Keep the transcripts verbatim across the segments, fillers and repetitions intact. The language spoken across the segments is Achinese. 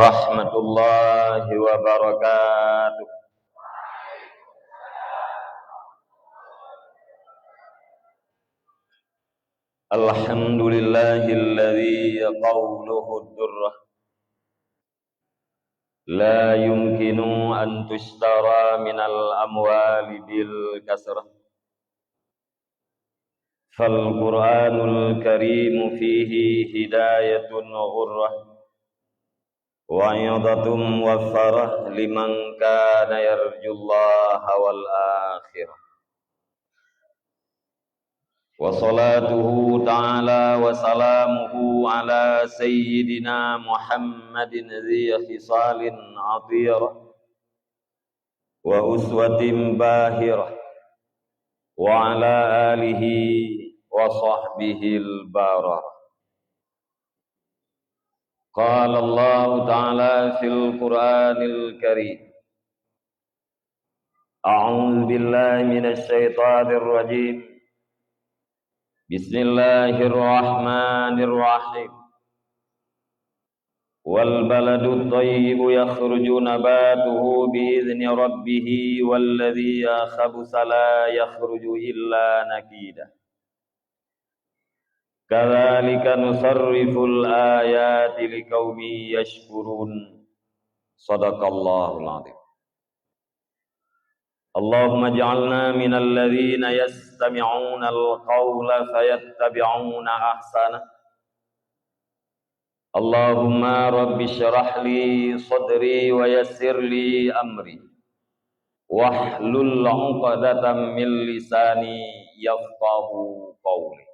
Warahmatullahi wabarakatuh. Alhamdulillahilladzi qawluhu durrah la yumkinu an tushtara minal amwali bil kasrah. Fal Qur'anul Karim fihi hidayatun ghurrah, wa 'idhatun muwaffarah liman kana yarjullaha wal akhirah. Wa salatuhu ta'ala wa salamuhu ala sayyidina Muhammadin dzi khisalin athirah, wa uswatin bahirah, wa ala alihi wa sahbihil bararah. Qala Allahu ta'ala fil Qur'anil Karim, a'udzu billahi minasy syaithanir rajim. Bismillahirrahmanirrahim. Wal baladut thayyibu yakhruju nabatuhu bi idzni rabbih, walladzi khabutha la yakhruju illa nakida. Kadzalika nusarriful ayati liqaumin yashkurun. Shadaqallahul adzim. Allahumma ij'alna minal ladzina yastami'unal qaula fayattabi'una ahsanah. Allahumma rabbi syrah li sadri wa yassir li amri, wahlul 'uqdatam min lisani yafqahu qawli.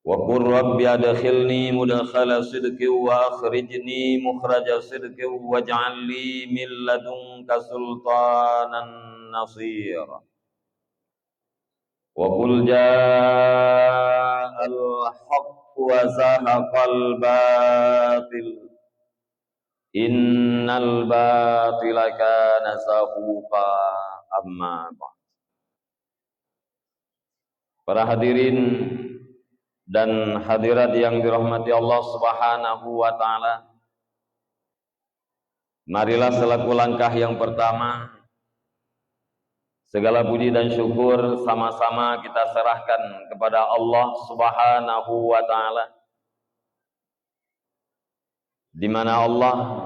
Wa qur rabbi adkhilni mudkhala sidqin wa akhrijni mukhraja sidqin waj'al li min ladunka sultanan nasira. Wa qul ja'al haqq wa zahaqal batil, innal batila kana zahuqa. Amma ba'd. Para hadirin dan hadirat yang dirahmati Allah Subhanahu wa taala, marilah selaku langkah yang pertama, segala puji dan syukur sama-sama kita serahkan kepada Allah Subhanahu wa taala, di mana Allah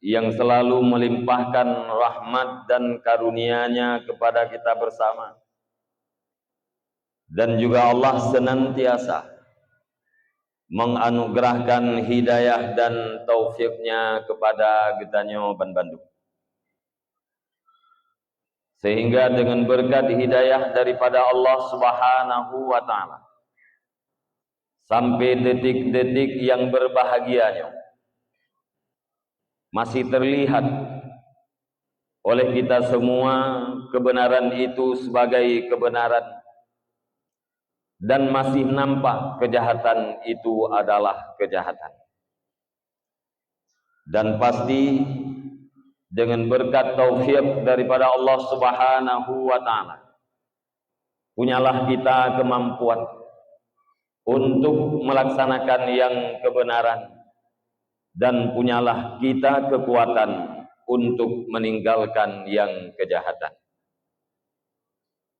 yang selalu melimpahkan rahmat dan karunia-Nya kepada kita bersama. Dan juga Allah senantiasa menganugerahkan hidayah dan taufik-Nya kepada geutanyoe banmandum. Sehingga dengan berkat hidayah daripada Allah Subhanahu wa taala, sampai detik-detik yang berbahagia nyoe, masih terlihat oleh kita semua kebenaran itu sebagai kebenaran, dan masih nampak kejahatan itu adalah kejahatan. Dan pasti, dengan berkat taufik daripada Allah Subhanahu wa taala, punyalah kita kemampuan untuk melaksanakan yang kebenaran, dan punyalah kita kekuatan untuk meninggalkan yang kejahatan.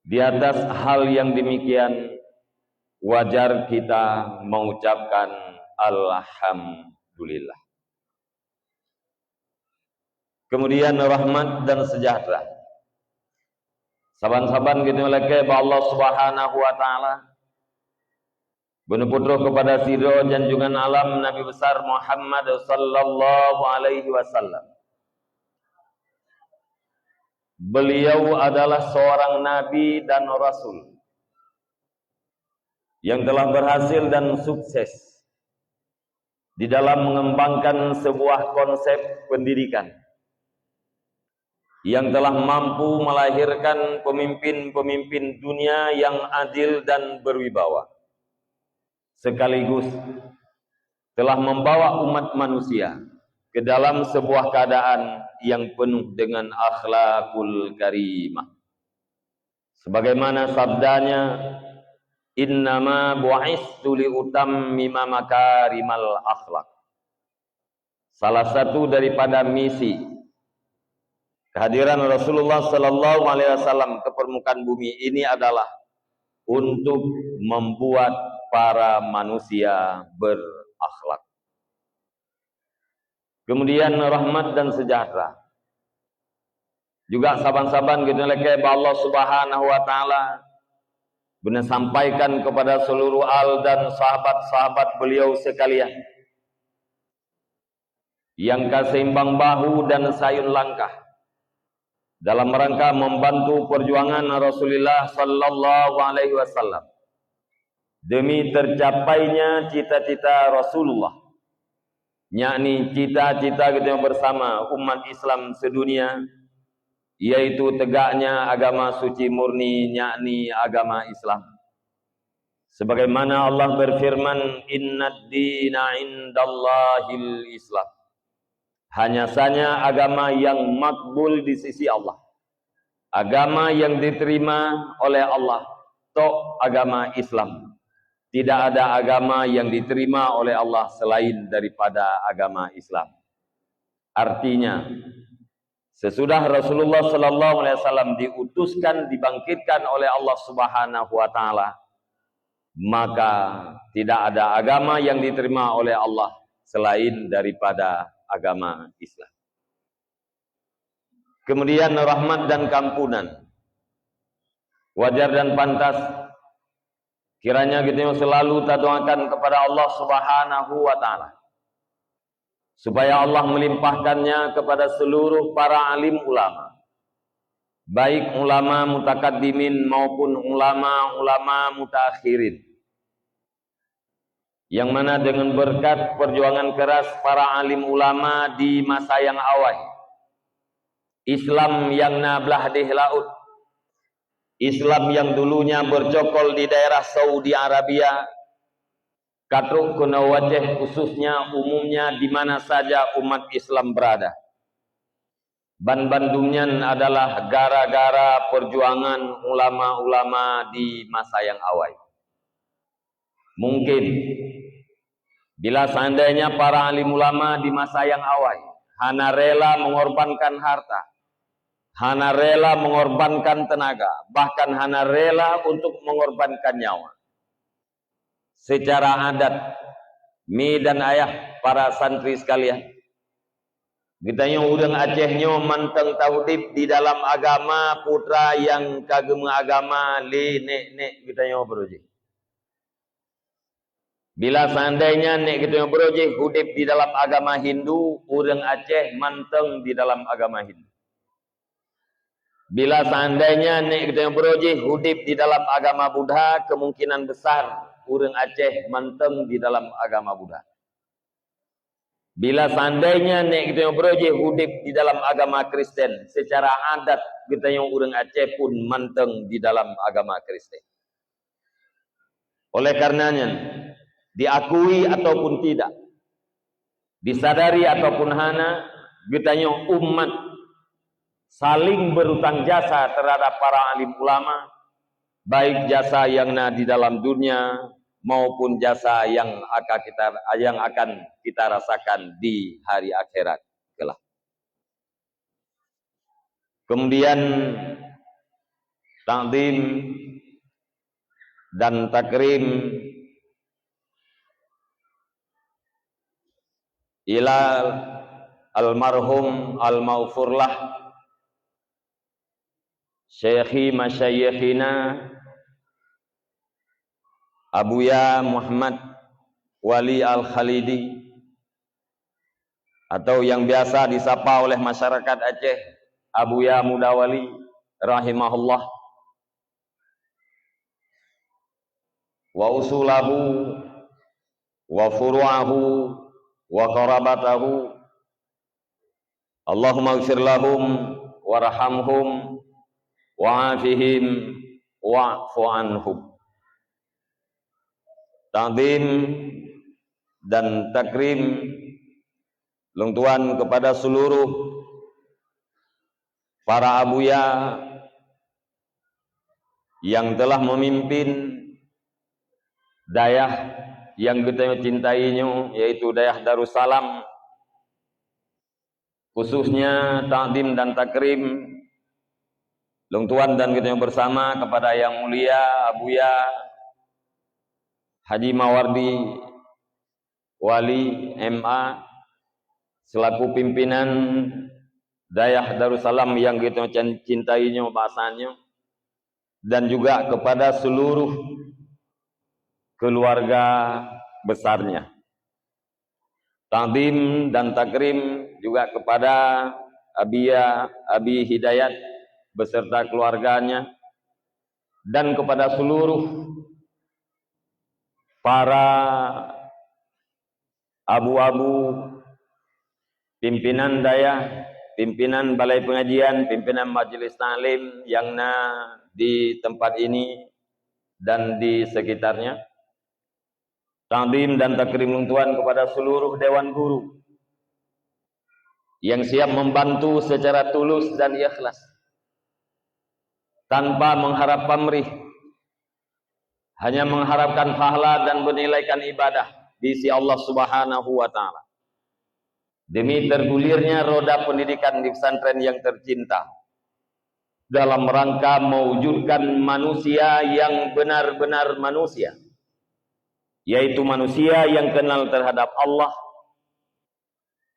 Di atas hal yang demikian, wajar kita mengucapkan alhamdulillah. Kemudian rahmat dan sejahtera saban-saban geutanyoe lakée bak Allah Subhanahu wa taala, beuneuputroh kepada sidroe janjungan alam Nabi besar Muhammad sallallahu alaihi wasallam. Beliau adalah seorang nabi dan rasul yang telah berhasil dan sukses di dalam mengembangkan sebuah konsep pendidikan yang telah mampu melahirkan pemimpin-pemimpin dunia yang adil dan berwibawa, sekaligus telah membawa umat manusia ke dalam sebuah keadaan yang penuh dengan akhlakul karimah. Sebagaimana sabdanya, "Innama bu'istu li utammima makarimal akhlak." Salah satu daripada misi kehadiran Rasulullah sallallahu alaihi wasallam ke permukaan bumi ini adalah untuk membuat para manusia berakhlak. Kemudian rahmat dan sejahtera juga saban-saban geutanyoe lakée bak Allah Subhanahu wa Taala, geutanyoe sampaikan kepada seluruh al dan sahabat-sahabat beliau sekalian yang ka seimbang bahu dan sayun langkah dalam rangka membantu perjuangan Rasulullah sallallahu alaihi wasallam demi tercapainya cita-cita Rasulullah, yakni cita-cita geutanyoe bersama umat Islam sedunia, yaitu tegaknya agama suci murni, yakni agama Islam. Sebagaimana Allah berfirman, "Innad dina indallahil Islam." Hanya saja agama yang makbul di sisi Allah, agama yang diterima oleh Allah, tok agama Islam. Tidak ada agama yang diterima oleh Allah selain daripada agama Islam. Artinya, sesudah Rasulullah sallallahu alaihi wasallam diutuskan, dibangkitkan oleh Allah Subhanahu wa Taala, maka tidak ada agama yang diterima oleh Allah selain daripada agama Islam. Kemudian rahmat dan keampunan. Wajar dan pantas kiranya geutanyoe selalu tadoakan kepada Allah Subhanahu wa Taala, supaya Allah melimpahkannya kepada seluruh para alim ulama, baik ulama mutakaddimin maupun ulama-ulama mutaakhirin, yang mana dengan berkat perjuangan keras para alim ulama di masa yang awai, Islam yang na blah deh laut, Islam yang dulunya bercokol di daerah Saudi Arabia, ka trok keunoe u Aceh, khususnya umumnya di mana saja umat Islam berada. Banbandum nyan adalah gara-gara perjuangan ulama-ulama di masa yang awai. Mungkin, bila seandainya para alim ulama di masa yang awai hana rela mengorbankan harta, hana rela mengorbankan tenaga, bahkan hana rela untuk mengorbankan nyawa, secara adat, mi dan ayah para santri sekalian, geutanyoe ureuëng Aceh nyoe mantong taudeb di dalam agama putra nyang ka geumeuagama lé nek-nek geutanyoe baroe jih. Bila seandainya nek geutanyoe baroe jih udeb di dalam agama Hindu, ureuëng Aceh mantong di dalam agama Hindu. Bila seandainya nek geutanyoe baroe jih udeb di dalam agama Buddha, kemungkinan besar ureuëng Aceh mantong di dalam agama Buddha. Bila seandainya nek geutanyoe baroe jih udeb di dalam agama Kristen, secara adat geutanyoe ureuëng Aceh pun mantong di dalam agama Kristen. Oleh karenanya, diakui ataupun tidak, disadari ataupun hana, geutanyoe umat saling berutang jasa terhadap para alim ulama, baik jasa yang na di dalam dunia maupun jasa yang akan kita, yang akan kita rasakan di hari akhirat kelak. Kemudian takzim dan takrim ila almarhum almaghfurlah Syekhi Masyayikhina Abuya Muhammad Wali Al-Khalidi, atau yang biasa disapa oleh masyarakat Aceh Abuya Muda Wali, rahimahullah, wa usulahu wa furu'ahu wa qarabatahu. Allahumma ighfir lahum warhamhum wa'afihim wa'fu anhum. Takzim dan takrim lôn tuan kepada seluruh para abuya yang telah memimpin dayah yang geutanyoe cintai nyoe, yaitu dayah Darussalam, khususnya takdim dan takrim lôn tuan dan geutanyoe bersama kepada Yang Mulia Abuya Haji Mawardi Wali M A selaku pimpinan Dayah Darussalam yang geutanyoe cintai nyoe, basa nyoe, dan juga kepada seluruh keluarga besarnya. Takdim dan takrim juga kepada Abiya, Abi Hidayat beserta keluarganya, dan kepada seluruh para abu-abu, pimpinan dayah, pimpinan balai pengajian, pimpinan majelis taklim yang na di tempat ini dan di sekitarnya. Takdim dan takrim lôn tuan kepada seluruh dewan guru yang siap membantu secara tulus dan ikhlas, tanpa mengharap pamrih, hanya mengharapkan pahala dan menilaikan ibadah di sisi Allah Subhanahu wa Ta'ala, demi tergulirnya roda pendidikan di pesantren yang tercinta, dalam rangka mewujudkan manusia yang benar-benar manusia, yaitu manusia yang kenal terhadap Allah,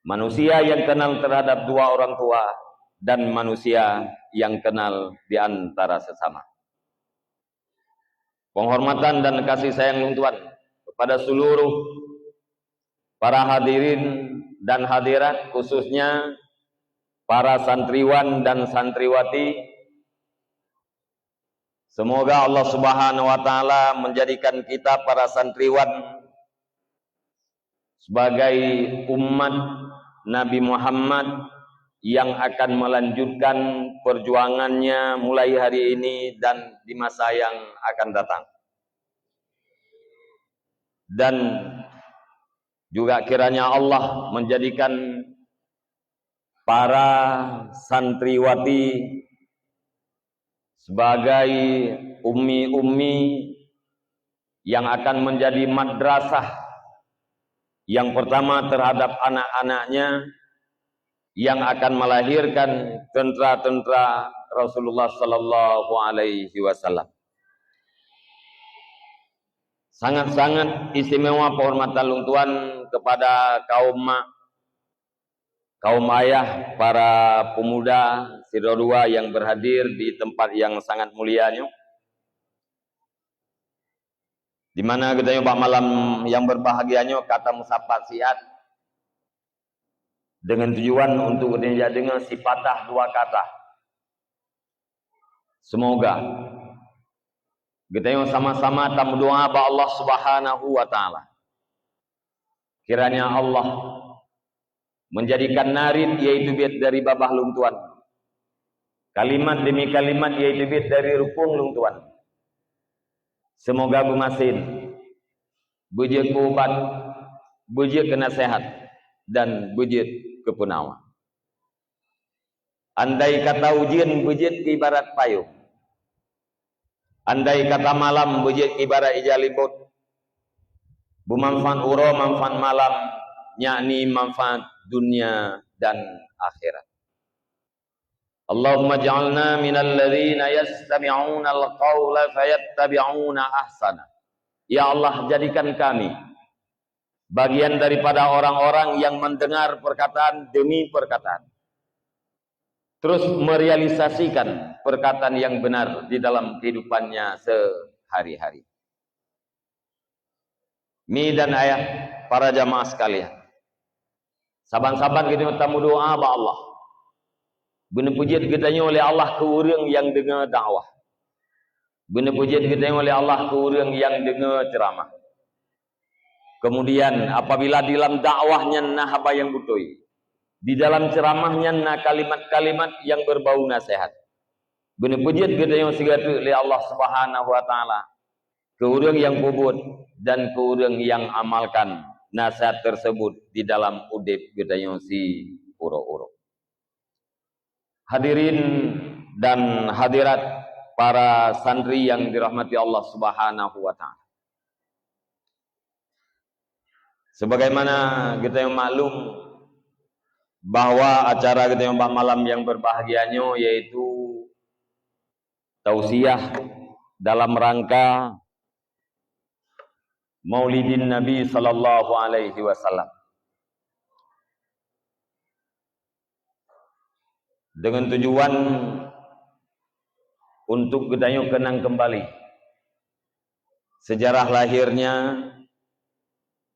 manusia yang kenal terhadap dua orang tua, dan manusia yang kenal di antara sesama. Penghormatan dan kasih sayang lôn tuan kepada seluruh para hadirin dan hadirat, khususnya para santriwan dan santriwati. Semoga Allah Subhanahu wa Ta'ala menjadikan kita para santriwan sebagai umat Nabi Muhammad yang akan melanjutkan perjuangannya mulai hari ini dan di masa yang akan datang. Dan juga kiranya Allah menjadikan para santriwati sebagai ummi-ummi yang akan menjadi madrasah yang pertama terhadap anak-anaknya, yang akan melahirkan tentara-tentara Rasulullah sallallahu alaihi wasallam. Sangat-sangat istimewa penghormatan lôn tuan kepada kaum mak, kaum ayah, para pemuda sidroe dua yang berhadir di tempat yang sangat mulia nyoe, di mana geutanyoe bak malam yang berbahagia nyoe ka tameusapat siat dengan tujuan untuk geutanyoe jak deungoe sipatah dua kata. Semoga geutanyoe sama-sama tameudoa bak Allah Subhanahu wa Ta'ala, kiranya Allah menjadikan narit, yaitu biet dari babah lôn tuan, kalimat demi kalimat, yaitu biet dari rupueng lôn tuan, semoga beumasen, beujeuet keu ubat, beujeuet keu naseuhat, dan beujeuet keu peunawa. Andai kata ujeuen beujeuet keu ibarat payong, andai kata malam beujeuet keu ibarat ija libot, beumanfaat uroe manfaat malam, yakni manfaat dunia dan akhirat. Allahumma ja'alna minal ladzina yastami'unal qaula fayattabi'una ahsana. Ya Allah, jadikan kami bagian daripada orang-orang yang mendengar perkataan demi perkataan, terus merealisasikan perkataan yang benar di dalam kehidupannya sehari-hari. Mi dan ayah, para jamaah sekalian, saban-saban geutanyoe tameudoa bak Allah, beuneupeujeuet geutanyoe lé Allah keu ureuëng nyang deungoe dakwah. Beuneupeujeuet geutanyoe lé Allah keu ureuëng nyang deungoe ceuramah. Kemudian, apabila di dalam dakwah nyan na haba nyang beutôi, di dalam ceuramah nyan na kalimat-kalimat nyang beubau naseuhat, beuneupeujeuet geutanyoe sigoe teuk lé Allah Subhanahu wa Ta'ala keu ureuëng nyang peubuet dan keu ureuëng nyang amalkan naseuhat teurseubut di dalam udeb geutanyoe siuroe-uroe. Hadirin dan hadirat, para santri yang dirahmati Allah Subhanahu wa Ta'ala. Sebagaimana geutanyoe maklum, bahwa acara geutanyoe bak malam yang berbahagia nyoe yaitu tausiah dalam rangka Maulidin Nabi sallallahu alaihi wasallam. Dengan tujuan untuk geutanyoe kenang kembali sejarah lahirnya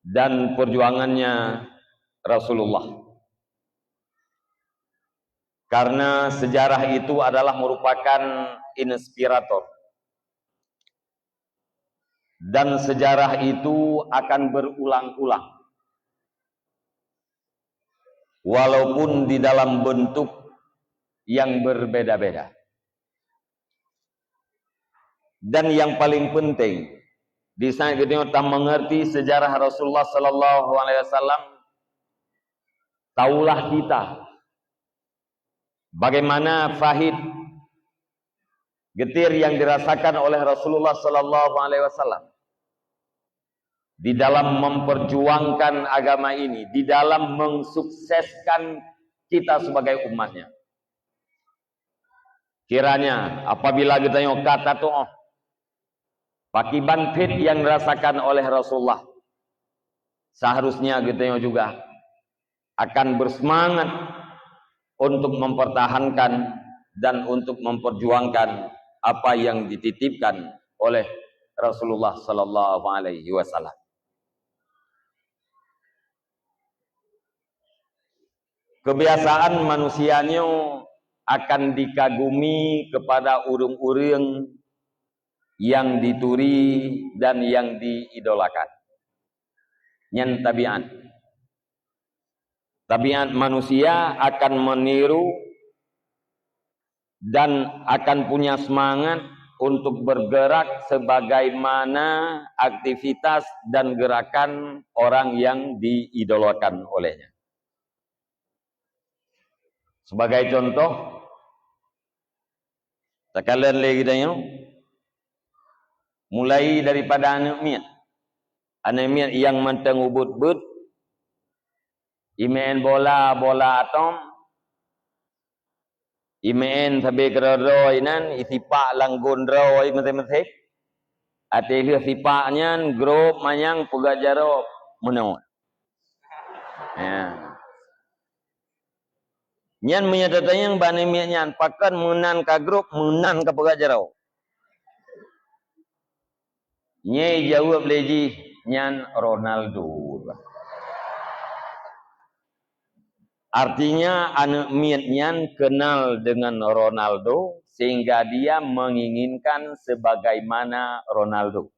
dan perjuangannya Rasulullah. Karena sejarah itu adalah merupakan inspirator. Dan sejarah itu akan berulang-ulang. Walaupun di dalam bentuk yang berbeda-beda. Dan yang paling penting, di saat geutanyoe ta mengerti sejarah Rasulullah sallallahu alaihi wasallam, tahulah kita bagaimana pahit getir yang dirasakan oleh Rasulullah sallallahu alaihi wasallam di dalam memperjuangkan agama ini, di dalam mensukseskan kita sebagai umatnya. Kiranya apabila geutanyoe ka tatu'oh pakiban phet yang dirasakan oleh Rasulullah, seharusnya geutanyoe juga akan bersemangat untuk mempertahankan dan untuk memperjuangkan apa yang dititipkan oleh Rasulullah sallallahu alaihi wasallam. Kebiasaan manusia nyoe akan dikagumi kepada ureuëng-ureuëng yang dituri dan yang diidolakan. Nyan tabiat. Tabiat manusia akan meniru dan akan punya semangat untuk bergerak sebagaimana aktivitas dan gerakan orang yang diidolakan olehnya. Sebagai contoh, takalon lé geutanyoe, mulai daripada aneuk miet. Aneuk miet nyang mantong ubit-ubit, imeu'en bola, bola atom, imeu'en sabé keudroe-droe inan, isipak lam gon droe meuté-meuté. Até lheueh sipak nyan, grob manyang peugah jaroe meunoe. Ya. Nyan meunyoe tatanyong bak aneuk miet nyan, pakon meunan ka grob, meunan ka peugah jaroe? Nyai jaweueb lé jih, nyan Ronaldo. Artinya, aneuk miet nyan kenal dengan Ronaldo, sehingga dia menginginkan sebagaimana Ronaldo.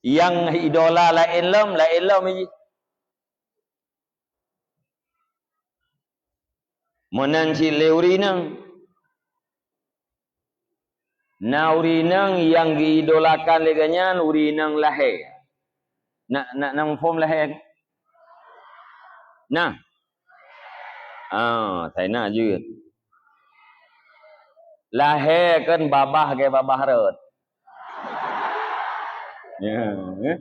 Nyang idola laén lom, laén lom jih. Meunan cit lé ureuëng inong. Na ureuëng inong nyang geuidolakan lé geuhnyan ureuëng inong lahé. Na, na, na muphom lahé? Na? Ah, sai na jeuet. Lahé kan babah lagée babah rot. Ya, eh?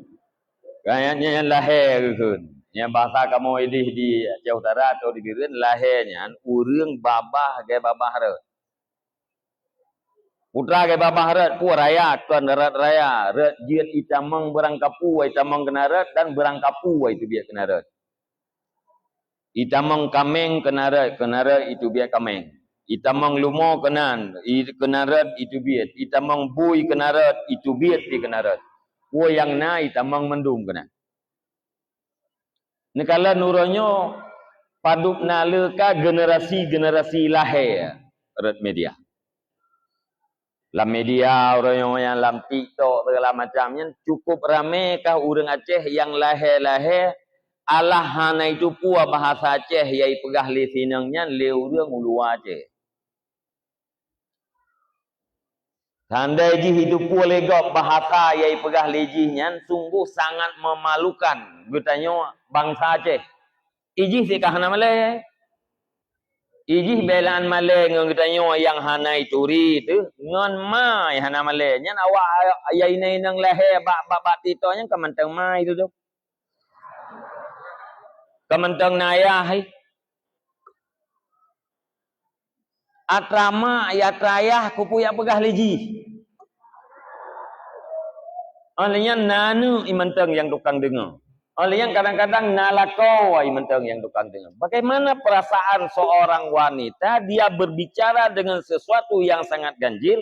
Kan nyan, nyan lahé geukheun. Nyan bahasa kamoe ideh di Aceh Utara atau di Bireuen, lahé nyan ureuëng babah lagée babah rot. Peue teuma lagée babah rot, peue raya, kon rot raya. Rot jeuet itamong beurangkapeue itamong keunan rot dan beurangkapeue iteubiet keunan rot. Itamong kaméng keunan rot, keunan rot iteubiet kaméng. Itamong lumo keunan, i-, keunan rot iteubiet. Itamong bui keunan rot, iteubiet pih keunan rot. Peue nyang na itamong mandum keunan. Neukalon uroe nyoe padub na le ka generasi-generasi lahé rot media. Lam media uroe nyoe nyan, lam TikTok segala macam nyan, cukup ramé kah ureuëng Aceh nyang lahé-lahé, alah hana iteupeue bahasa Aceh nyang ipeugah lé si inong nyan lé ureuëng u luwa Aceh. Seandai jih iteupeue lé gob bahasa nyang ipeugah lé jih nyan, sungguh sangat memalukan geutanyoe bansa Aceh. Ijih sika hana malée. Ijih beulaan malée ngon geutanyoe nyang hana ituri teuh, ngon ma nyang hana malée. Nyan awak nyang inong-inong lahé bak, bak, bak TikTok nyan ka mantong ma itu tu. Ka mantong na ayah hai. Atra mak, ya atra ayah, kupeue jak peugah lé jih. Óh lheueh nyan na aneuk i mantong nyang tukang deungoe. Óh lheueh nyan kadang-kadang na lakoe i mantong nyang tukang deungoe. Bagaimana perasaan seorang wanita, dia berbicara dengan sesuatu yang sangat ganjil,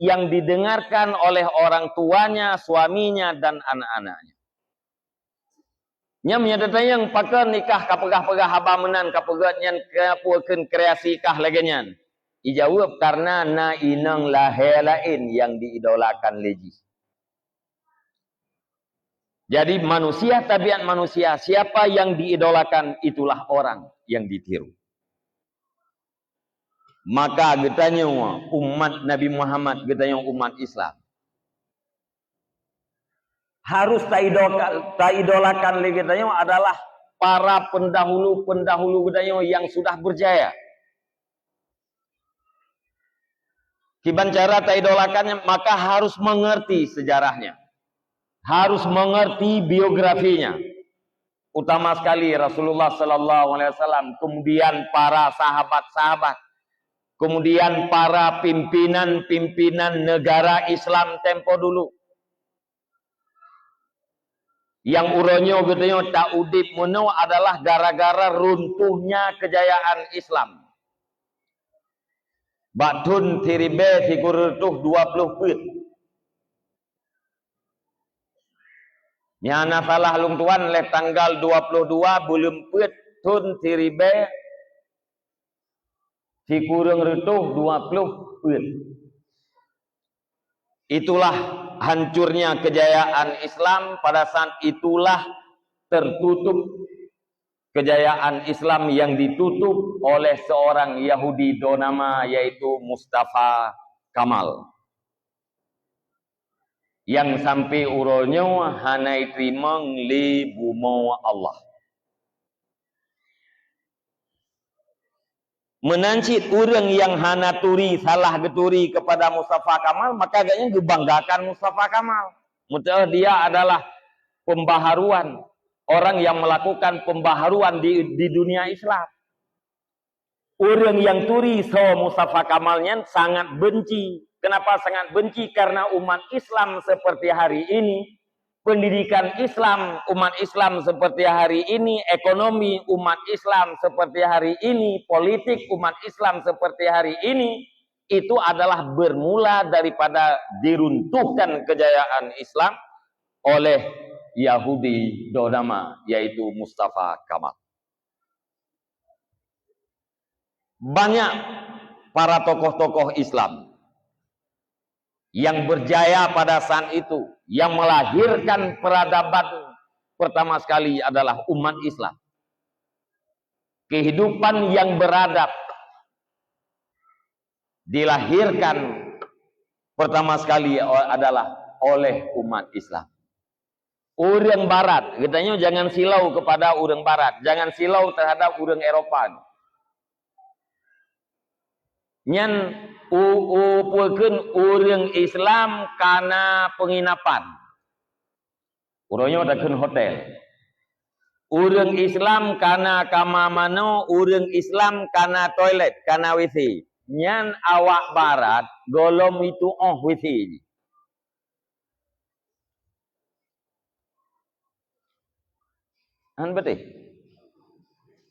yang didengarkan oleh orang tuanya, suaminya, dan anak-anaknya. Nyan meunyoe tatanyong pakon ikah ka peugah-peugah haba meunan ka peugét nyan, ka peue kheun kreasi kah lagée nyan? Ijaweueb, karena na inong lahé laén nyang diidolakan lé jih. Jadi manusia, tabiat manusia, siapa yang diidolakan, itulah orang yang ditiru. Maka geutanyoe umat Nabi Muhammad, geutanyoe umat Islam, harus taidoka-, taidolakan lé geutanyoe adalah para pendahulu-pendahulu geutanyoe yang sudah berjaya. Kiban cara taidolakannya, maka harus mengerti sejarahnya, harus mengerti biografinya, utama sekali Rasulullah sallallahu alaihi wasallam, kemudian para sahabat-sahabat, kemudian para pimpinan-pimpinan negara Islam tempo dulu. Nyang uroe nyoe geutanyoe taudeb meunoe adalah gara-gara runtuhnya kejayaan Islam. Bak thon siribée sikureueng reutôh dua ploh peuet. Nyang na salah lôn tuan lé tanggal dua ploh dua buleuen peuet thon siribée sikureueng reutôh dua ploh peuet. Itulah hancurnya kejayaan Islam, pada saat itulah tertutup kejayaan Islam yang ditutup oleh seorang Yahudi do nama yaitu Mustafa Kamal. Nyang sampai uroe nyoe hana iteurimong lé bumoe Allah. Meunan cit ureuëng nyang hana turi, salah geuturi kepada Mustafa Kamal, maka gobnyan geubanggakan Mustafa Kamal. Meuteumé dia adalah pembaharuan, orang yang melakukan pembaharuan di, di dunia Islam. Ureuëng nyang turi soe Mustafa Kamal nyan sangat benci. Kenapa sangat benci? Karena umat Islam seperti hari ini, pendidikan Islam umat Islam seperti hari ini, ekonomi umat Islam seperti hari ini, politik umat Islam seperti hari ini, itu adalah bermula daripada diruntuhkan kejayaan Islam oleh Yahudi do nama, yaitu Mustafa Kamal. Banyak para tokoh-tokoh Islam yang berjaya pada saat itu, yang melahirkan peradaban pertama sekali adalah umat Islam. Kehidupan yang beradab dilahirkan pertama sekali o-, adalah oleh umat Islam. Ureuëng barat, geutanyoe jangan silau kepada ureuëng barat, jangan silau terhadap ureuëng Eropa. Nyan u-, u-, peue kheun ureuëng Islam kana penginapan. Uroe nyoe takheun hotel. Ureuëng Islam kana kama manoe, ureuëng Islam kana toilet, kana W C. Nyan awak barat gohlom itu'oh W C jih. Hán beutôi.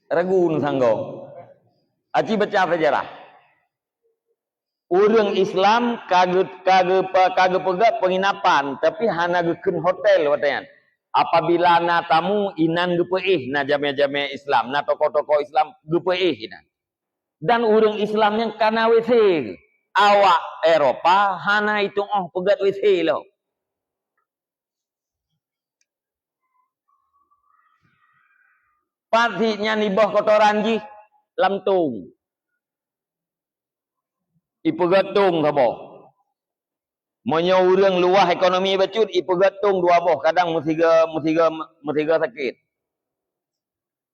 Ragu sanggoe. Aci baca sejarah. Ureuëng Islam ka geu-, ka geu-, ka geupeugah penginapan, tapi hana geukheun hotel watée nyan. Apabila na tamu, inan geupeuéh, na jamé-jamé Islam, na tokoh-tokoh Islam geupeuéh inan. Dan ureuëng Islam nyang kana W C, awak Eropa hana itu'oh peugét W C lom. Pat sit nyan iboh kotoran jih lam tong. Ipeugét tong saboh. Meunyoe ureuëng luwah ekonomi bacut, ipeugét tong dua boh, kadang meusiga, meusiga, meusiga sakét.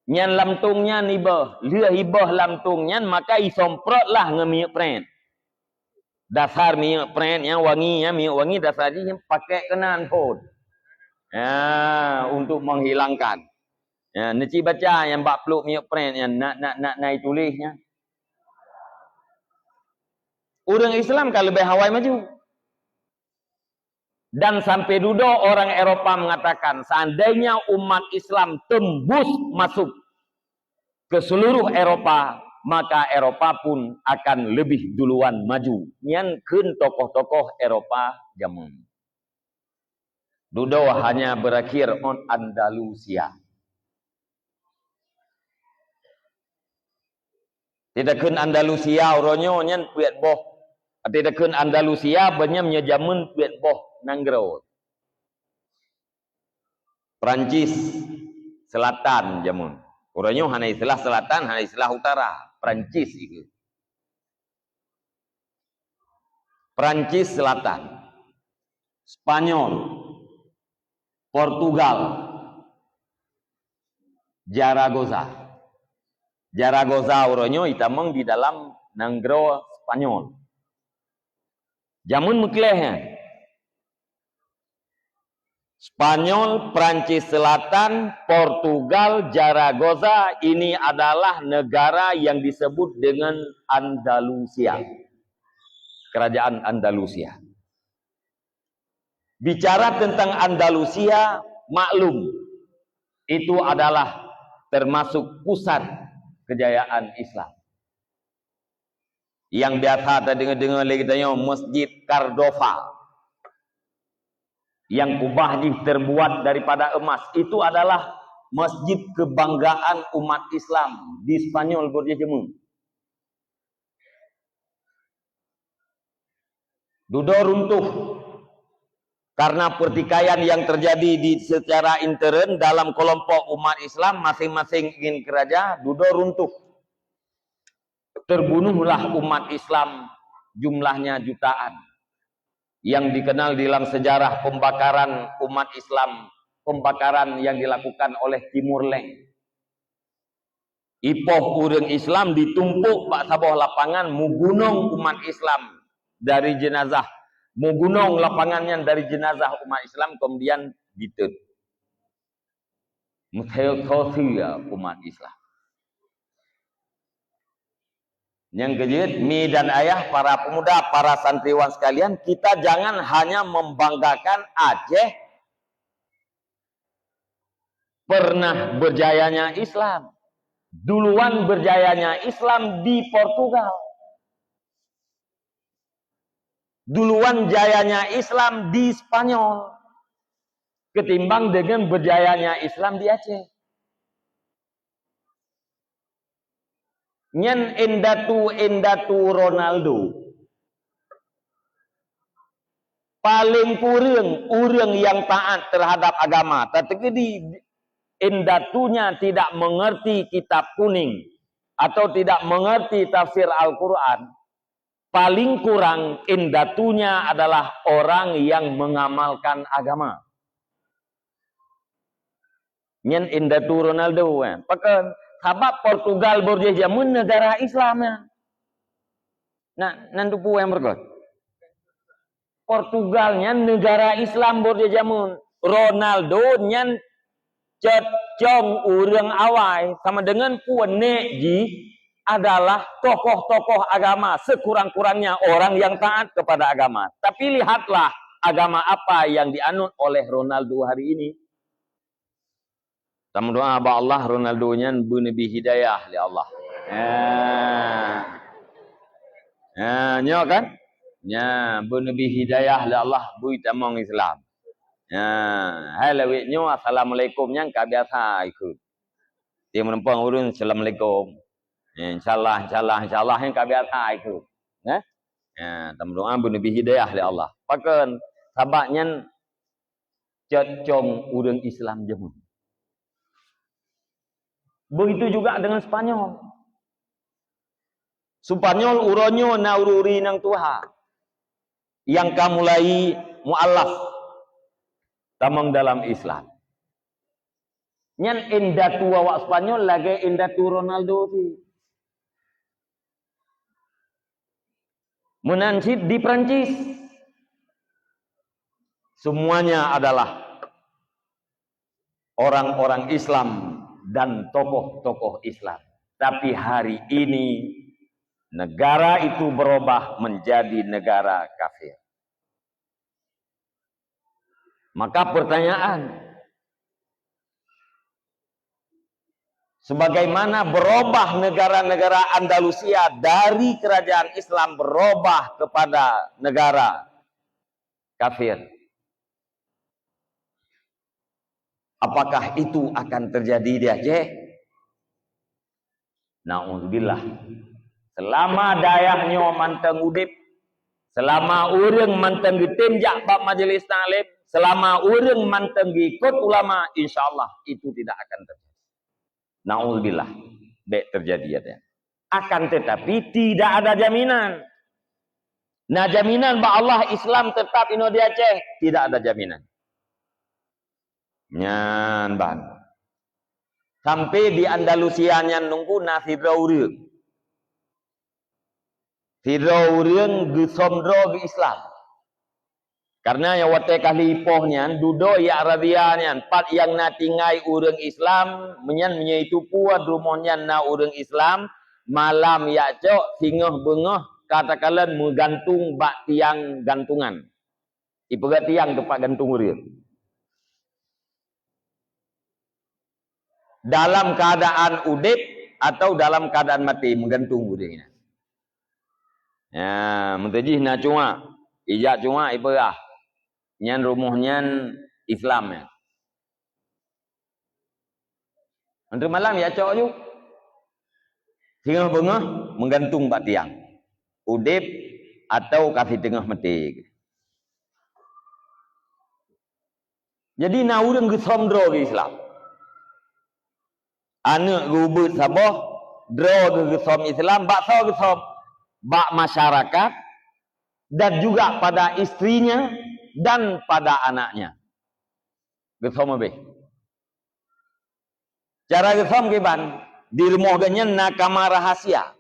Nyan lam tong nyan iboh, lheueh iboh lam tong nyan, maka isomprot lah ngon minyeuk prét. Dasar minyeuk prét nyang wangi, nyan minyeuk wangi dasar jih nyang pakai keunan phon. Ya, untuk menghilangkan. Ya, neuci baca nyang bak pluek miyueb preh nyan, na, na, na, na ituléh nyan. Ureuëng Islam ka leubeh awai maju. Dan sampai dudoe orang Eropa mengatakan, seandainya umat Islam tembus masuk ke seluruh Eropa, maka Eropa pun akan lebih duluan maju. Nyan kheun tokoh-tokoh Eropa jameun. Dudoe hanya berakhir ngon Andalusia. Teutakheun Andalusia uroe nyoe nyan peuet boh. Teutakheun Andalusia beunyan nyoe jameun peuet boh nanggroe. Prancis Selatan jameun. Uroe nyoe hana istilah Selatan, hana istilah Utara. Prancis itu. Prancis Selatan, Spanyol, Portugal, Zaragoza. Zaragoza uroe nyoe itamong di dalam nanggroe Spanyol. Jameun meukleh nyan. Spanyol, Prancis Selatan, Portugal, Zaragoza, ini adalah negara yang disebut dengan Andalusia. Kerajaan Andalusia. Bicara tentang Andalusia, maklum, itu adalah termasuk pusat kejayaan Islam. Yang biasa tadeungoe-deungoe lé geutanyoe Masjid Cordova. Yang kubah jih terbuat daripada emas. Itu adalah masjid kebanggaan umat Islam di Spanyol, Bordeaux jameun. Dudoe runtuh karena pertikaian yang terjadi di, secara intern dalam kelompok umat Islam, masing-masing ingin keraja, dudoe runtuh. Terbunuhlah umat Islam jumlahnya jutaan, yang dikenal dalam sejarah pembakaran umat Islam, pembakaran yang dilakukan oleh Timur Leng. Ipoh ureuëng Islam ditumpuk bak saboh lapangan, meugunong umat Islam dari jenazah, meugunong lapangan nyan dari jenazah umat Islam, kemudian diteuet. Meuteukeuh umat Islam. Nyang keujeuet, mi dan ayah, para pemuda, para santriwan sekalian, kita jangan hanya membanggakan Aceh pernah berjayanya Islam. Duluan berjayanya Islam di Portugal. Duluan jayanya Islam di Spanyol ketimbang dengan berjayanya Islam di Aceh. Nyan indatu-indatu Ronaldo. Paling kureueng ureuëng nyang taát terhadap agama, teukeudi indatunya tidak mengerti kitab kuning atau tidak mengerti tafsir Al-Quran, paling kurang indatunya adalah orang yang mengamalkan agama. Nyan indatu Ronaldo, eh. Pakon? Sabab Portugal Bordeaux jameun negara Islam, ya. Nah, nan tupu yang berikut. Portugal nyan negara Islam Bordeaux jameun. Ronaldo nyan cot cong ureuëng awai, sama dengan puan nek jih adalah tokoh-tokoh agama, sekurang-kurangnya orang yang taat kepada agama. Tapi lihatlah agama apa yang dianut oleh Ronaldo hari ini. Tameudoa bak Allah, Ronaldo nyan beuneubri hidayah lé Allah. Ha. Ha, nyoe kan? Nya, beuneubri hidayah lé Allah, bui tamong Islam. Ha, hai lawét nyoe, assalamualaikum nyan ka biasa ikot. Tiep meurumpok ureuëng, assalamualaikum. Ya, insyaallah, insyaallah, insyaallah, nyan ka biasa ikot. Ya? Ya, tameudoa beuneubri hidayah lé Allah. Pakon? Sabab nyan cot cong ureuëng Islam jameun. Begitu juga dengan Spanyol. Spanyol uroe nyoe na ureuëng nyang tuha nyang ka mulai mualaf tamong dalam Islam. Nyan indatu awak Spanyol lagée indatu Ronaldo tu. Meunan cit di Prancis. Semuanya adalah orang-orang Islam dan tokoh-tokoh Islam. Tapi hari ini negara itu berubah menjadi negara kafir. Maka pertanyaan, sebagaimana berubah negara-negara Andalusia dari kerajaan Islam berubah kepada negara kafir, apakah itu akan terjadi di Aceh? Nauzubillah. Selama dayah nyoe mantong udeb, selama ureuëng mantong geutem jak bak majelis taklim, selama ureuëng mantong geuikot ulama, insya Allah itu tidak akan terjadi. Nauzubillah, bék terjadi ada. Akan tetapi tidak ada jaminan. Nah, jaminan bak Allah Islam tetap inoe di Aceh, tidak ada jaminan. Nyan ban. Sampai di Andalusia nyan nunggu na sidroe ureuëng. Sidroe ureuëng geusöm droe geu Islam. Karena nyang watée ka lheueh ipoh nyan, dudoe i Arabia nyan, pat nyang na tinggai ureuëng Islam, meunyan meunyoe itu peue di rumoh nyan na ureuëng Islam, malam jak cok, singoh beungoh ka takalon meugantung bak tiang gantungan. Ipeugah tiang teumpat gantung ureuëng. Dalam keadaan udeb atau dalam keadaan mati, meugantung ureuëng nyan. Ya, meuteujih na cuak, ijak cuak ipeugah. Nyan rumoh nyan Islam nyan. Untuk malam jak cok ju. Singoh beungoh meugantung bak tiang. Udeb atau ka siteungoh mati. Jadi na ureuëng geusöm droe geu Islam. Aneuëk geubeut saboh, droe geu geusöm Islam, bak soe geusöm? Bak masyarakat dan juga pada istrinya dan pada anaknya. Geusöm habéh. Cara geusöm kiban, di rumoh geuh nyan na kama rahasia.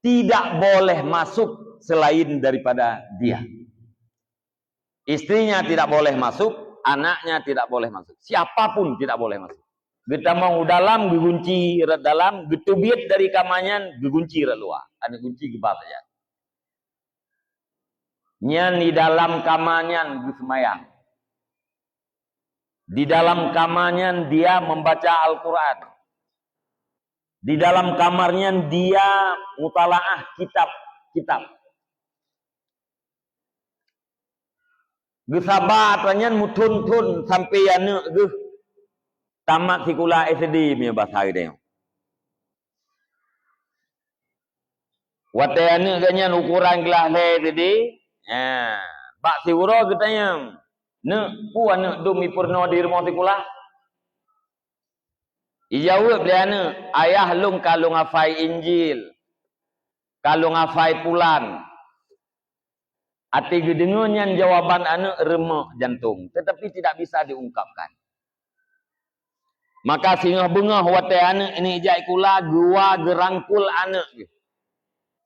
Tidak boleh masuk selain daripada dia. Istrinya tidak boleh masuk, anaknya tidak boleh masuk. Siapapun tidak boleh masuk. Geutamong u dalam, geugunci rot dalam, geuteubiet dari kama nyan, geugunci rot luwa. Aneuëk gunci geuba saja. Nyan di dalam kama nyan geuseumayang. Di dalam kama nyan dia membaca Al-Quran. Di dalam kamar nyan dia mutalaah kitab-kitab. Geusaba atra nyan meuthon-thon sampai aneuëk geuh tamat sikula S D meunyoe basa geutanyoe. Watée aneuëk geuh nyan ukuran glah lhée S D, ha, bak siuroe geutanyong, "Neuk, peue aneuëk dum ipeurunoe di rumoh sikula?" Ijaweueb lé aneuëk, "Ayah lôn ka lôn hafai Injil, ka lôn hafai pulan." Até geudeungoe nyan jawaban aneuëk reumok jantong, tetapi tidak bisa diungkapkan. Maka singoh beungoh watée aneuëk ini ijak sikula, geuwa geurangkul aneuëk geuh.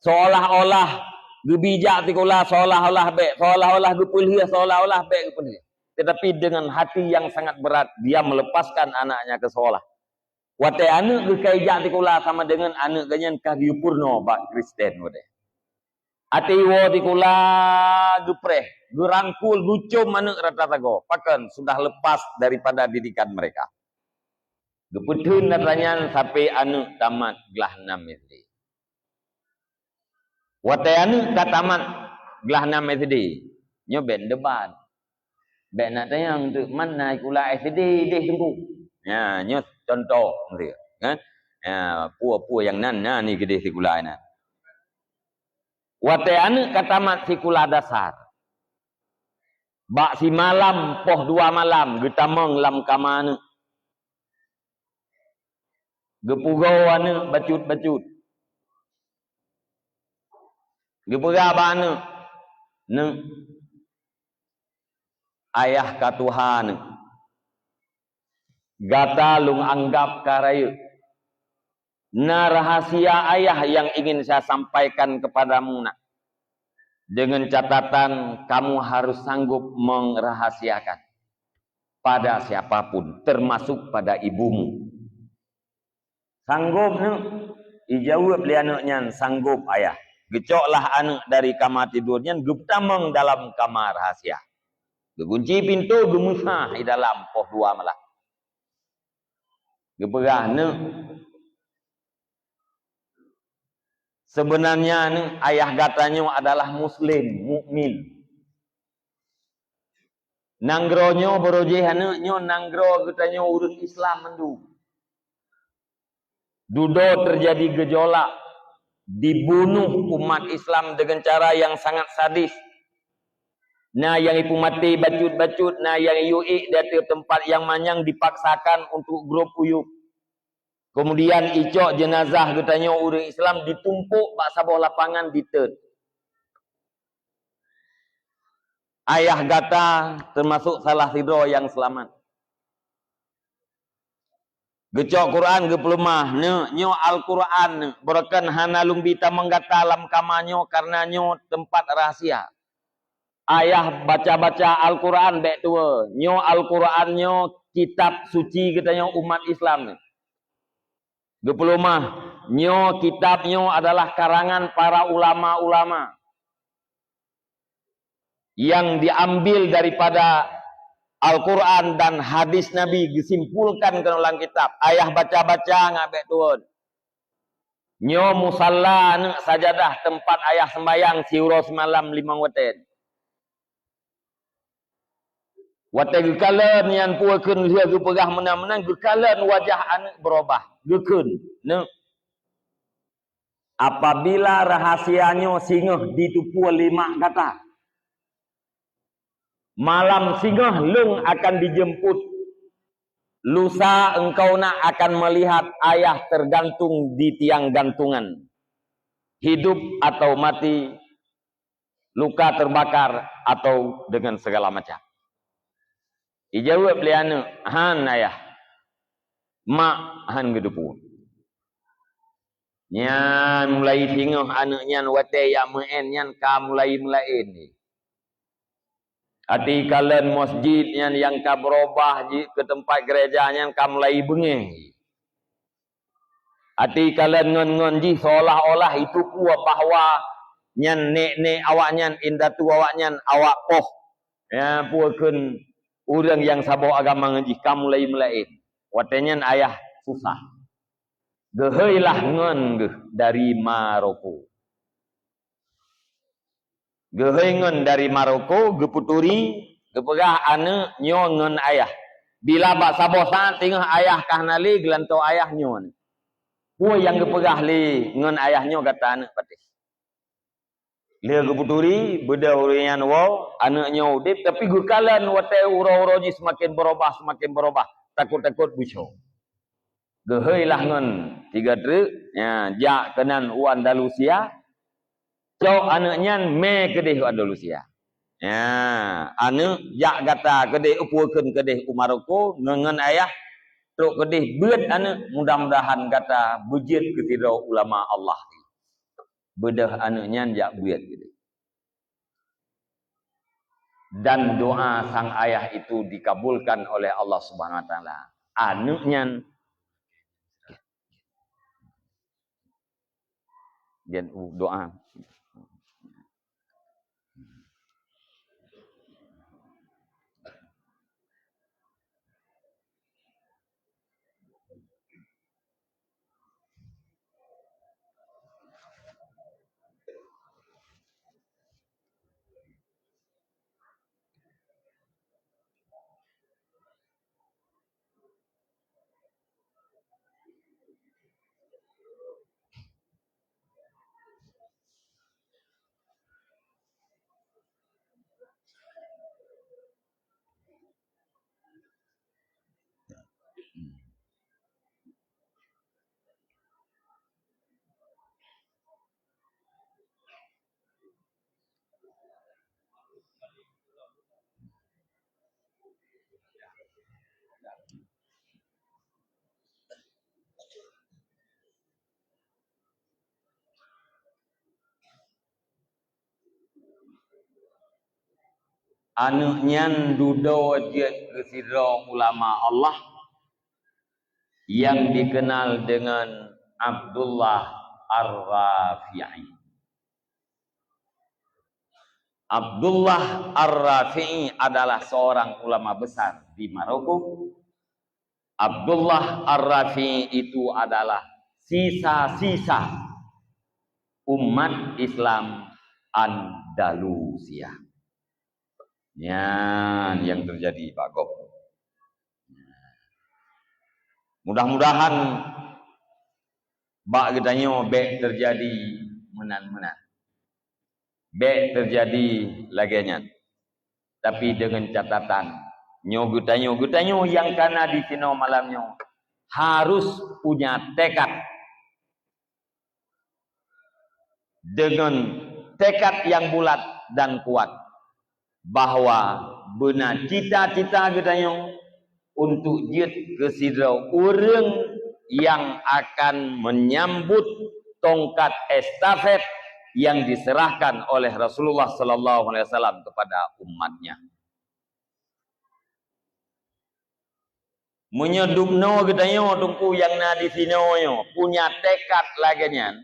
Seolah-olah geubijak sikula, seolah-olah bék, seolah-olah geupeulheueh, seolah-olah bék geupeulheueh. Tetapi dengan hati yang sangat berat, dia melepaskan anaknya ke sekolah. Watée aneuëk geuh ka ijak sikula sama deungon aneuëk geuh nyan ka geupeurunoe bak Kristen watée. Até iwoe sikula geupreh, geurangkul, geucom aneuëk rata sagoe, pakon sudah lepas daripada didikan mereka. Geupeutheun atra nyan sampai aneuëk tamat glah nam S D. Watée aneuëk ka tamat glah nam S D, nyoe bék debat. Bék na tanyong teuk, "Man na sikula S D deh Teungku?" Nya, nyoe contoh, kan? Ya, peue-peue nyang nan, na ni keudeh sikula nan. Watée aneuëk ka tamat sikula dasar, bak simalam poh dua malam geutamong lam kama aneuëk. Geupugoe aneuëk bacut-bacut. Geupeugah bak aneuëk, "Neuk, ayah ka tuha neuk. Gata lôn anggab ka rayeuk. Na rahasia ayah yang ingin saya sampaikan kepadamu, nak. Dengan catatan kamu harus sanggup merahasiakan pada siapapun, termasuk pada ibumu." "Sanggop, Neuk?" Ijaweueb lé aneuëk nyan, "Sanggop, Ayah." Geucoklah aneuëk dari kama tidur nyan, geupeutamong dalam kama rahasia. Geugunci pintoe, geumeusa i dalam poh dua malam. Geupeugah, "Neuk, seubeunanya, Neuk, ayah gata nyoe adalah muslim, mukmin. Nanggroe nyoe, barô jih aneuëk, nyoe nanggroe geutanyoe ureuëng Islam mandum. Dudoe teujadi geujolak, dibunoh umat Islam deungon cara nyang sangat sadis. Na nyang ipeumaté bacut-bacut, na nyang iyue ék di ateueh teumpat nyang manyang dipaksakan untuk grob uyueb. Keumudian icok jeunazah geutanyoe ureuëng Islam ditumpôk bak saboh lapangan ditét. Ayah gata teumasok salah sidroe nyang seulamat." Geucok Quran geupeuleumah, "Neuk, nyoe Al-Quran, Neuk, beureukan hana lôn bi tamong gata lam kama nyoe kareuna nyoe teumpat rahasia. Ayah baca-baca Al-Quran bék tuwoe. Nyoe Al-Quran nyoe kitab suci geutanyoe umat Islam, Neuk." Geupeuleumah, "Nyoe kitab nyoe adalah karangan para ulama-ulama nyang diambil daripada Al-Quran dan hadis Nabi, geusimpulkan keunoe lam kitab. Ayah baca-baca ngat bék tuwoe. Nyoe musalla, Neuk, sajadah teumpat ayah seumbahyang siuroe simalam limong watée." Watée geukalon nyan, peue kheun lheueh geupeugah meunan-meunan, geukalon wajah aneuëk beurubah. Geukheun, "Neuk, apabila rahasia nyoe singoh jiteupeue lé mak gata, malam singoh lôn akan dijeumput. Lusa engkau nak akan meulihat ayah teugantung di tiang gantungan, hidup atau mati, luka teubakar, atau deungon sigala macam." Ijaweueb lé aneuëk, "Hán, Ayah. Mak hán geuteupeue." Nyan mulai singoh aneuëk nyan watée jak meu'én nyan ka mulai meulaén. Até kalon meuseujid nyan nyang ka beurubah jeuet keu teumpat geureja nyan ka mulai beungéh. Até kalon ngon-ngon jih seolah-olah jiteupeue bahwa nyan nék-nék awaknyan, indatu awaknyan, awak poh, ya, peue kheun ureuëng nyang saboh agama ngon jih, ka mulai meulaén. Watée nyan ayah susah. Geuhôi lah ngon geuh dari Maroko. Geuhôi ngon dari Maroko, geupeuturi, geupeugah, "Aneuëk, nyoe ngon ayah." Bila bak saboh saát teungoh ayah ka hana lé, geulantoe ayah nyoe, "Peue nyang geupeugah lé ngon ayah nyoe gata aneuëk patéh?" Lheueh geupeuturi, beudôh ureuëng nyan woe, aneuëk nyoe udeb, tapi geukalon watée uroe-uroe jih seumaken beurubah, seumaken beurubah, takot-takot beucok. Geuhôi lah ngon tiga treuk, ya, jak keunan u Andalusia, cok aneuëk nyan mé keudeh u Andalusia. Ya, aneuëk, jak gata keudeh, peue kheun keudeh u Maroko, ngon, ngon ayah, trok keudeh beuet aneuëk, mudah-mudahan gata beujeuet keu sidroe ulama Allah. Beudôh aneuëk nyan jak beuet keudeh. Dan doa sang ayah itu dikabulkan oleh Allah Subhanahu Wa Taala. Aneuëk nyan, dan doa. Aneuëk nyan dudoe jeuet keu sidroe ulama Allah, yang dikenal dengan Abdullah Ar-Rafi'i. Abdullah Ar-Rafi'i adalah seorang ulama besar di Maroko. Abdullah Ar-Rafi'i itu adalah sisa-sisa umat Islam Andalusia. Nyan yang terjadi, Pak Gop. Mudah-mudahan bak geutanyoe bék terjadi meunan-meunan. Bék terjadi lagée nyan. Tapi dengan catatan, nyoe geutanyoe, geutanyoe nyang ka na di sinoe malam nyoe harus punya tekad. Dengan tekad yang bulat dan kuat bahwa beuna cita-cita geutanyoe untuk jeuet keu sidroe ureuëng yang akan menyambut tongkat estafet yang diserahkan oleh Rasulullah sallallahu alaihi wasallam kepada umatnya. Meunyoe dubnoe geutanyoe teungku nyang na di sinoe nyoe punya tekad lagée nyan,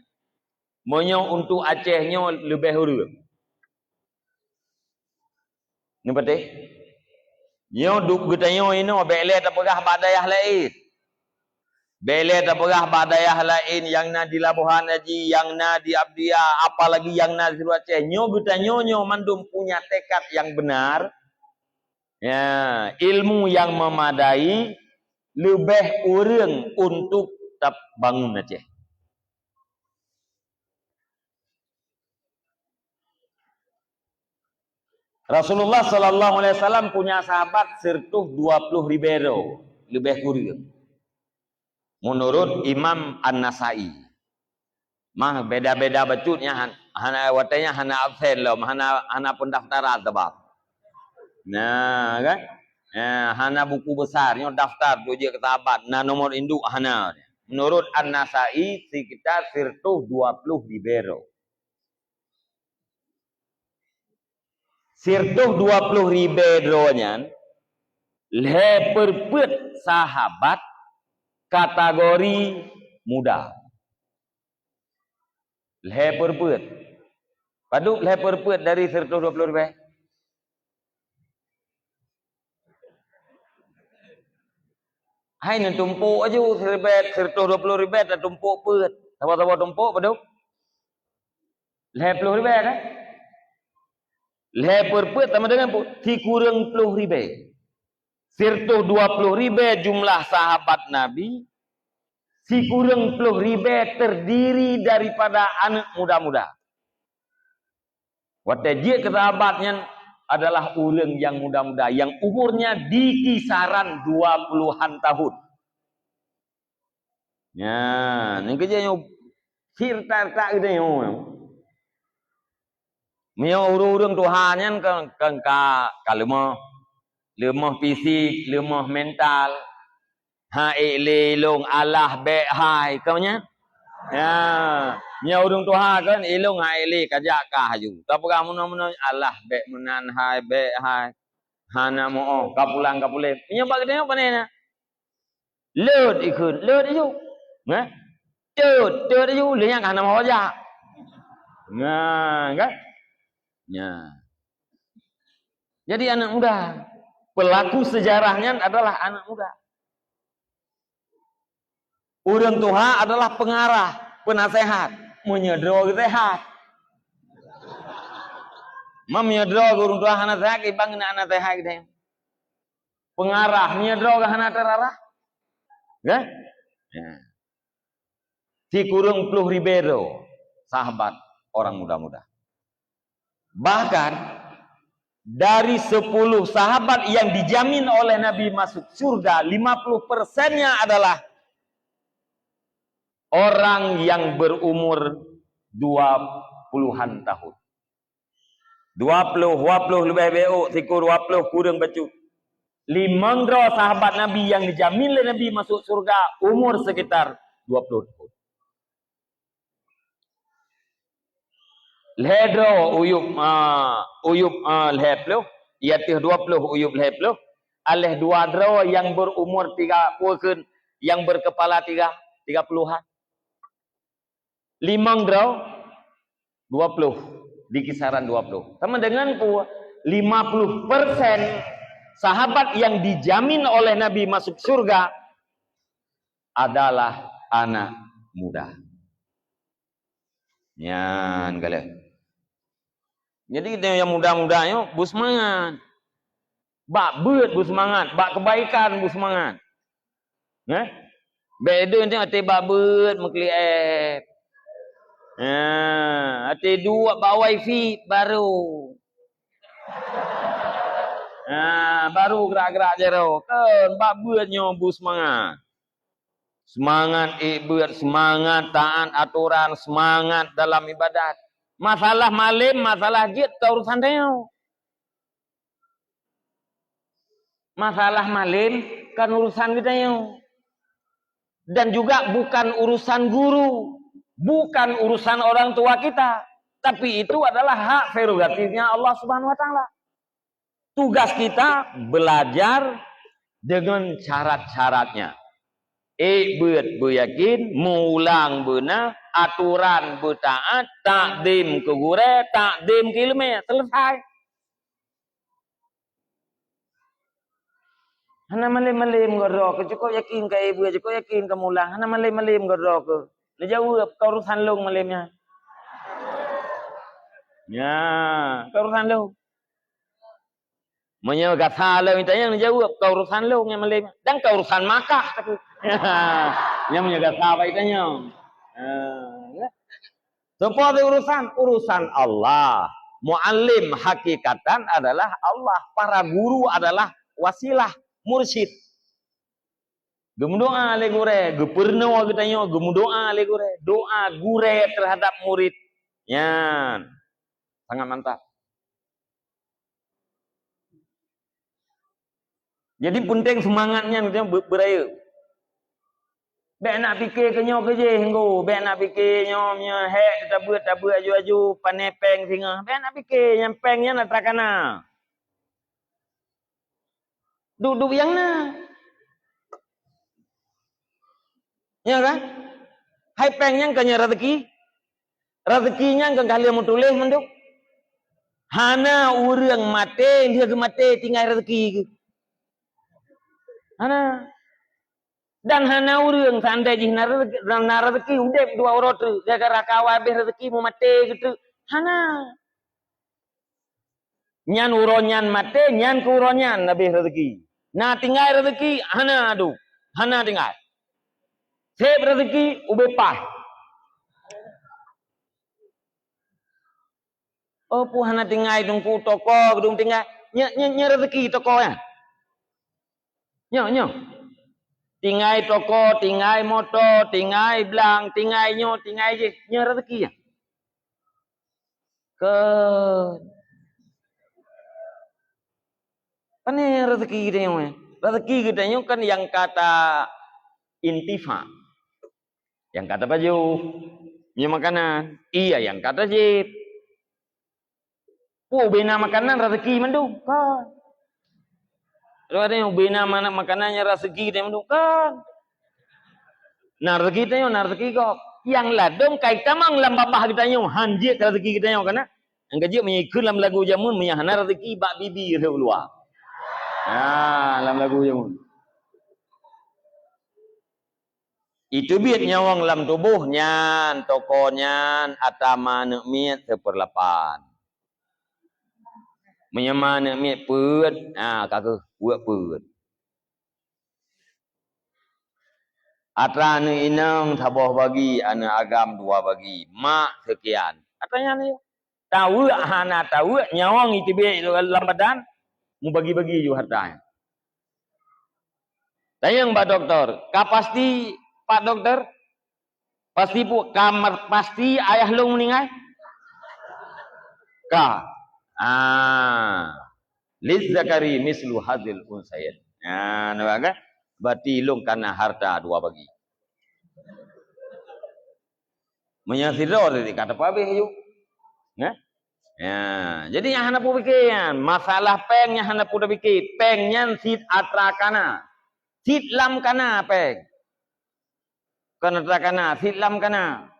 meunyoe untuk Aceh nyoe leubeh ureuëng. Neupatéh? Nyoe dup geutanyoe inoe bék lé tapeugah bak dayah laén. Bék lé tapeugah bak dayah laén nyang na di Labuhan Haji, nyang na di Abdya, apalagi nyang na di Aceh. Nyoe geutanyoe nyoe mandum punya tekad nyang beunar. Ya, ilmu yang memadai leubeh ureuëng untuk tabangun Aceh. Rasulullah sallallahu alaihi wasallam punya sahabat siratuh dua puluh ribée droe, leubeh kureueng. Menurut Imam An-Nasai. Mah beda-beda bacut nyan, han-, hana watée nyan hana absen lom, hana, hana pendaftaran sabab. Nah, kan? Nah, hana buku besar, nyoe daftar tu jeuet keu sahabat, na nomor induk hana. Menurut An-Nasai sekitar siratuh dua puluh ribée droe. Siratuh dua puluh ribée droe nyan, lhée peureupeuet sahabat kategori muda. Lhée peureupeuet. Padub lhée peureupeuet dari siratuh dua puluh ribée? Hai neutumpôk aju siribée, siratuh dua puluh ribée tatumpôk peuet. Saboh-saboh tumpôk padub? Lhée ploh ribée kan? Lhée peureupeuet sama dengan pu-, sikureueng ploh ribée. Siratuh dua puluh ribée jumlah sahabat Nabi, sikureueng ploh ribée terdiri daripada aneuk muda-muda. Watée jeuet keu sahabat nyan adalah ureuëng nyang muda-muda, nyang umurnya di kisaran dua puluhan tahun. Nyan, nyang keujeuet nyoe sirta-rta geutanyoe. Meunyoe ureuëng-ureuëng tuha nyan kan, kan ka, ka leumoh. Leumoh fisik, leumoh mental. Ha ék lé ilong alah bék hai, kon nyan? Ya, nyoe ureuëng tuha kan ilong ha ék lé kajak ka haju. Tapeugah meunoe-meunoe alah bék meunan hai, bék hai. Hana meu-oh, ka pulang, ka puléh. Nyoe bak geutanyoe pane na? Leuet ikheun, leuet iju. Nah, teut, teut iju, lheueh nyan ka hana meuhojak. Nah, kan? Nya. Jadi anak muda, pelaku sejarah nyan adalah anak muda. Ureuëng tuha adalah pengarah, penasehat. Meunyoe droe geusehat. Meunyoe droe ureuëng tuha hana sehat, kiban keuneuk hana sehat geutanyoe. Pengarah, meunyoe droe hana terarah. Kan? Ya. Sikureueng ploh ribée droe sahabat orang muda-muda. Bahkan, dari sepuluh sahabat yang dijamin oleh Nabi masuk surga, lima puluh persennya adalah orang yang berumur dua puluhan tahun. Dua puluh, dua puluh leubeh bacut, sikureueng dua puluh kureueng bacut. Limong droe sahabat Nabi yang dijamin lé Nabi masuk surga, umur sekitar dua puluh tahun. Lhée droe uyueb, a, uyueb, a, lhée ploh, i ateueh dua ploh uyueb lhée ploh, aléh dua droe nyang berumur tiga puluh kheun, yang berkepala tiga, tiga puluhan. Limong droe, dua puluh, di kisaran dua puluh. Sama dengan pu-, lima puluh persen sahabat yang dijamin oleh Nabi masuk surga adalah anak muda. Nyan galeh. Jadi, kita yang muda-muda nyoe beuseumangat. Bak beuet beuseumangat, bak kebaikan beuseumangat. Neh? Bèk deuh teuh até bak beuet meuklik app. Ha, até duek bak wifi baru. Ha, baru gerak-gerak jaroe. Kan bak beuet nyoe beuseumangat. Seumangat ék beuet, seumangat taat atoran, seumangat dalam ibadat. Masalah malem, masalah jeuet ka urusan tanyoe. Masalah malem kan urusan geutanyoe. Dan juga bukan urusan guru, bukan urusan orang tua kita, tapi itu adalah hak prerogatifnya Allah Subhanahu wa Taala. Tugas kita belajar dengan syarat-syaratnya. Ék beuet beuyakin, meuulang beuna, atoran beutaat, takzim keu gurèe, takzim keu ileumèe. Selesai. Hana malem-malem ngon droe keuh, cukup yakin ka ék beuet, cukup yakin ka meuulang. Hana malem-malem ngon droe keuh. Neujaweueb, ka urusan lôn malem nyan. Nya, ka urusan lôn. Meunyoe gasa lom itanyong, neujaweueb, ka urusan lôn nyang malem. Dan ka urusan Makkah, tapi. Nyan meunyoe gasa bak itanyong. Ha, ya. Soe po urusan? Urusan Allah. Muallim hakikatan adalah Allah. Para guru adalah wasilah, mursyid. Geumeudoa lé gurèe, geupeurunoe geutanyoe, geumeudoa lé gurèe. Doa gurèe terhadap murid. Nyan. Sangat mantap. Jadi, peunteng seumangat nyan, geutanyoe be-, beurayeuk. Bèk nak pike keu nyoe keu jéh, Ngku. Bèk nak pike nyoe, nyoe hék, tabeuet, tabeuet aju-aju, pané péng singoh. Bèk nak pike, nyang péng nyan atra kana. Duek-duek nyang na. Ya kan? Hai péng nyan kan nyan rezeki. Rezeki nyan kan ka lheueh meutuléh mandum. Hana ureuëng maté lheueh geumaté tinggai rezeki geuh. Hana. Dan hana ureuëng seandai jih na rezeki, na rezeki udeb dua uroe teuk, gara-gara ka awai abéh rezeki meumaté geuteuk. Hana. Nyan uroe nyan maté, nyan keu uroe nyan abéh rezeki. Na tinggai rezeki, hana adu. Hana tinggai. Seb rezeki ubé paih. Oh, peue hana tinggai teungku toko geudong tinggai. Nyoe, nyoe, nyoe rezeki toko nyan. Nyoe, nyoe. Tinggai toko, tinggai moto, tinggai blang, tinggai nyoe, tinggai jih. Nyoe rezeki nyan. Kon. Pane rezeki geutanyoe? Rezeki geutanyoe kan nyang ka ta intifa. Nyang ka tapajoh. Nyoe makanan. Iya, nyang ka tajieb. Peue ubé na makanan rezeki mandum? Kon. Lôn adak nyoe ubé na mana makanan nyang rezeki geutanyoe mandum? Kon. Na rezeki tanyoe, na rezeki gob. Nyang ladôm ka itamong lam babah geutanyoe, han jeuet rezeki geutanyoe kana. Nyang ka jeuet meunyoe ikheun lam lagu jameun, meunyoe hana rezeki bak bibi rhot u luwa. Ha, lam lagu jameun. Iteubiet nyawöng lam tuboh nyan, toko nyan atra ma aneuk miet seupeurlapan. Meunyoe ma aneuk miet peuet, ha, ka kheueh peuet-peuet. Atra aneuk inong saboh bagi, aneuk agam dua bagi, mak seukian. Atra nyan lé. Taweuek hana taweuek, nyawöng iteubiet lam badan, mubagi-bagi ju harta nyan. Tanyong bak dokto, ka pasti, Pak Dokto? Pasti pu-, ka mer-, pasti ayah lôn meuninggai? Ka. Ah. Lizzakari mislu hadzil unsayain. Nah, nampak kan? Berarti lôn kana harta dua bagi. Meunyoe sidroe tadi ka tapeuhabéh aju. Nah? Ya, jadi nyang hana peue pike nyan, masalah péng nyang hana peue tapike. Péng nyan cit atra kana. Cit lam kana péng. Kon atra kana, sit lam kana.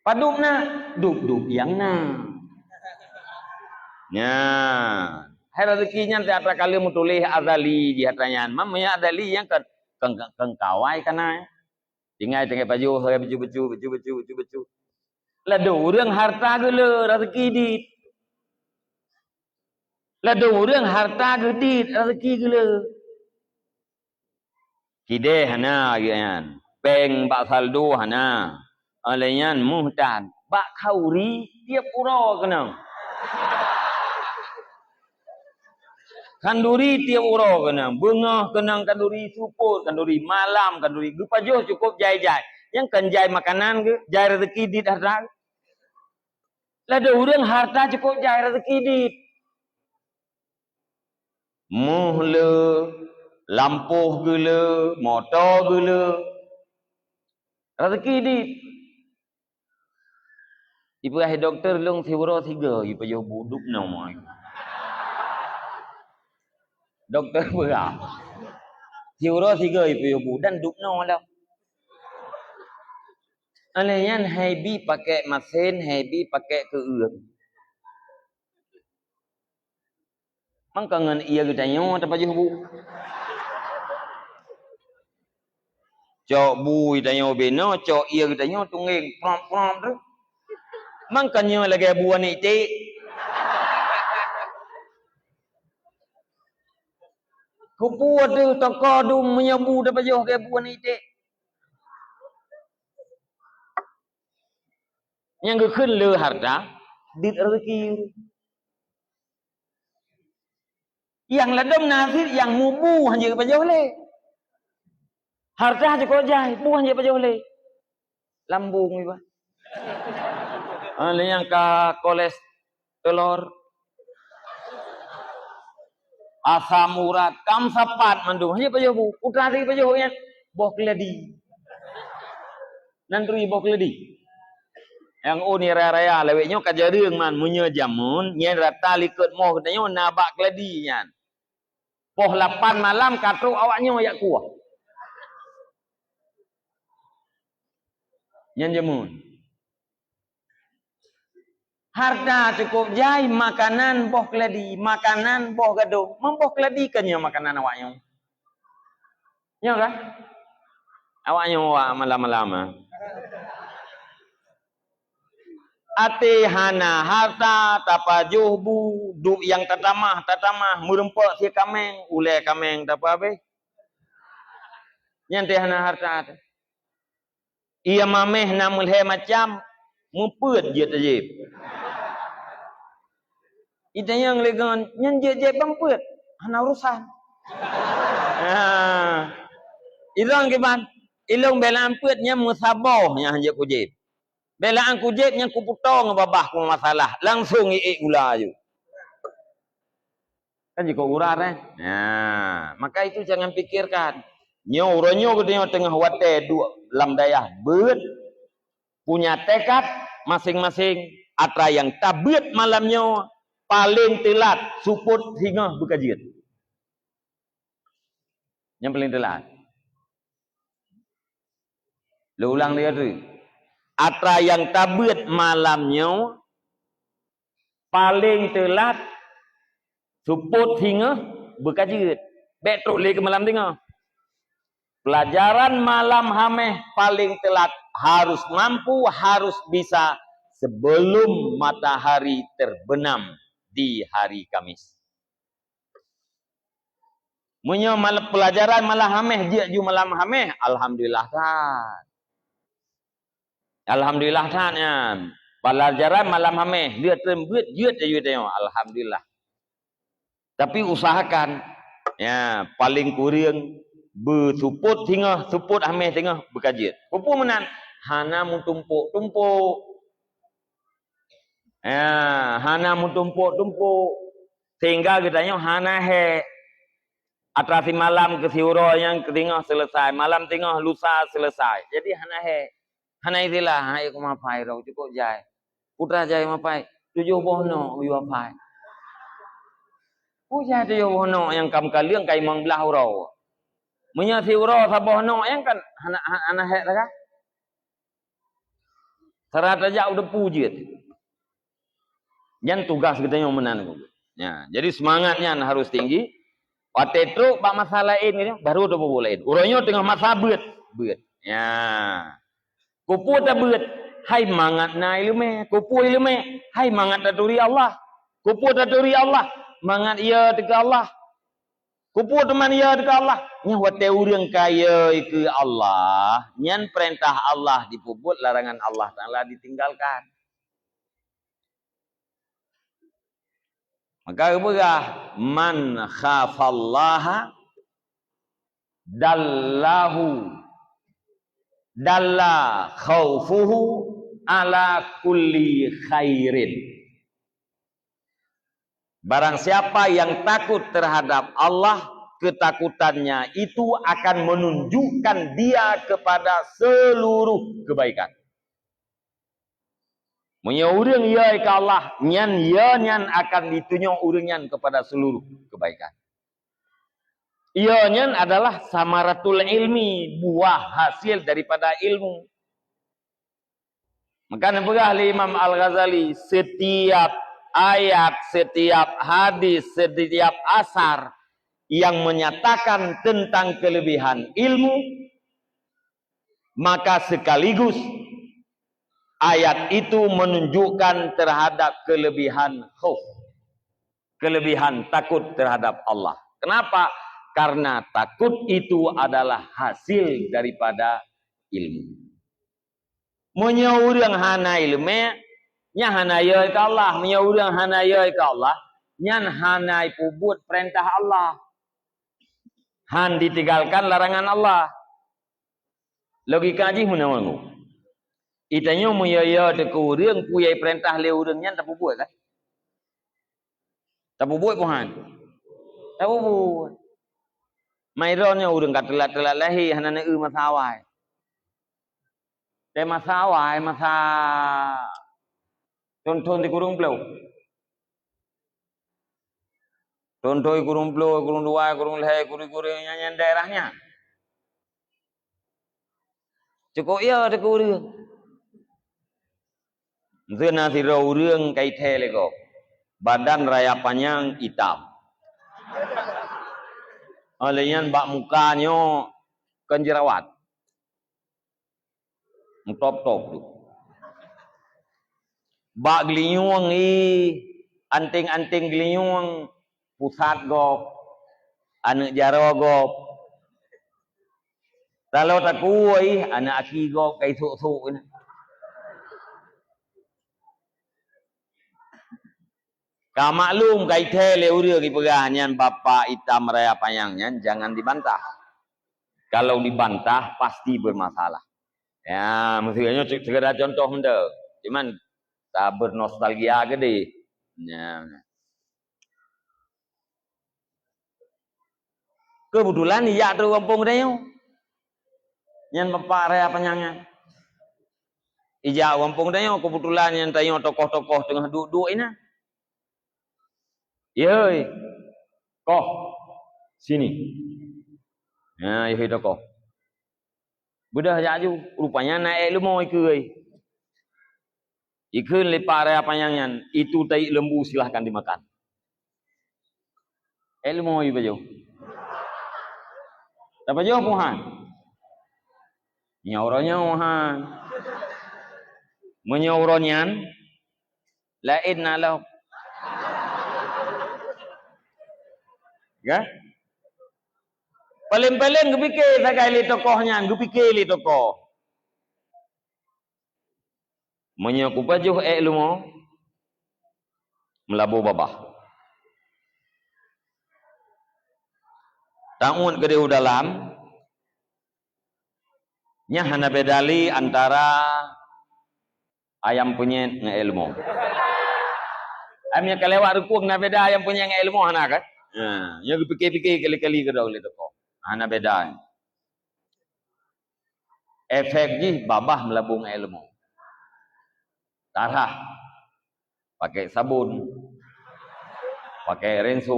Padub na, dub-dub nyang na. Nyan. Hai rezeki nyan teuka ka lheueh meutuléh azali jih atra nyan. Mam meunyo azali nyang kon, kon, kon, kon kawai kana. Tinggai, tinggai pajoh, becu-becu, becu-becu, becu-becu. Ladôm ureuëng harta geule, rezeki dit. Ladôm ureuëng harta geudit, rezeki geule. Kideh hana geuh nyan. Péng bak saldo hana. Óh lheueh nyan muhtan. Bak khanduri tieb uroe keunong. Khanduri tieb uroe keunong. Beungoh keunong khanduri, seupôt khanduri, malam khanduri. Geupajoh cukôp jai-jai. Nyang kon jai makanan geuh, jai rezeki dit harta. Ladôm ureuëng harta cukôp jai rezeki dit. Moh le, lampôh geule, moto geule. Rezeki dit. Ipeugah dokto lôn siuroe sigoe ipajoh bu dub noe. Dokto peugah. Siuroe sigoe ipajoh bu dan dub noe lom. Óh lheueh nyan hai bi pakai masen, hai bi pakai keueung. Mangka ngon ié geutanyoe tapajoh bu. Cok bu geutanyoe binoe, cok ié geutanyoe tunggeng prop-prop tu. Mangka nyoe lagée bu aneuk iték. Keupeue teuh toko dum meunyoe bu tapajoh lagée bu aneuk iték? Nyang geukheun le harta, dit rezeki. Nyang ladôm na cit nyang mubu hana geupajoh lé. Harta cukôp jai, bu hana geupajoh lé. Lambung iba. Ah, lé nyang ka kolesterol. Asam urat, kam sapat mandum. Hanya pajoh bu, putra tadi pajoh nyan. Boh keuladi. Nan turi boh keuladi. Nyang ôn raya-raya lawét nyoe ka jareueng man meunyoe jameun, nyan rata likot moh geutanyoe na bak keuladi nyan. Poh lapan malam ka trok awak nyoe jak kuah. Nyan jameun. Harta cukôp jai, makanan boh keuladi, makanan boh gadôh. Meuboh keuladi kan nyoe makanan awak nyoe. Nyoe kah? Awak nyoe wak malam-malam, ah. Até hana harta, tapajoh bu, duek nyang tatamah, tatamah, meureumpok sie kaméng, ulée kaméng tapeuhabéh. Nyan teuh hana harta teuh. Ié maméh na meulhée macam, meupeuet jeuet jieb. Itanyong lé gon, nyan jeuet-jeuet ban peuet, hana urusan. Ha. Ilong kiban, ilong beulaan peuet nyan meusaboh nyang hanjeuet kujieb. Beulaan kujieb nyan kuputong babah ku masalah, langsong iék gula aju. Kan jikok urat, eh? Nah, maka itu jangan pikirkan. Nyoe uroe nyoe geutanyoe teungoh watée duek lam dayah beuet, punya tekad masing-masing, atra nyang tabeuet malam nyoe paleng teulat supôt singoh beuka jeuet. Nyang paleng teulat. Lôn ulang lé atra. Atra nyang tabeuet malam nyoe paleng teulat supôt singoh beuka jeuet. Bék trok lé keu malam singoh. Pelajaran malam Haméh paleng teulat harus mampu, harus bisa sebelum matahari terbenam di hari Kamis. Meunyoe mal-, pelajaran malam Haméh jeuet ju malam Haméh, alhamdulillah that. Alhamdulillah that nyan. Pelajaran malam Haméh, lheueh trön beuet jeuet ju tanyoe, alhamdulillah. Tapi usahakan, ya, paleng kureueng beusupôt singoh, supôt Haméh singoh beuka jeuet. Peue meunan? Hana meutumpôk-tumpôk. Ya, hana meutumpôk-tumpôk. Sehingga geutanyoe hana hék. Atra simalam keu siuroe nyang keu singoh selesai, malam singoh lusa selesai. Jadi hana hék. Hana istilah, "Hai, ku mapai droe, cukôp jai." Putra jai mapai, tujoh boh nok geuyue apai. Peue jai tujoh boh nok nyang ka meukaleueng ka limong blaih uroe. Meunyoe siuroe saboh nok, nyan kan hana, hana hék lagak. Sira tajak u depu jeuet. Nyan tugaih geutanyoe meunan. Ya, jadi seumangat nyan harus tinggi. Watée trok bak masa laén, baru tapeubuet laén. Uroe nyoe teungoh masa beuet, beuet. Ya. Keupeue tabeuet? Hai mangat na iéleumé. Keupeue iéleumé? Hai mangat taturi Allah. Keupeue taturi Allah? Mangat yo teuka Allah. Keupeue teuma yo teuka Allah? Nyoe watée ureuëng ka yo keu Allah, nyan peurintah Allah jipeubuet, larangan Allah Taala ditinggalkan. Maka geupeugah, "Man khafallaha dallahu, dalla khaufuhu ala kulli khairin." Barang siapa yang takut terhadap Allah, ketakutannya itu akan menunjukkan dia kepada seluruh kebaikan. Meunyoe ureuëng yo keu Allah, nyan yo nyan akan ditunyok ureuëng nyan kepada seluruh kebaikan. Yo nyan adalah samaratul ilmi, buah hasil daripada ilmu. Maka neupeugah lé Imam Al-Ghazali, setiap ayat, setiap hadis, setiap asar yang menyatakan tentang kelebihan ilmu, maka sekaligus ayat itu menunjukkan terhadap kelebihan khauf, kelebihan takut terhadap Allah. Kenapa? Karena takut itu adalah hasil daripada ilmu. Meunyoe ureuëng hana iéleumé, nyan hana yo keu Allah. Meunyoe ureuëng hana yo keu Allah, nyan hana peubuet peurintah Allah. Han ditinggalkan larangan Allah. Logika jih meunan ngon. Geutanyoe meunyoe yo teuka ureuëng, peue nyang jipeurintah lé ureuëng nyan tapeubuet kan? Tapeubuet peue han? Tapeubuet. Mai droeneuh ureuëng ka teulat-teulat lahé hana neueu masa awai. Teuh masa awai, masa thon-thon di kureueng ploh. Thon-thon di kureueng ploh, kureueng dua, kureueng lhée, kureueng, kureueng nyan, nyan daerah nyan. Cukôp yo teuka ureuëng. Meuseu na sidroe ureuëng ka jithée lé gob. Badan raya panyang itam. Óh lheueh nyan bak muka nyoe kon jeurawat. Meutôb-tôb tu. Bak geulinyueng ih, anting-anting geulinyueng, pusat gob, aneuëk jaroe gob. Taloe takue ih, aneuëk aki gob ka isôk-sôk nyan. Ka maklum, ka jithée lé ureuëng jipeugah nyan bapak itam raya panyang nyan, jangan dibantah. Kalau dibantah, pasti bermasalah. Ya, meuseu nyoe sekedar contoh meunan. Cuman, ta bernostalgia keudeh. Ya. Keubeutulan ijak trok gampông geutanyoe. Nyan bapak raya panyang nyan. Ijak gampông geutanyoe, keubeutulan nyan tanyoe tokoh-tokoh teungoh duek-duek inan. "Yehoi, koh, sini." Nah, yehoi tokoh. Beudôh jak aju, rupanya na ék leumo ikeue. Ikheun lé pak raya panyang nyan, "Itu tai lembu, silahkan dimakan." Ék leumo ipajoh? Tapajoh peue han? Nyoe uroe nyoe han. Meunyoe uroe nyan, laén na lom. Ka? Paleng-paleng geupike sagai lé tokoh nyan, geupike lé tokoh. Meunyoe kupajoh ék leumo, meulaboh babah. Taôt keudeh u dalam, nyan hana beda lé antara ayam penyet ngon ék leumo. Ayam nyang ka lewat rukung na beda ayam penyet ngon ék leumo, hana kan? Ha, nyoe geupike-pike kali-kali keudroe lé tokoh. Hana beda. Efek jih babah meulaboh ngon ék leumo. Tarhah. Pakai sabon. Pakai rinso.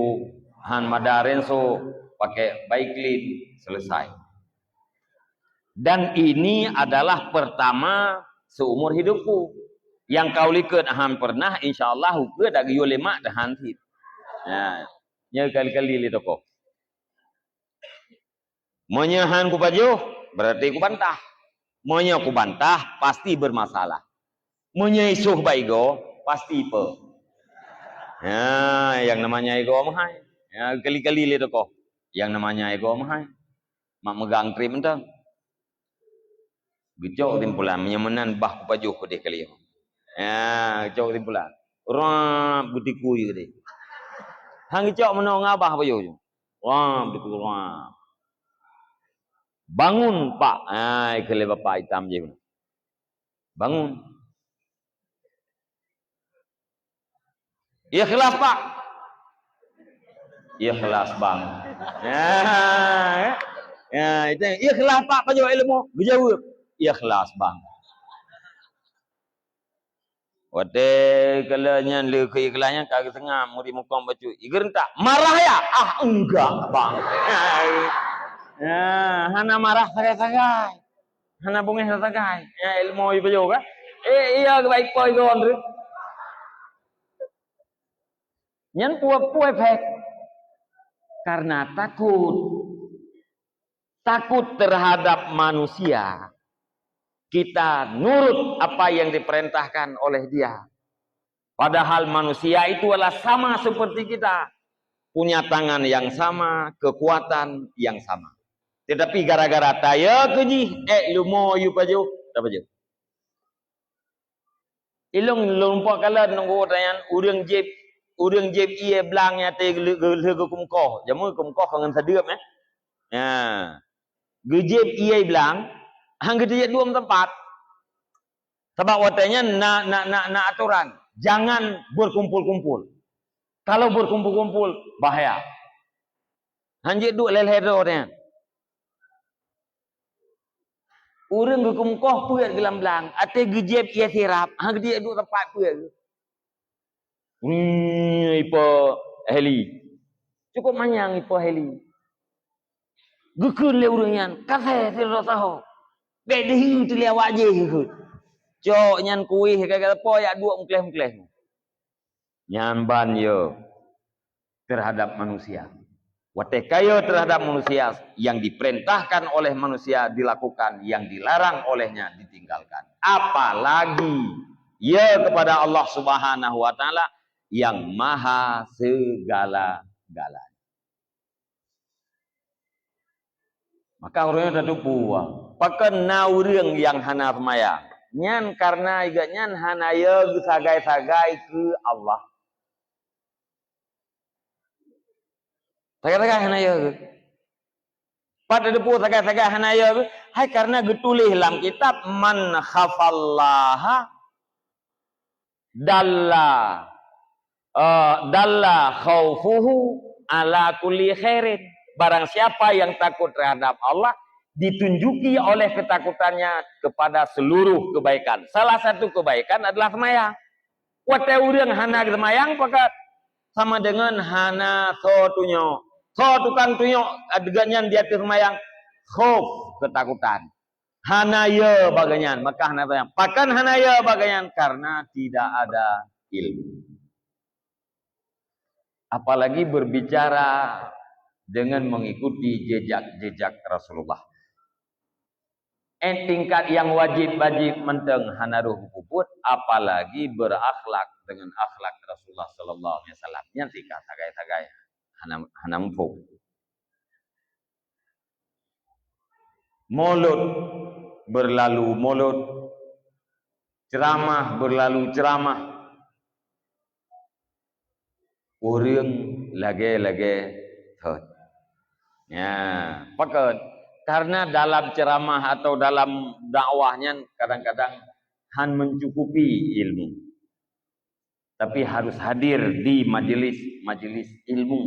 Han mada rinso, pakai baik clean, selesai. Dan ini adalah pertama seumur hidupku. Yang kau likot han pernah, insya Allah ukeue dak geuyue lemak tahan cit. Nah, nyoe kali-kali lé tokoh. Meunyoe han kupajoh, berarti kubantah. Meunyoe kubantah, pasti bermasalah. Meunyoe isoh bak igoe, pasti ipe. Ha, yang namanya igoe meuhai. Ya, kali-kali lé tokoh. Yang namanya igoe meuhai. Mak meugang trip mantong. Geucok simpulan, meunyoe meunan bah kupajoh keudeh kali nyoe. Ya, geucok simpulan. Rap, geutiku je keudeh. Han geucok meunoe ngabah pajoh je. Rap, geutiku, rap. "Bangun, Pak." Ai, keu lé bapak itam je. "Bangun." "Ikhlas, Pak." "Ikhlas, Bang." Nah, ya, itu, "Ikhlas, Pak, pajoh ilmu." Geujaweueb, "Ikhlas, Bang." Watée kala nyan lé keu ikhlas nyan ka geuseungab murit mukong bacut. Igeurentak, "Marah ya?" "Ah, enggak, Bang." Nah, hana marah sagai-sagai. Hana beungéh sagai. Ya, ilmu ipajoh kan? Eh, iya, baik poi gon tu. Nyan peue-peue efek. Karena takut. Takut terhadap manusia. Kita nurut apa yang diperintahkan oleh dia. Padahal manusia itu adalah sama seperti kita. Punya tangan yang sama, kekuatan yang sama. Tetapi gara-gara taya keu jih, eh, lumo yue pajoh, tapajoh. Ilong lôn pok kalon nunggu tanyan, ureuëng jieb, ureuëng jieb ié blang nyang até geuleu-, geuleu geukumkoh. Jameun kumkoh ngon sadeueb, eh. Ya. Geujieb ié blang, han geuteujieb duek meuteumpat. Sabab watée nyan na, na, na, na aturan, jangan berkumpul-kumpul. Kalau berkumpul-kumpul, bahaya. Han jeuet duek lhée-lhée droe nyan. Ureuëng geukumkoh peuet geulam blang, até geujieb ié sirab, han geuteujieb duek teumpat peuet. Wih, ipe heli. Cukup manyang ipe heli. Geukheun lé ureuëng nyan, "Kasée sidroe saho. Bék deuh teuh lé awak jih," geukheun. Cok nyan kueh ka geuleupah jak duek meukleh-meukleh. Nyan ban yo terhadap manusia. Watée ka yo terhadap manusia, yang diperintahkan oleh manusia dilakukan, yang dilarang olehnya ditinggalkan. Apalagi ya kepada Allah Subhanahu wa Ta'ala yang Maha Segala-galanya. Maka ureuëng nyan tateupeue, pakon na ureuëng nyang hana seumayang? Nyan kareuna gobnyan hana yo geusagai-sagai keu Allah. Sagai-sagai hana yo geuh. Pat tateupeue sagai-sagai hana yo geuh? Hai kareuna geutuléh lam kitab, "Man khafallaha dalla, eh, dalla khaufuhu ala kulli khairin." Barang siapa yang takut terhadap Allah, ditunjuki oleh ketakutannya kepada seluruh kebaikan. Salah satu kebaikan adalah seumayang. Watée ureuëng hana seumayang, pakon sama deungon hana soe tunyok. Soe tukang tunyok gobnyan di ateueh seumayang? Khauf, ketakutan. Hana yo bak gobnyan, maka hana seumayang. Pakon hana yo bak gobnyan? Karena tidak ada ilmu. Apalagi berbicara dengan mengikuti jejak-jejak Rasulullah. Eh, tingkat nyang wajéb-wajéb mantong hana rhoh geupeubuet, apalagi berakhlak dengan akhlak Rasulullah sallallahu alaihi wasallam. Nyan sika sagai-sagai hana, hana muphom. Mulod berlalu mulod, ceramah berlalu ceramah. Ureuëng lagée-lagée thot. Ya, pakon? Karena dalam ceramah atau dalam dakwah nyan kadang-kadang han mencukupi ilmu. Tapi harus hadir di majelis-majelis ilmu.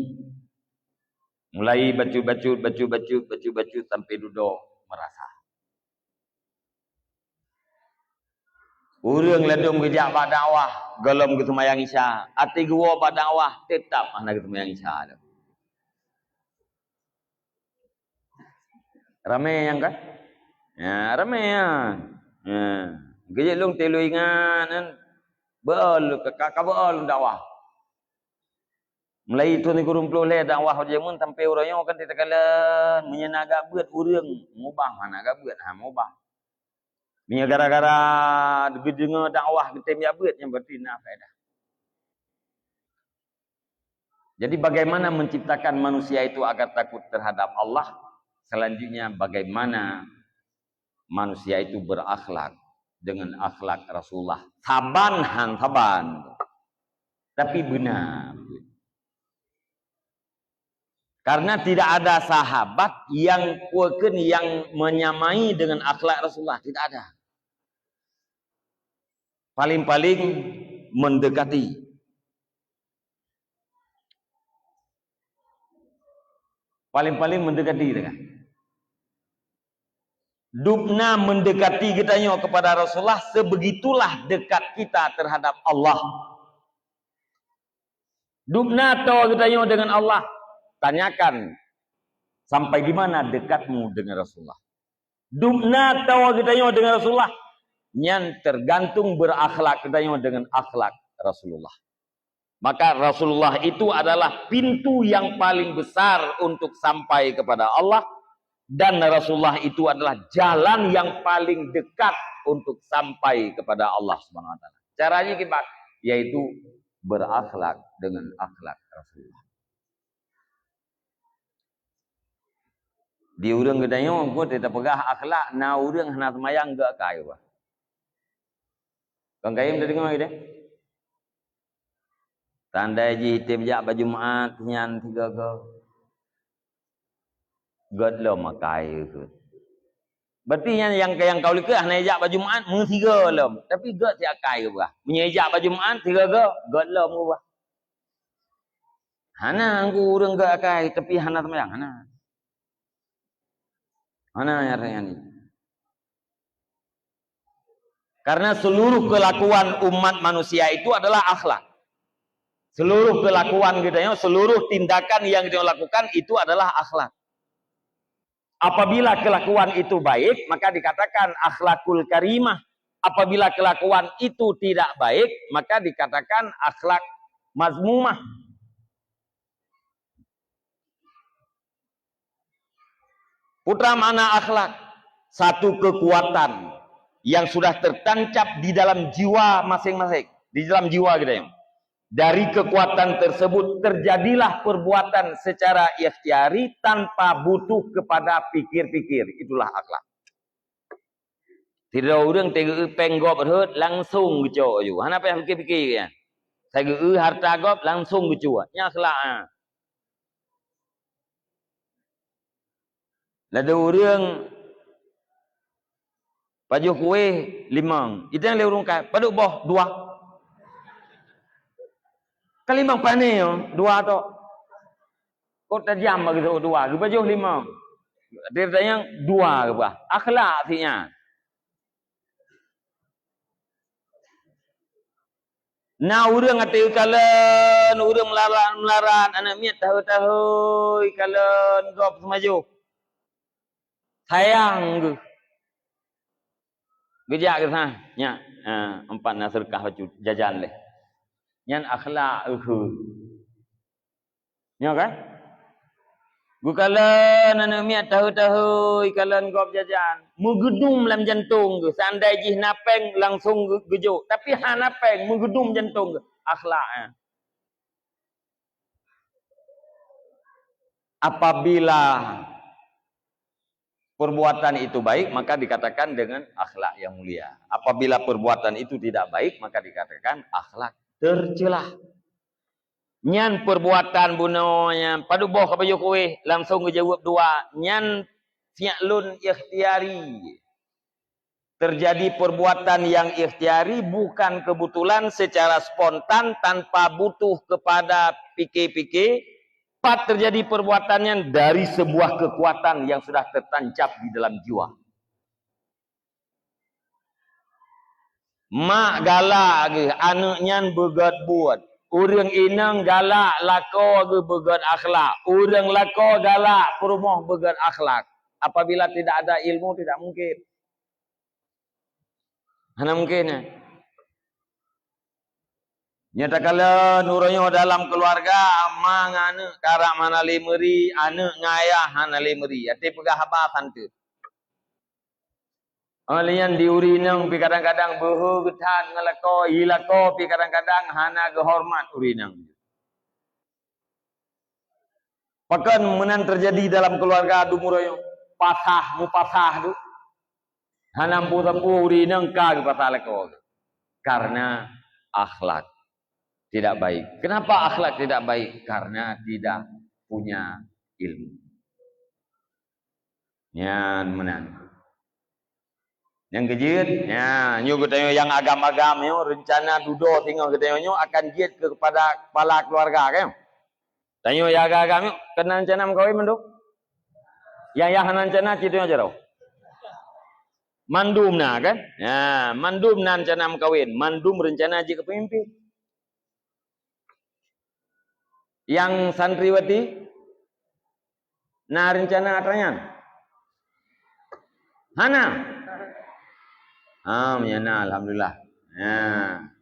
Mulai bacut-bacut, bacut-bacut, bacut-bacut sampai dudoe meurasa. Ureuëng ladom geujak bak dakwah, gohlom geuseumayang Isya. Até geuwoe bak dakwah, teutap hana geuseumayang Isya lom. Ramé nyang ka? Ya, ramé nyan. Ya. Geujek lôn teuh lôn ingat nyan. Beuol ka, ka, ka beuol dakwah. Mulai thôn sikureueng ploh lhèe dakwah jameun sampai uroe nyoe kan teukalon, meunyoe na agak beuet ureueng mubah, hana agak beuet, ha mubah. Meunyoe gara-gara geudeungoe dakwah geutem jak beuet, nyan berarti na faedah. Jadi, bagaimana menciptakan manusia itu agar takut terhadap Allah? Selanjutnya, bagaimana manusia itu berakhlak dengan akhlak Rasulullah? Saban han saban. Tapi benar. Karena tidak ada sahabat yang kueken yang menyamai dengan akhlak Rasulullah. Tidak ada. Paling-paling mendekati. Paling-paling mendekati dengan. Dubna mendekati geutanyoe kepada Rasulullah, sebegitulah dekat kita terhadap Allah. Dubna toe geutanyoe dengan Allah, tanyakan sampai di mana dekatmu dengan Rasulullah. Dubna toe geutanyoe dengan Rasulullah, nyan tergantung berakhlak geutanyoe dengan akhlak Rasulullah. Maka Rasulullah itu adalah pintu yang paling besar untuk sampai kepada Allah, dan Rasulullah itu adalah jalan yang paling dekat untuk sampai kepada Allah Subhanahu wa taala. Caranya kiban, yaitu berakhlak dengan akhlak Rasulullah. Di ureueng geutanyoe pun teupeugah akhlak, na ureueng hana seumayang geuakai bah. Kon kayém teudeungoe deh. Tandai jih item jak bak Jumat nyan sigoe-goe. Gét lom akai keuh. Berarti nyan nyang, nyang ka ulikeue hana ijak bak Jumat meusigoe lom, tapi gét siakai keubah. Meunyoe ijak bak Jumat sigoe-goe, gét lom keubah. Hana anggô ureueng gét akai tapi hana seumayang, hana. Hana nyang nyan. Karena seluruh kelakuan umat manusia itu adalah akhlak. Seluruh kelakuan geutanyoe, seluruh tindakan yang geutanyoe lakukan itu adalah akhlak. Apabila kelakuan itu baik, maka dikatakan akhlakul karimah. Apabila kelakuan itu tidak baik, maka dikatakan akhlak mazmumah. Putra makna akhlak, satu kekuatan yang sudah tertancap di dalam jiwa masing-masing, di dalam jiwa kita yang. Dari kekuatan tersebut terjadilah perbuatan secara ikhtiari tanpa butuh kepada pikir-pikir. Itulah akhlak. Sidroe ureueng teugeupéng gob rhot langsung geucok ju. Hana payah pikir-pikir nyan. Teugeue harta gob langsung geucok. Nyan akhlak, ha. Ladôm ureueng pajoh kueh limong. Itang lé ureueng kai, padub boh? Dua. Ka limong pané nyoe, dua tok. Kok tajam bagi tu dua, geupajoh limong. Dia tanyong dua keubah. Akhlak si nyan. Na ureueng até geukalon, ureueng meularat-meularat, aneuk miet tahôi-tahôi kalon gob seumajoh. Sayang geuh. Geujak geuh sana, nyak, ha, empat na seudeukah bacut jajan lé. Nyan akhlak, uhu. Nyoe kan? Geukalon aneuk miet tahôi-tahôi kalon gob jajan, meugeudum lam jantong geuh. Seandai jih na péng langsong geu-, geujok, tapi hana péng, meugeudum jantong geuh. Akhlak nyan. Apabila perbuatan itu baik, maka dikatakan dengan akhlak yang mulia. Apabila perbuatan itu tidak baik, maka dikatakan akhlak tercela. Nyan perbuatan bunoe nyan, padub boh ka pajoh kueh, langsong geujaweueb dua, nyan fi'lun ikhtiyari. Terjadi perbuatan yang ikhtiyari bukan kebetulan secara spontan tanpa butuh kepada pikir-pikir, pat terjadi perbuatan nyan dari sebuah kekuatan yang sudah tertancap di dalam jiwa. Mak galak geuh, aneuk nyan beugét buet. Ureueng inong galak, lakoe geuh beugét akhlak. Ureueng lakoe galak, peurumoh beugét akhlak. Apabila tidak ada ilmu, tidak mungkin. Hana mungkin, ya. Nyata kala nurunyoe dalam keluarga, ma ngon aneuk karab hana lé meuri, aneuk ngon ayah hana lé meuri. Até peugah haba santeut. Óh lheueh nyan di ureueng inong pih kadang-kadang beuhe geuthat ngon lakoe, i lakoe pih kadang-kadang hana geuhoreumat ureueng inong. Pakon meunan teujadi dalam keuluwarga dum uroe nyoe? Pasah, mupasah tu. Hana meupeue-peue ureueng inong ka geupasah lakoe. Karena akhlak tidak baik. Kenapa akhlak tidak baik? Karena tidak punya ilmu. Nyan meunan. Nyang keujeuet, nya, nyoe geutanyoe nyang agam-agam nyoe, reuncana dudoe singoh geutanyoe nyoe akan jeuet keu kepada kepala keuluwarga, kan? Tanyoe nyang agam-agam nyoe, keunan reuncana meukawen mandum? Nyang, nyang hana reuncana cit tanyoe jaroe. Mandum na, kan? Nya, mandum na reuncana meukawen, mandum reuncana jeuet keu peumimpin. Nyang santriwati na reuncana atra nyan? Hana? Ah, meunyo na, alhamdulillah. Nah.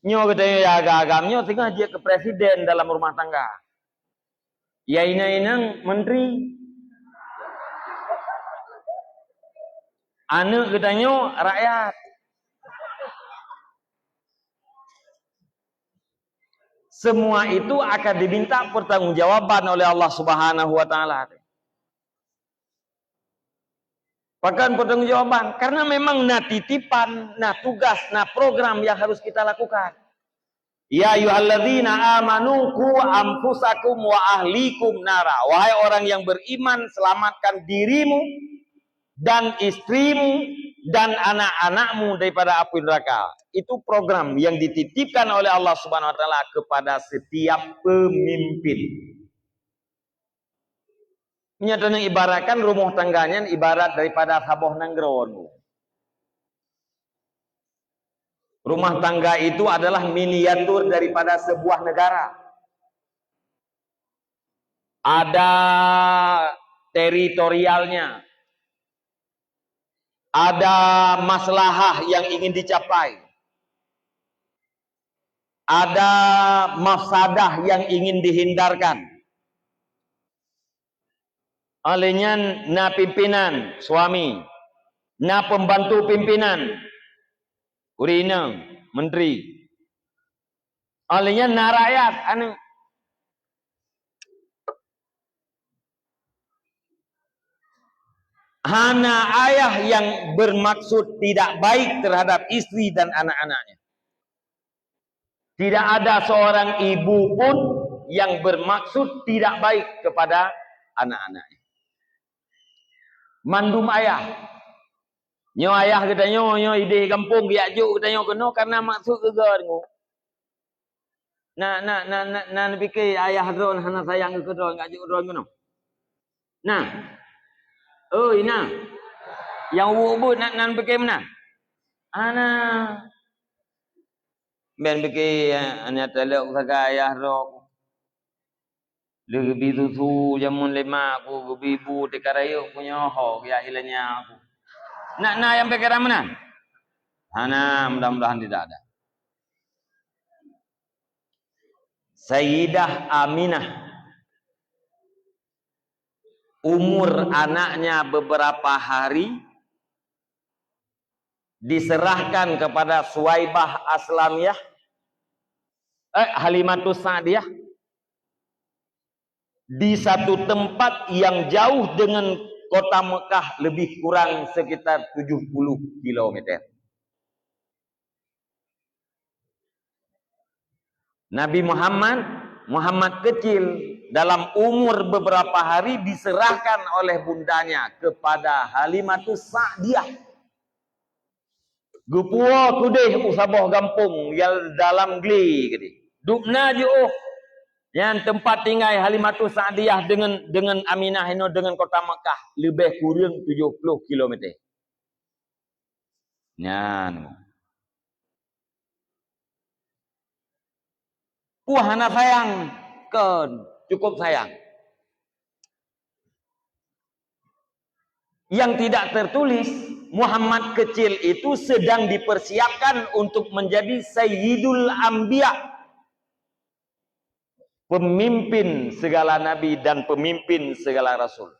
Nyoe geutanyoe nyang agam-agam nyoe singoh jeuet keu presiden dalam rumah tangga. Nyang inong-inong menteri. Aneuk geutanyoe rakyat. Semua itu akan diminta pertanggungjawaban oleh Allah Subhanahu wa Ta'ala. Pakon pertanggungjawaban? Karena memang na titipan, na tugas, na program yang harus kita lakukan. "Ya ayyuhalladzina amanu qu anfusakum wa ahlikum nara." Wahai orang yang beriman, selamatkan dirimu dan istrimu dan anak-anakmu daripada api neraka. Itu program yang dititipkan oleh Allah Subhanahu wa Ta'ala kepada setiap pemimpin. Meunyo tanyoe ibaratkan rumoh tangga nyan ibarat daripada saboh nanggroe. Rumah tangga itu adalah miniatur daripada sebuah negara. Ada teritorialnya. Ada maslahah yang ingin dicapai. Ada mafsadah yang ingin dihindarkan. Óh lheueh nyan na pimpinan, suami. Na pembantu pimpinan, ureueng inong, menteri. Óh lheueh nyan na rakyat, aneuk. Hana ayah yang bermaksud tidak baik terhadap istri dan anak-anaknya. Tidak ada seorang ibu pun yang bermaksud tidak baik kepada anak-anaknya. Mandum ayah. Nyoe ayah geutanyoe, nyoe idéh gampông geujak jok geutanyoe keunoe karena maksud geugon nyoe. Na, na, na, na, na neupike ayah droen hana sayang keu droen, ka jok droen keunoe? Na. Oi, na. Nyang ubit-ubit na, na neupike meunan? Hana. Ben pike, eh, hana talok sagai ayah droe. Lheueh geubi susu jameun lé mak ku, geubi bu teuka rayeuk ku nyoe ho, geujak ilanya ku. Na, na nyang pikeran meunan? Hana, mudah-mudahan tidak ada. Sayyidah Aminah, umur anaknya beberapa hari, diserahkan kepada Suwaibah Aslamiyah, eh, Halimatus Sa'diyah, di satu tempat yang jauh dengan kota Mekah lebih kurang sekitar tujuh puluh kilometer. Nabi Muhammad, Muhammad kecil, dalam umur beberapa hari diserahkan oleh bundanya kepada Halimatus Sa'diyah. Geupuwoe keudeh u saboh gampông nyang dalam glé keudeh. Dubna jiôh nyan teumpat tinggai Halimatus Sa'diyah deungon, deungon Aminah inoe deungon kota Makkah leubeh kureueng tujoh ploh kilometer. Nyan. Peue hana sayang? Kon, cukup sayang. Yang tidak tertulis, Muhammad kecil itu sedang dipersiapkan untuk menjadi Sayyidul Anbiya, pemimpin segala nabi dan pemimpin segala rasul.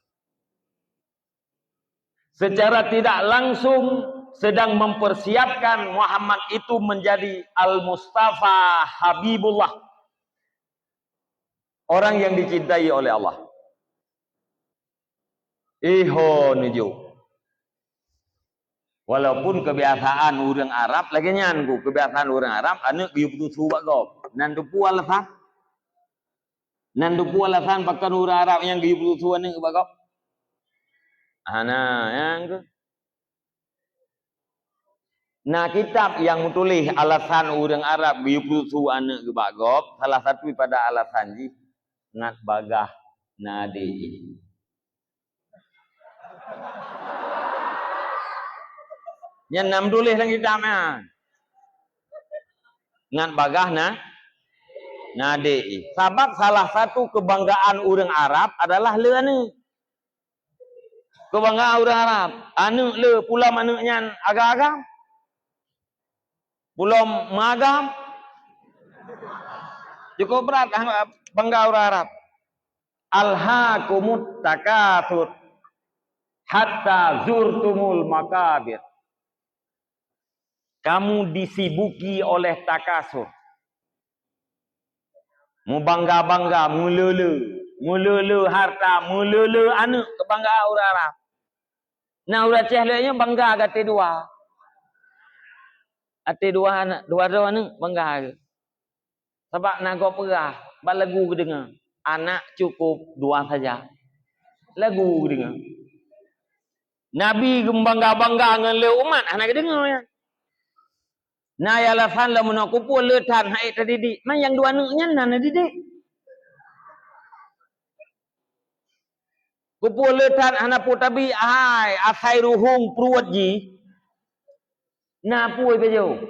Secara tidak langsung sedang mempersiapkan Muhammad itu menjadi Al-Mustafa Habibullah, orang yang dicintai oleh Allah. Iho nuju. Walaupun kebiasaan ureuëng Arab lagée nyan ku, kebiasaan ureuëng Arab aneuëk geuyue peutusu bak gob. Nan teupeue alasan? Nan teupeue alasan pakon ureuëng Arab nyang geuyue peutusu aneuëk bak gob? Hana, nyang keu. Na kitab nyang meutuléh alasan ureuëng Arab geuyue peutusu aneuëk bak gob, salah satu pada alasan jih ngat bagah na adé jih. Nyan na meutuléh lam kitab nyan. Ngat bagah na, na adé jih. Sabab salah satu kebanggaan ureuëng Arab adalah le aneuëk. Keubanggaan ureuëng Arab, aneuëk le, pulom aneuëk nyan agam-agam. Pulom meuagam. Cukup brat bangga ureuëng Arab. "Alhaakumut takatsur hatta zurtumul maqabir." Kamu disibuki oleh takasur. Meubangga-bangga, meulele, meulele harta, meulele aneuëk, keubanggaan ureuëng Arab. Na ureuëng Aceh lé nyoe bangga gaki dua. Até dua aneuëk, dua droe aneuëk bangga gaki. Sabab na gob peugah bak lagu geudeungoe, "Anak cukup dua saja." Lagu geudeungoe. Nabi geubangga-bangga ngon le umat hana geudeungoe nyan. Na alasan lom meunoe, "Kupeue le that han ék tadidik?" Man nyang dua aneuëk nyan na neudidik. "Kupeue le that hana peue tabi, hai, asai ruhueng pruet jih na peue pajoh?"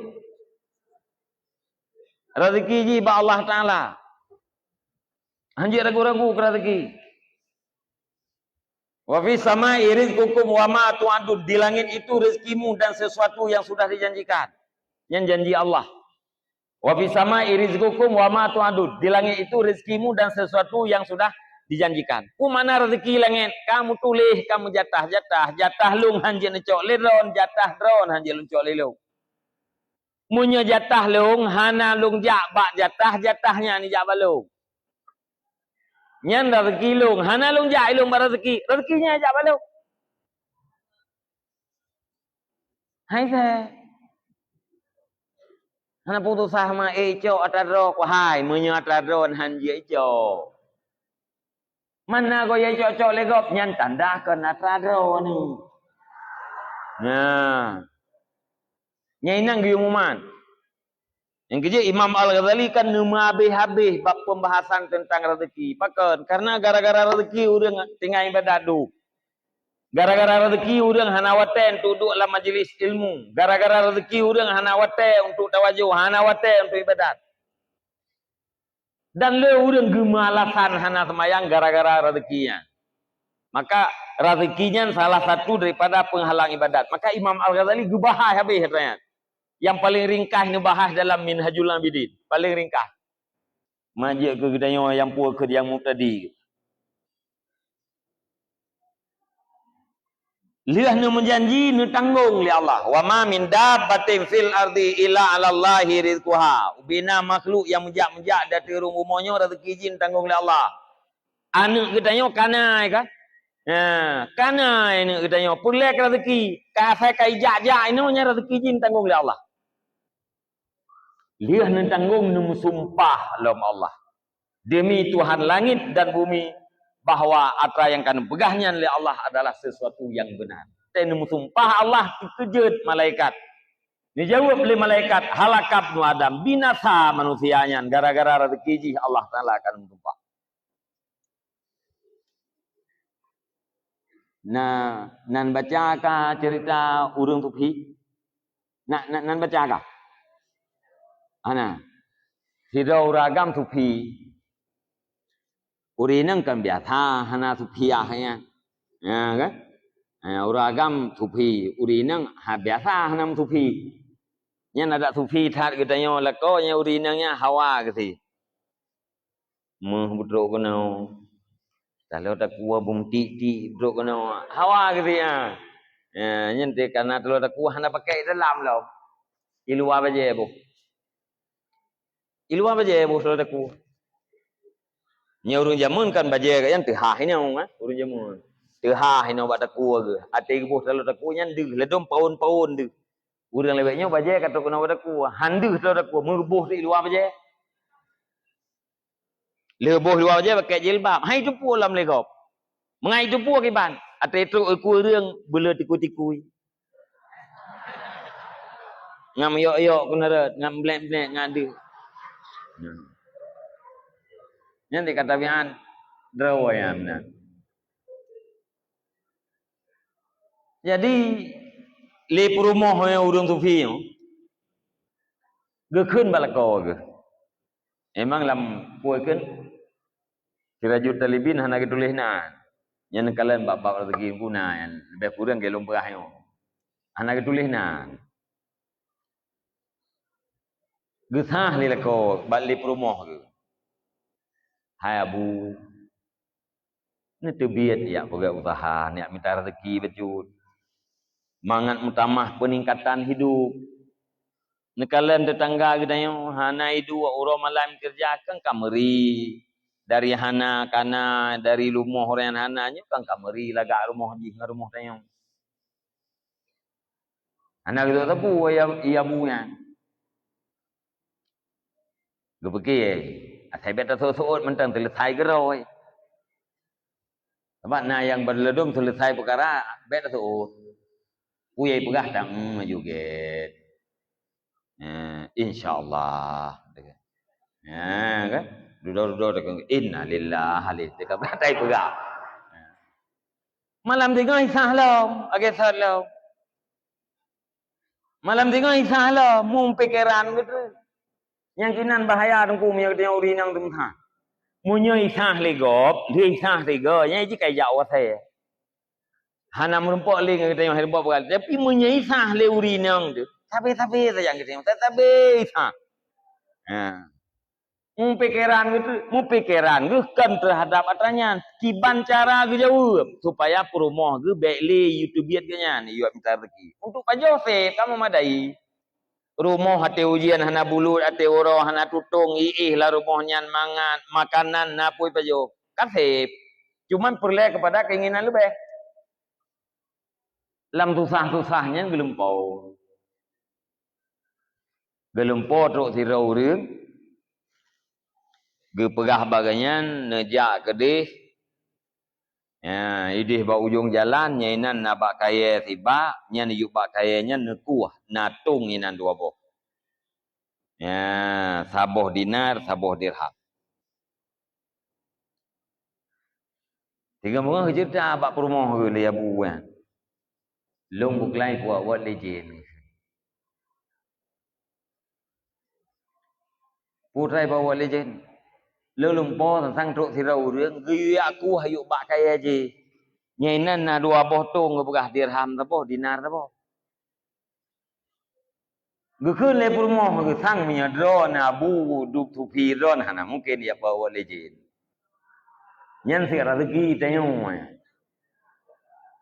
Rezeki jih bak Allah Taala. Hanjeuet ragu-ragu keu rezeki. "Wa fis samai rizqukum wa ma tu'adun." Di langit itu rezekimu dan sesuatu yang sudah dijanjikan. Nyan janji Allah. "Wa fis samai rizqukum wa ma tu'adun." Di langit itu rezekimu dan sesuatu yang sudah dijanjikan. Peue makna rezeki langit? Ka meutuléh, ka meujatah-jatah. Jatah lôn hanjeuet neucok lé droen, jatah droen hanjeuet lôn cok lé lôn. Meunyoe jatah lôn hana lôn jak bak jatah, jatah nyan jak bak lôn. Nyan rezeki lôn, hana lôn jak ilôn bak rezeki, rezeki nyan jak bak lôn. Hai seh. Hana putusah ma ék icok atra droe, ku hai, meunyoe atra droe han jeuet icok. Mana goe icok-cok lé gob, nyan tanda kon atra droe ni. Nah. Nyan inan geuyue mumat. Nyang keujeuet, Imam Al-Ghazali kan neumeuhabéh-habéh bab pembahasan tentang rezeki. Pakon? Karena gara-gara rezeki ureuëng tinggai ibadat dum. Gara-gara rezeki ureuëng hana watée untuk duek lam majlis ilmu. Gara-gara rezeki ureuëng hana watée untuk tawajoh, hana watée untuk ibadat. Dan le ureuëng geumeualasan hana seumayang gara-gara rezeki nyan. Maka rezeki nyan salah satu daripada penghalang ibadat. Maka Imam Al-Ghazali geubahai habéh atra nyan. Nyang paleng ringkah neubahas dalam Minhajul Abidin. Paleng ringkah. Majeuet keu geutanyoe nyang peue keu nyang mubtadi. Lheueh neumeujanji neutanggong lé Allah. "Wa ma min dabbatin fil ardi illa 'alallahi rizquha." Ubena makhluk nyang meujak-meujak di ateueh rhueng bumoe nyoe rezeki jih neutanggong lé Allah. Aneuëk geutanyoe kanai kan? Ha, kanai aneuëk geutanyoe. Peureulée keu rezeki, ka asai ka ijak-jak inoe nyan rezeki jih neutanggong lé Allah. Lheueh neutanggong neumeusumpah lom Allah, "Demi Tuhan langit dan bumi, bahwa atra nyang ka neupeugah nyan lé Allah adalah sesuatu nyang beuna." Watée neumeusumpah Allah, teukeujot malaikat. Neujaweueb lé malaikat, "Halaka ibnu Adam," binasa manusia nyan gara-gara rezeki jih Allah Taala ka neumeusumpah. Nah, nan baca ka cerita ureuëng sufi? Nak, nak, nan baca ka? Hana. Sidroe ureuëng agam sufi. Ureuëng inong kan biasa hana sufiah nyan. Ya kan? Ha, ureuëng agam sufi, ureuëng inong ha biasa hana sufi. Nyan adak sufi that geutanyoe lakoe nyang ureuëng inong nyan hawa geusi. Meuh beutrok keunoe. Taloe takue beumeutik-tik beutrok keunoe. Hawa geusi ha. Ya, nyan teuh kana taloe takue hana pakai dalam lom. I luwa bajée boh. I luwa bajée boh taloe takue. Nyan ureuëng jameun kan bajée gata nyan teuhah inoe, eh, ureuëng jameun. Teuhah inoe bak takue geuh. Até geuboh taloe takue nyan deuh, ladom paon-paon deuh. Ureuëng lawét nyoe bajée ka trok keunoe bak takue. Han deuh taloe takue, meuboh teuh i luwa bajée. Lheueh boh luwa bajée pakai jilbab. Hai teupeu lam lé gob. Meungai teupeu kiban. Até trok i kureueng beuleu tikui-tikui. Ngam yok-yok keuneurot, ngam blek-blek ngadeuh. Nyan dikata bian droe nyan. Jadi lé peurumoh nyang ureuëng sufi nyoe geukheun bak lakoe geuh. Memang lam peue kheun Sirajut Talibin hana geutuléh nan. Nyan kalon bab-bab rezeki guna nyan leubeh kureueng keu lôn peugah nyoe. Hana geutuléh nan. Geusah lé lakoe bak lé peurumoh geuh. Hai abu, neuteubiet jak peugah useuha, neujak mita rezeki bacut. Mangat meutamah peuningkatan hidup. Neukalon teutangga geutanyoe hana iduek uroe malam keureuja kan ka meuri. Dari hana kana, dari rumoh ureuëng hana nyoe kan ka meuri lagak rumoh jih ngon rumoh tanyoe. Hana geutanyoe sapeue ya, ya bu nyan. Geupike, asai beta seuôt-seuôt mantong seuleusai geurôi. Sabab na nyang beureulodom seuleusai peukara, bék taseuôt. Peue nyang peugah dak, hmm, maju gét. Eh, insya Allah. Ya, kan? Dudoe-dudoe dak, innalillahi, alih, dak, dak, peugah. Malam teungoh isah lom, agak sat lom. Malam teungoh isah lom, meupikéran geutu. Nyang kinan bahaya teungku meunyoe geutanyoe ureuëng inong teumeuhan. Meunyoe isah lé gob, lheueh isah sigoe, nyan jih ka ijak wasée. Hana meurumpok lé ngon geutanyoe hai rumpok peugah. Tapi meunyoe isah lé ureuëng inong tu, sabe-sabe saja geutanyoe, sabe isah. Ha. Meupikéran geutu, meupikéran geuh kon teuhadap atra nyan. Kiban cara geujaweueb supaya peurumoh geuh bék lé yue teubiet geuh nyan, yue mita rezeki. Untuk pajoh sép ka meumadai. Rumoh até ujeuen hana bulut, até uroe hana tutong, iéh lam rumoh nyan mangat, makanan na pui pajoh. Ka sép. Cuman peureulée keupada keinginan leubeh. Lam susah-susah nyan geulumpo. Geulumpo trok sidroe ureuëng, geupeugah bak geuhnyan neujak keudeh. Ya, ideh bak ujong jalan, nyan inan na bak kayée sibak, nyan iyueb bak kayée nyan neukueh, na tong inan dua boh. Ya, saboh dinar, saboh dirham. Tiga meu'ah geuceurita bak peurumoh geuh lé abu nyan. Lôn beuklai kuat-kuat lé jén. Putai bak wat lé jén. Lôn lumpo sang-sang trok sidroe ureuëng geuyue kueh hayok bak kayée jih. Nyan inan na dua boh tong geupeugah dirham saboh, dinar saboh. Geukheun lé peurumoh geusang meunyoe droeneuh abu duek tupi droeneuh hana mungken jak bak wat lé jén. Nyan sit rezeki tanyoe.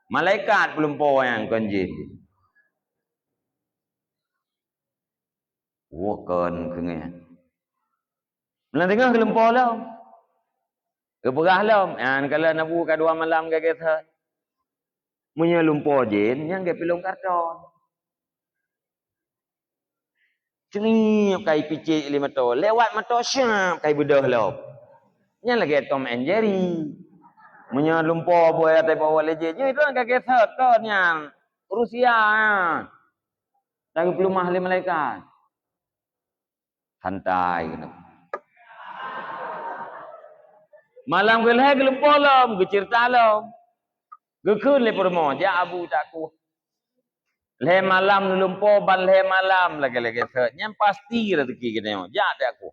Malaikat peulumpo nyang kon jén. Woe kon keungeut. Meunan teungoh geulumpo lom. Geupeugah lom, nyan kalon abu ka dua malam gagée that. Meunyoe lumpo jén, nyan geupeulong karton. Ceuniep kai picék lé moto, lewat moto syap kai beudôh lom. Nyan lagée Tom and Jerry. Meunyoe lumpo boh até bak wat lé jén, nyoe droe gagée that kon nyan. Rusia nyan. Dan geupeulumah lé malaikat. Santai keunoe. Malam keulhée geulumpo lom, geuceurita lom. Geukheun lé peurumoh, jak abu takueh. Lhée malam neulumpo ban lhée malam lagée-lagée sot. Nyan pasti rezeki geutanyoe. Jak takueh.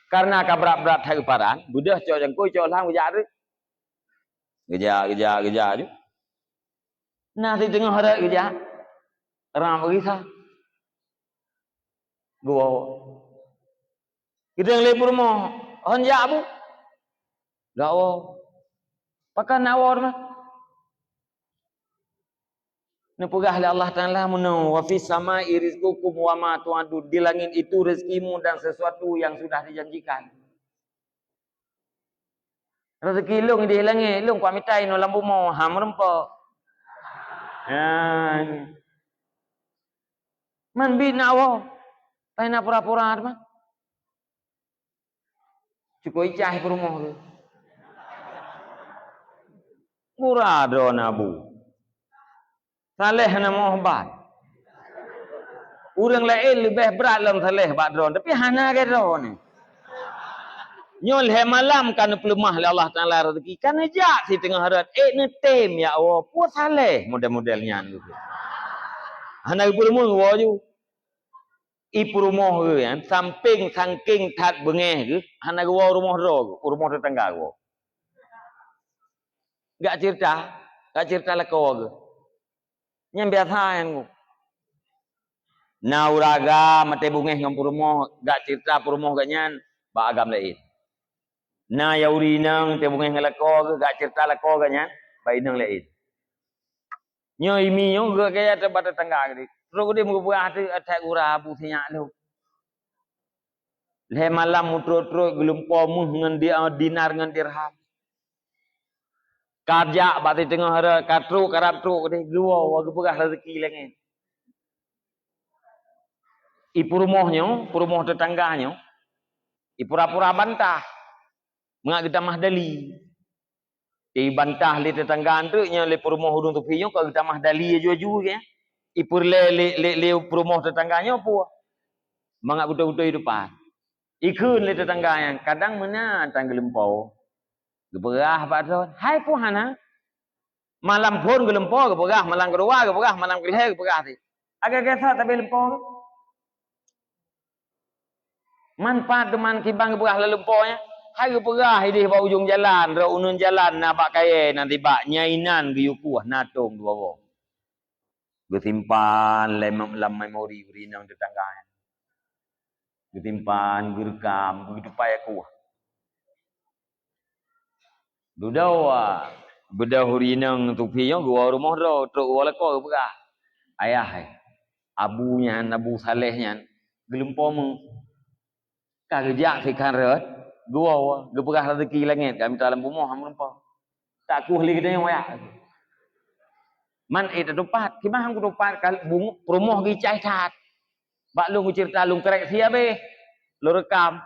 Karena ka brat-brat that geuparan, beudôh cok jangkôi cok lhang geujak reuek. Geujak, geujak, geujak ju. Na siteungoh rot geujak, rab gisa. Geuwoe. Geudong lé peurumoh, "Hon jak, Bu?" "Gak woe." "Pakon na woe teuma?" Neupeugah lé Allah Taala meunoe, "Wa fis samai rizqukum wa ma tu'adun." Di langit itu rezekimu dan sesuatu yang sudah dijanjikan. Rezeki lôn di langit, lôn kuat mita inoe lam bumoe, ha, meurumpok. Ha. Man bit na woe, tai na pura-pura teuma. Cukôp icah peurumoh geuh. Mura droe na bu. Saleh na moh ban. Ureuëng laén leubeh brat lom saleh bak droe, tapi hana lagée droe nyoe. Nyoe lhée malam ka neupeuleumah lé Allah Taala rezeki, ka neujak siteungoh rot, ék neutem ya Allah, peue saleh model-model nyan geuh. Hana geupeurumoh woe ju. I peurumoh geuh nyan, sampéng sangkéng that beungéh geuh, hana geuwoe rumoh droe geuh, rumoh teutangga geuwoe. Gak ceurita, gak ceurita lakoe geuh. Nyan biasa nyan geuh. Na ureuëng agam maté beungéh ngon peurumoh, gak ceurita peurumoh geuh nyan bak agam laén. Na nyang ureuëng inong maté beungéh ngon lakoe geuh, gak ceurita lakoe geuh nyan bak inong laén. Nyoe imi nyoe geuh gaya teuba teutangga geuh. Trok geuh meubeurah teuh atai gura bu sinyak lom. Lhée malam meutrok-trok geulumpo méuh ngon di-, dinar ngon dirham. Ka jak bak siteungoh rot, ka trok, ka rab trok geuh, geuwoe, geupeugah rezeki langét. I peurumoh nyoe, peurumoh teutangga nyoe, i pura-pura bantah, mangat geutamah dali. Ibantah lé teutangga anteuk nyoe lé peurumoh ureuëng tufi nyoe ka geutamah dali aju-aju geuh. Ipeureulée lé, lé, lé peurumoh teutangga nyoe peue? Mangat beutôi-beutôi depan. Ikheun lé teutangga nyan, kadang meunan tan geulumpo. Geupeugah bak droe, "Hai peue hana?" Malam phon geulumpo geupeugah, malam keudua geupeugah, malam keulhée geupeugah sit. Agak-agak sa tabée lumpo. Manfaat teuma kiban geupeugah lam lumpo nyan. Hai geupeugah idéh bak ujong jalan, rot uneuen jalan na bak kayée nan tibak nyang inan geuyue kueh na tông dua boh. Geusimpan lé mem-, lam memori ureuëng inong teutangga nyan. Geusimpan, geureukam, geutupai kueh. Dudoe, beudôh ureuëng inong tufi nyoe geuwoe rumoh droe, trok geuwoe lakoe geupeugah, "Ayah, eh, Abu nyan, Abu Saleh nyan, geulumpo méuh. Ka geujak sikhan rot, geuwoe, geupeugah rezeki langét, ka mita lam bumoe hana meurumpok. Takueh lé geutanyoe, ayah." Man, eh, tatupat, kiban han kutupat, ka bungöng peurumoh geucai that. Bak lôn geuceurita lôn krek sie habéh, lôn reukam.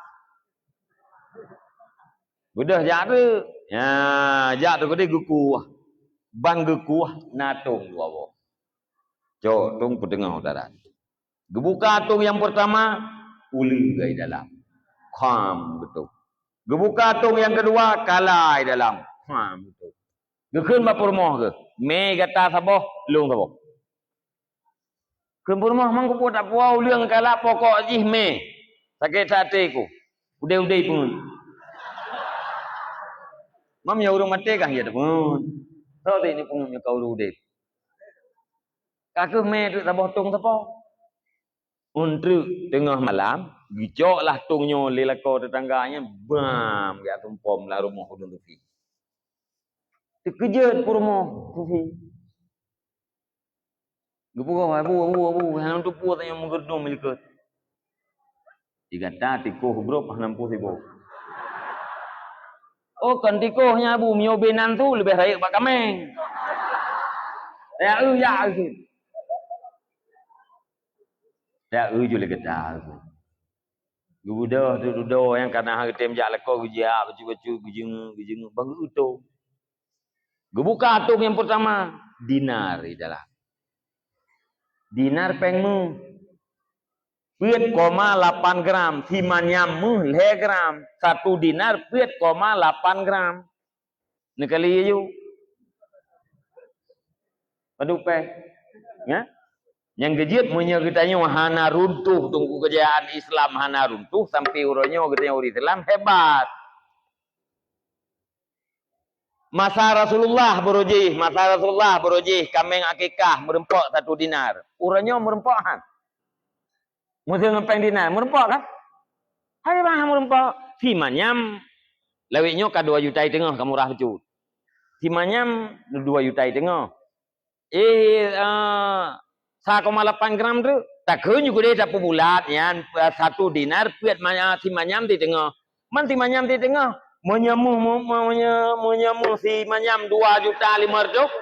Beudôh jak teuk. Nya, jak teuk keudeh geukueh. Ban geukueh na tông dua boh. Cok tông peuteungoh darat. Geubuka tông nyang peurtama, uleue geuh dalam. Kham beutôi. Geubuka tông nyang keudua, kala i dalam. Kham beutôi. Geukheun bak peurumoh geuh, "Mé gata saboh, lôn saboh." Kheun peurumoh, "Mang kupeue tapuwoe uleue ngon kala, pokok jih mé. Sakét that até ku. Udeb-udeb peungeut." Mam ya ureuëng maté kah ya tapeungeut. Soe teuh ni peungeut nyoe ka ureuëng udeb. Ka kheueh mé treuk saboh tông sapo. Untreuk teungoh malam, geucok lah tông nyoe lé lakoe teutangga nyan, bam, geujak tumpom lam rumoh ureuëng tufi. Teukeujot peurumoh tufi. Geupeugah, "Abu, abu, abu, hana teupeue tanyoe meugeurdum likot." Di gata tikoh brok hana meupeue sibok. Oh, kon tikoh nyan abu, meunyoe ubé nan su leubeh rayeuk bak kaméng. Ya, eu, ya, eu. Ya, eu ju lé gata. Geubeudôh dudoe nyang ka na geutem jak lakoe geujak bacut-bacut, geujeungeuk, geujeungeuk, ban geu-eu tông. Geubuka tông nyang peurtama, dinar di dalam. Dinar péng méuh. Peuet koma lapan gram, simanyam méuh lhée gram. Satu dinar peuet koma lapan gram. Neukali aju. Padub péng. Ya? Nyang geujeuet meunyoe geutanyoe hana runtuh teungku keujayaan Islam hana runtuh sampai uroe nyoe geutanyoe ureuëng Islam hebat. Masa Rasulullah beurujih, masa Rasulullah beurujih kaméng akikah meureumpok satu dinar. Uroe nyoe meureumpok han? Meuseu ngon péng dinar, meureumpok kan? Hai bah meureumpok. Si manyam, lawét nyoe ka dua juta teungoh ka murah bacut. Si manyam dua juta teungoh. Eh, eh, sa koma lapan gram tu, takheun ju keudeh tapeubulat nyan, eh, satu dinar peuet manya-, si manyam di teungoh. Man si manyam di teungoh, meunyoe mu-, mu-, mu-, meunyoe, meunyoe mu si manyam dua juta lima ratus,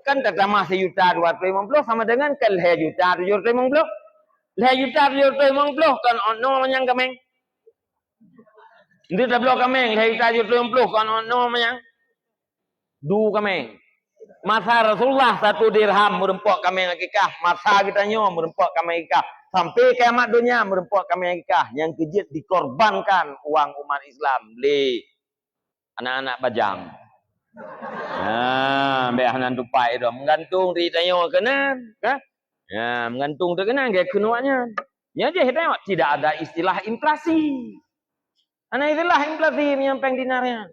kan tatamah sijuta dua ratus limong ploh sama dengan kan lhèe juta tujoh ratus limong ploh. Lhèe juta tujoh ratus limong ploh kan ono manyang kaméng. Ndeuk tabloe kaméng lhèe juta tujoh ratus limong ploh kan ono manyang. Du kaméng. Masa Rasulullah satu dirham meureumpok kaméng akikah, masa geutanyoe meureumpok kaméng akikah, sampai kiamat donya meureumpok kaméng akikah nyang keu jeuet dikorbankan uang umat Islam lé anak-anak bajang. Ha, bèk hana tupai dah meugantung di tanyoe keunan, ha? Ya, meugantung teuh keunan gaya keunuan nyan. Nyan jih tanyoe tidak ada istilah inflasi. Hana istilah inflasi meunyoe péng dinar nyan.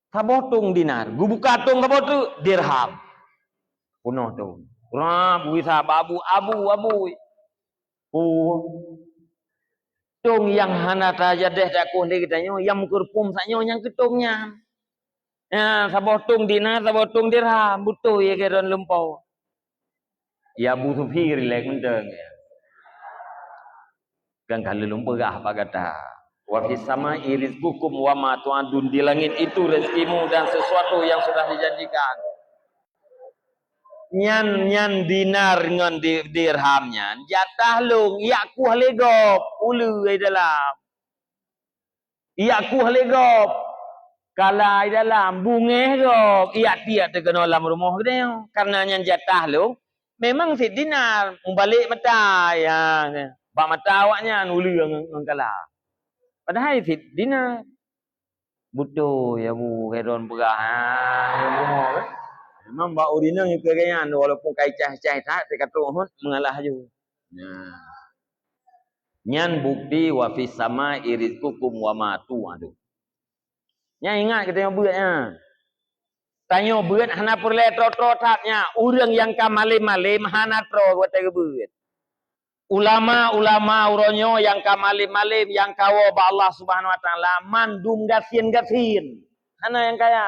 Saboh tông dinar, geubuka tông saboh teuk dirham. Peunoh tông. Rab, wisa babu, abu, abu. Oh. Tông nyang hana tajadeh takoh lé geutanyoe, nyang meukeureumpôm saat nyoe nyang keu tông nyan. Nyan, saboh tông dinar, saboh tông dirham, beutôi ya keu droen lumpoe. Ya Abu Sufi rilek mantong ya. Kan ka lheueh lôn peugah bak gata. Wa fis sama'i rizqukum wa ma tu'adun, di langit itu rezekimu dan sesuatu yang sudah dijanjikan. Nyan, nyan dinar ngon di-, dirham nyan, jatah lôn, jak kueh lé gob, uleue di dalam. Jak kueh lé gob. Kala di dalam, bungéh gob, jak tiek teuh keunoe lam rumoh geutanyoe. Karena nyan jatah lôn, memang cit dinar, mubalek mata, ya, bak mata awaknyan uleue ngon, ngon kala. Padahai cit dinar. Beutôi, ya Bu, Heron peugah, ha, ya Bu, kan? Memang bak ureueng inong nyang keu gobnyan, walaupun ka icah-icah that, teuka trok hot, meungalah laju. Nah. Nyan bukti, "Wa fis sama'i rizqukum wa ma tu'adun." Nyan ingat geutanyoe beuet nyan. Tanyoe beuet hana peureulèe troe-troe that nyan. Ureueng nyang ka malém-malém hana troe watèe geubeuet. Ulama-ulama uroe nyoe nyang ka malém-malém, nyang ka woe bak Allah Subhanahu wa Taala, mandum gasien-gasien. Hana nyang kaya.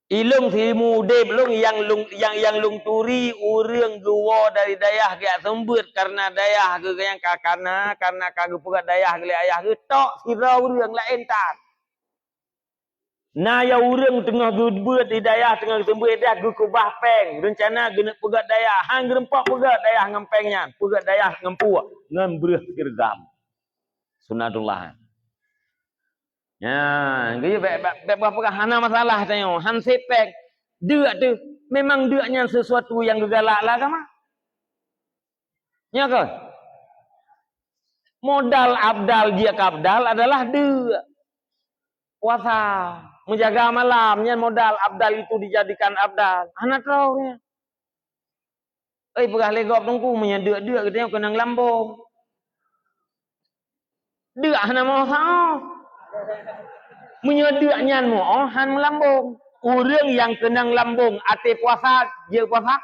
Ilôn siumu udép lôn nyang lôn, nyang, nyang lôn turi ureueng geuwoe dari dayah geujak seumeubeuet kareuna dayah geuh nyang ka kana, kareuna ka geupeugöt dayah geuh lé ayah geuh, tok sidroe ureueng laén that. Na nyang ureueng teungoh geubeuet di dayah, teungoh geuseumeubeuet di dayah, geukeubah péng, reuncana geuneuk peugöt dayah, han geurumpok peugöt dayah ngon péng nyan, peugöt dayah ngon puek, ngon breueh sirgam. Sunatullah. Nyan, geuyue bèk, bèk, bèk bah peugah hana masalah tanyoe, han sép péng. Deuk teuh, memang deuk nyan sesuatu nyang geugalak lé agama. Nyo keuh. Modal abdal jeuet keu abdal adalah deuk. Puasa, meujaga malam, nyan modal abdal itu dijadikan abdal. Hana troh nyan. Oi, peugah lé gob teungku, meunyoe deuk-deuk geutanyoe keunong lambong. Deuk hana meuoh saoh. Meunyoe deuk nyan meuoh, han meulambong. Ureueng nyang keunong lambong até puasa, jeuet puasa.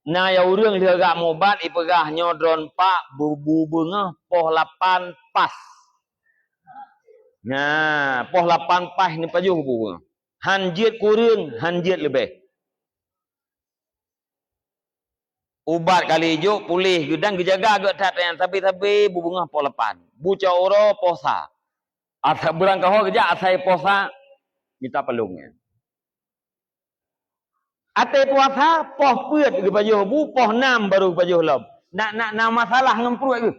Na nyang ureueng lheueh gak mubat ipeugah nyoe droen pak bu-, bu-, beungoh poh lapan pas. Nah, poh lapan pas neupajoh bu beungoh. Han jeuet kureueng, han jeuet leubeh. Ubat kali jok puléh geuh dan geujaga geuh that nyan sabe-sabe bu beungoh poh lapan. Bu cot uroe poh sa. Asa beurangkaho geujak asai poh sa mita palong nyan. Até puasa poh peuet geupajoh bu, poh nam baru geupajoh lom. Nak, nak na masalah ngon pruet geuh?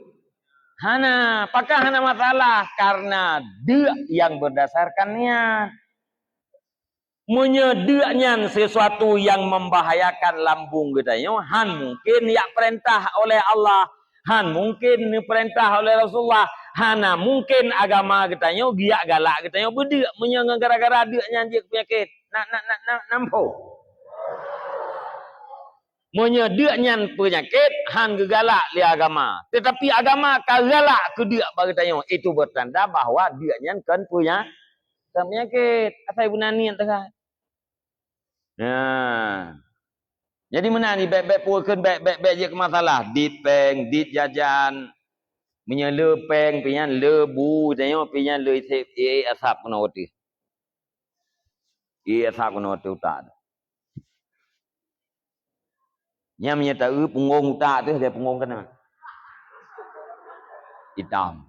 Hana, pakon hana masalah, karena deuk nyang berdasarkan niat. Meunyoe deuk nyan sesuatu nyang membahayakan lambung geutanyoe, han mungkin jak peurintah oleh Allah, han mungkin neupeurintah oleh Rasulullah, hana mungkin agama geutanyoe geujak galak geutanyoe beudeuk meunyoe ngon gara-gara deuk nyan jeuet peunyakét. Na, na, na, na, namphô. Meunyoe deuk nyan peunyakét, han geugalak lé agama. Teutapi agama ka galak keu deuk bak geutanyoe, itu beutanda bahwa deuk nyan kon peunya-, kon peunyakét. Asai beuna niet teuka. Nah. Jadi meunan ni, bèk-bèk peue kheun, bèk-bèk jeuet keu masalah. Dit péng, dit jajan. Meunyoe le péng, pih nyan le bu, tanyoe pih nyan le isép, ié asap keunoe watèe. Ié asap keunoe watèe utak. Nyan meunyoe taeu punggong utak teuh, lagèe punggong keunan. Itam.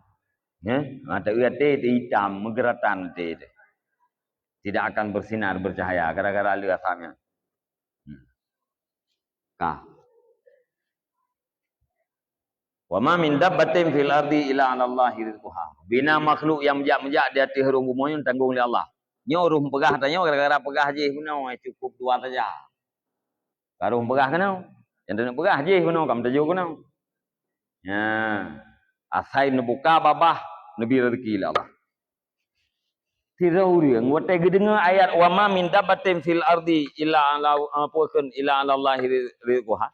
Nyan, ha, taeu até teuh itam, meugeuratan até teuh. Tidak akan bersinar, bercahaya, gara-gara le asap nyan. Hmm. Ka. "Wa ma min dabbatin fil ardi illa 'alallahi rizquha." Bina makhluk nyang meujak-meujak di ateueh rhueng bumoe nyoe tanggong lé Allah. Nyoe rhueng peugah tanyoe gara-gara peugah jih bunoe, eh, cukup dua saja. Ka rhueng peugah keunoe. Nyang taneuk peugah jih bunoe, ka meutuju keunoe. Nyan. Asai neubuka babah, neubi rezeki lé Allah. Sidroe ureueng watèe geudeungoe ayat, "Wa ma min dabbatin fil ardi illa 'ala," eh, peue kheun, "illa 'alallahi ri-, rizquha."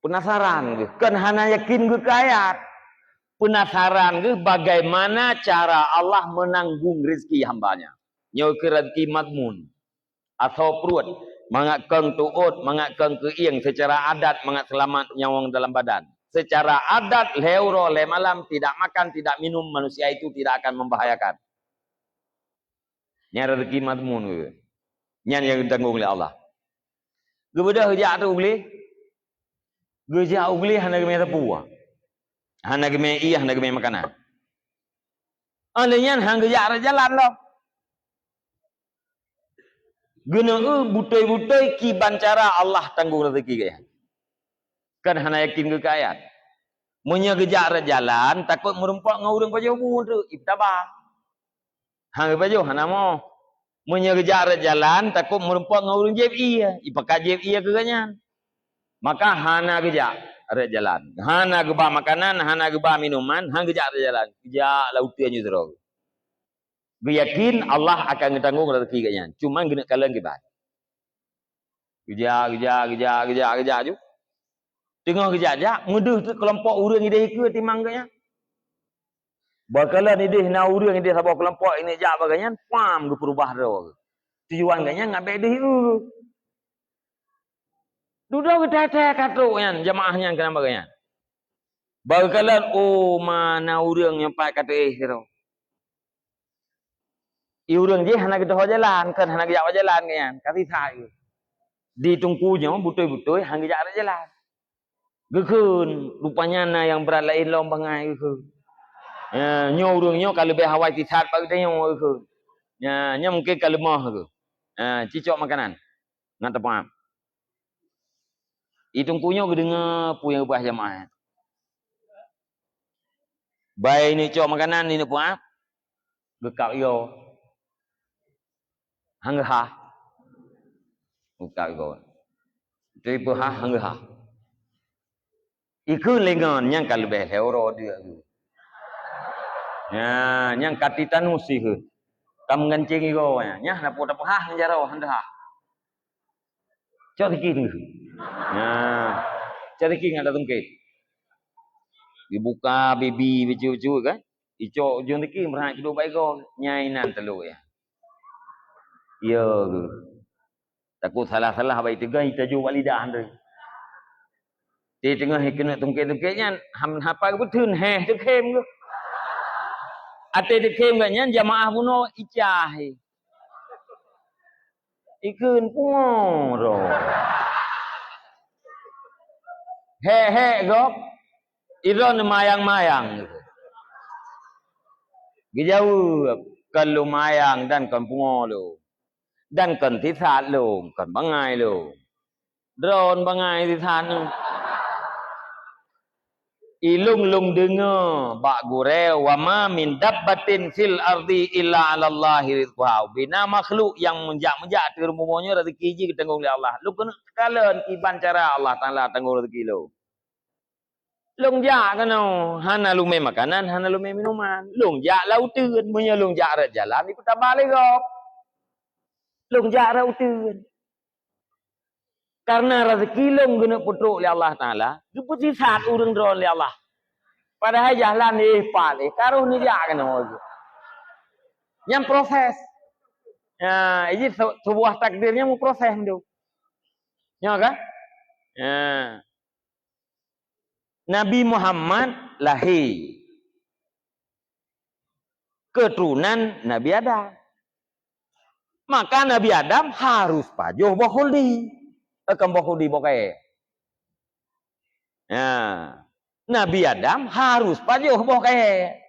Peunasaran geuh, kon hana yakin geuh keu ayat. Peunasaran geuh bagaimana cara Allah menanggung rezeki hamba-Nya. Nyoe keuh rezeki madmun. Asoe pruet, mangat kong teuôt, mangat kong keuieng, seucara adat mangat seulamat nyawöng dalam badan. Seucara adat, lhèe uroe lhèe malam tidak makan, tidak minum, manusia itu tidak akan membahayakan. Nyan rezeki madmun geuh. Nyan nyang geutanggong lé Allah. Geubeudôh geujak ateueh u glé. Geujak u glé hana geumè sapeue. Hana geumè ié, hana geumè makanan. Óh lheueh nyan han geujak rot jalan lom. Geuneuk beutôi-beutôi kiban cara Allah tanggong rezeki geuh nyan. Kan hana yakin geuh keu ayat. Meunyoe geujak rot jalan, takot meurumpok ngon ureueng pajoh bu teuk, ipeutaba. Han geupajoh, hana moh. Meunyoe geujak rot jalan, takot meurumpok ngon ureueng jieb ié, ipakat jieb ié keu geuhnyan. Maka hana geujak rot jalan. Hana geuba makanan, hana geuba minuman, han geujak rot jalan. Geujak lam uteuen nyoe sidroe. Geuyakin Allah akan geutanggong rezeki geuhnyan. Cuma geuneuk kalon kiban. Geujak, geujak, geujak, geujak, geujak ju. Teungoh geujak-jak, meudeuh teuk keulompok ureueng ideh ikeue timang geuhnyan. Bak kalon ideh na ureueng ideh saboh keulompok ineuek jak bak geuhnyan, pam, geupeurubah droe. Tujuan geuhnyan ngat bèk deuh ikeue. Dudoe geutai-tai ka trok nyan, jamaah nyan keunan bak geuhnyan. Bak kalon, oh, ma na ureueng nyoe pat ka teuéh sidroe. I ureueng jih hana geudoho jalan, kan hana geujak bak jalan geuhnyan, ka sisat geuh. Di teungku nyoe beutôi-beutôi han geujak rot jalan. Geukheun, rupanya na nyang brat laén lom bangai geukheun. Ya, nyoe ureueng nyoe ka leubeh awai sisat bak geutanyoe geukheun. Ya, nyan mungken ka leumoh geukheun. Ya, cicok makanan. Ngat teupeuap. I teungku nyoe geudeungoe peue nyang geupeugah jamaah nyan. Bai neuk cok makanan, neuk peuap, geukab igoe. Han geuhah. Geukab igoe. Teupeuhah han geuhah. Ikheun lé ngon nyang ka leubeh lhèe uroe deuk geuh. Nyan, nyang ka titanus ikheun. Ka meugancéng igoe nyan. Nyan hana peue tapeuhah ngon jaroe, han teuhah. Cok tiki teungku. Nah, cok tiki ngat tatungkét. Dibuka bibi bacut-bacut kan. Icok ujong tiki meurat keudua bak igoe. Nyan inan teulok ya. Ya geuh. Takot salah-salah bak iteuga, itajoh bak lidah tu. Di teungoh ikeuneuk tungkét-tungkét nyan, ham hapa geubeuteun, héh, teukhém geuh. Até teukhém geuh nyan jamaah bunoe icah. Ikheun pungo droe. Hék-hék gob, idroe neumayang-mayang. Geujaweueb, "Kon lumayang dan kon pungo lôn, dan kon sisat lôn, kon bangai lôn. Droen bangai sisat nyoe." Ilôn lôn deungoe bak gurée, "Wa ma min dabbatin fil ardi illa 'alallahi rizquha." Bina makhluk nyang meujak-meujak ateueh rumoh nyoe rezeki jih geutanggong lé Allah. Lôn keuneuk kalon kiban cara Allah Taala tanggong rezeki lôn. Lôn jak keunoe, hana lumé makanan, hana lumé minuman. Lôn jak lam uteuen, meunyoe lôn jak rot jalan, ipeutaba lé gob. Lôn jak rot uteuen. Karena rezeki lôn geuneuk peutrok lé Allah Taala, geupeusisat ureuëng droe lé Allah. Padahai jalan éh pat éh, ka roh neujak keunoe. Nyang proses. Ya, ini se-, sebuah takdir nyang muproses tu. Ya kan? Ya. Nabi Muhammad lahé keuturonan Nabi Adam. Maka Nabi Adam harus pajoh boh khuldi. Eh, kon boh khuldi, boh kayèe. Ya. Nabi Adam harus pajoh boh kayèe.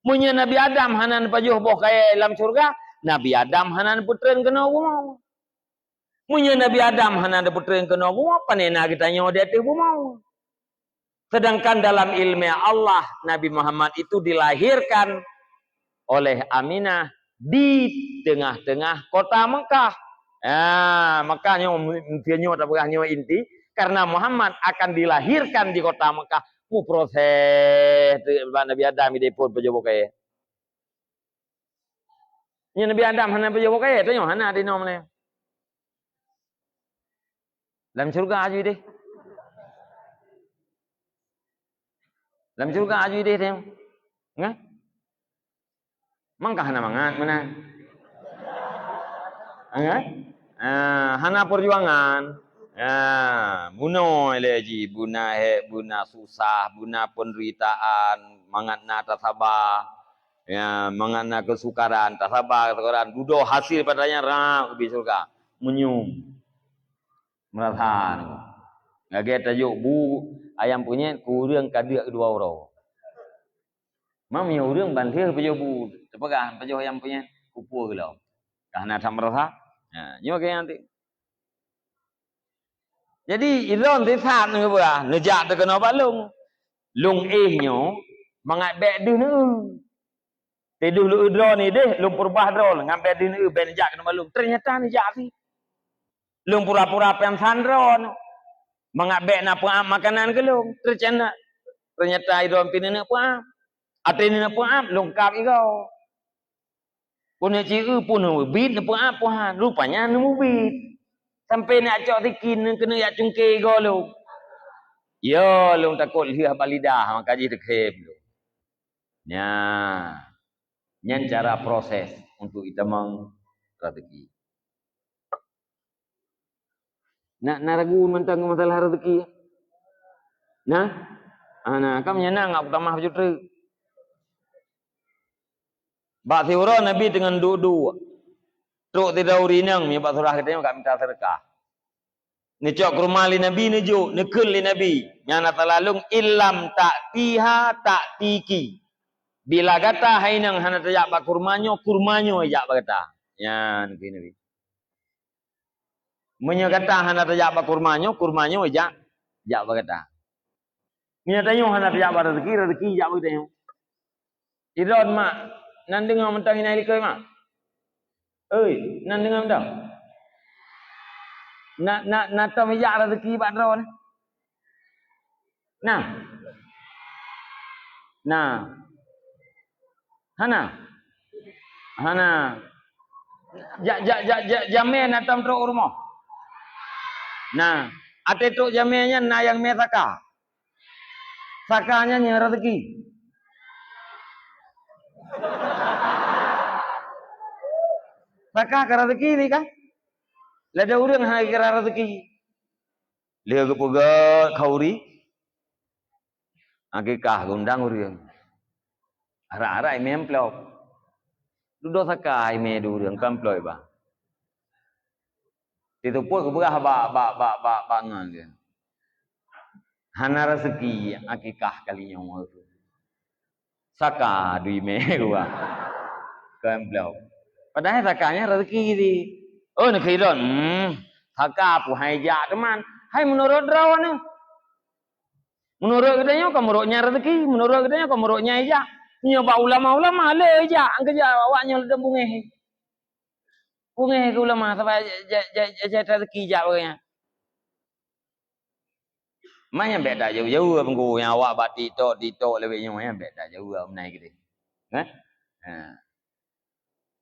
Meunyoe Nabi Adam hana pajoh boh kayèe lam syurga, Nabi Adam hana peutreun keunoe bumoe. Meunyoe Nabi Adam hana peutreun keunoe bumoe, pane na geutanyoe di ateueh bumoe. Sedangkan dalam ilmu Allah, Nabi Muhammad itu dilahirkan oleh Aminah di tengah-tengah kota Mekah. Ah, makanya mungkin nyoe tapeugah nyoe inti, karena Muhammad akan dilahirkan di kota Mekah, muproses bak Nabi Adam ideh phon pajoh boh kayèe. Nyoe Nabi Adam hana pajoh boh kayèe, tanyoe hana di noe meunan. Lam syurga aju deh. Lam syurga aju deh tanyoe. Ngah? Mangka hana mangat meunan. Ngah? Ah, hana perjuangan. Ah, bunoe lé jih, buna hék, buna susah, buna penderitaan, mangat na tasaba. Ya, mangat na keusukaran, tasaba keusukaran, dudoe hasil padanya rab ubit syurga. Meunyoe meurasa lagèe tajok bu ayam penyet keu ureueng ka deuk dua uroe. Meunyoe ureueng ban lheueh pajoh bu, teupeugah pajoh ayam penyet, kupue geulom. Ka hana that meurasa. Ya, nyoe keu nyan. Jadi, ilôn sisat neupeugah, neujak teuh keunoe bak lôn. Lôn éh nyoe mangat bèk deuh neueu. Teudeuh lôn eu droeneuh deh, lôn peureubah droeneuh ngon bèk deuh neueu, bèk neujak keunoe bak lôn. Teunyata neujak cit. Lôn pura-pura peusan droeneuh mangat bèk na peuap makanan keu lôn. Teunyata, teunyata droeneuh pih neuneuk peuap. Até neuneuk peuap, lôn kab igoe. Keuneuk ci eu pun neubiet neupeuap Tuhan, rupanya neumubiet. Sampai neujak cok sikin, keuneuk jak cungké igoe lôn. Yo, lôn takot lheueh bak lidah, maka jih teukhém lôn. Nyan, nyan cara proses untuk itamong rezeki. Na, na ragu mantong masalah rezeki? Na? Ah, na, ka meunyan na, ngak peutamah bacut treuk. Bak siuroe Nabi teungoh duek-duek. Trok sidroe ureueng inong, meunyoe bak surah geutanyoe ka mita seudeukah. Neucok kurma lé Nabi, neujok, neukheun lé Nabi. Nyan ata lalong, "Illam ta'tiha ta'tiki." Bila gata hai inong hana tajak bak kurma nyoe, kurma nyoe ijak bak gata. Nyan kheun Nabi. Meunyoe gata hana tajak bak kurma nyoe, kurma nyoe ijak, jak bak gata. Meunyoe tanyoe hana tajak bak rezeki, rezeki ijak bak tanyoe. Idon mak, nan deungoe mantong inan likot mak. Oi, nan deungoe mantong. Na, na, na tom ijak rezeki bak droeneuh. Nah. Nah. Hana? Hana. Jak, jak, jak, jak, jamé na tom trok u rumoh. Nah, até trok jamé nyan na nyang mé saka. Saka nyan nyang rezeki. Saka ka rezeki ni kan? Lada ureueng hana kira rezeki. Lheueh geupeugöt khauri, akikah geundang ureueng. Arak-arak imé amplop. Dudoe saka imé di ureueng, kon amplop bah. Titupot geupeugah bak, bak, bak, bak, bak ngon geuh. Hana rezeki akikah kali nyoe. Saka dui mé gua. Kon amplop. Padahai saka nyan rezeki jih. Oh, neukheun idon. Hmm. Saka pun hai jak teuma. Hai meunurot droeneuh. Meunurot geutanyoe kon meunurot nyan rezeki, meunurot geutanyoe kon meunurot nyan ijak. Nyoe bak ulama-ulama le ijak, angkeujak awak nyoe ladôm bungéh. Bungéh keu ulama sabab ja-, ja-, ja-, ja-, rezeki jak bak nyan. Manyang bèk tajauh-jauh peungku nyang awak bak TikTok, TikTok lewat nyoe, manyang bèk tajauh meunan keudeh. Hah? Ha.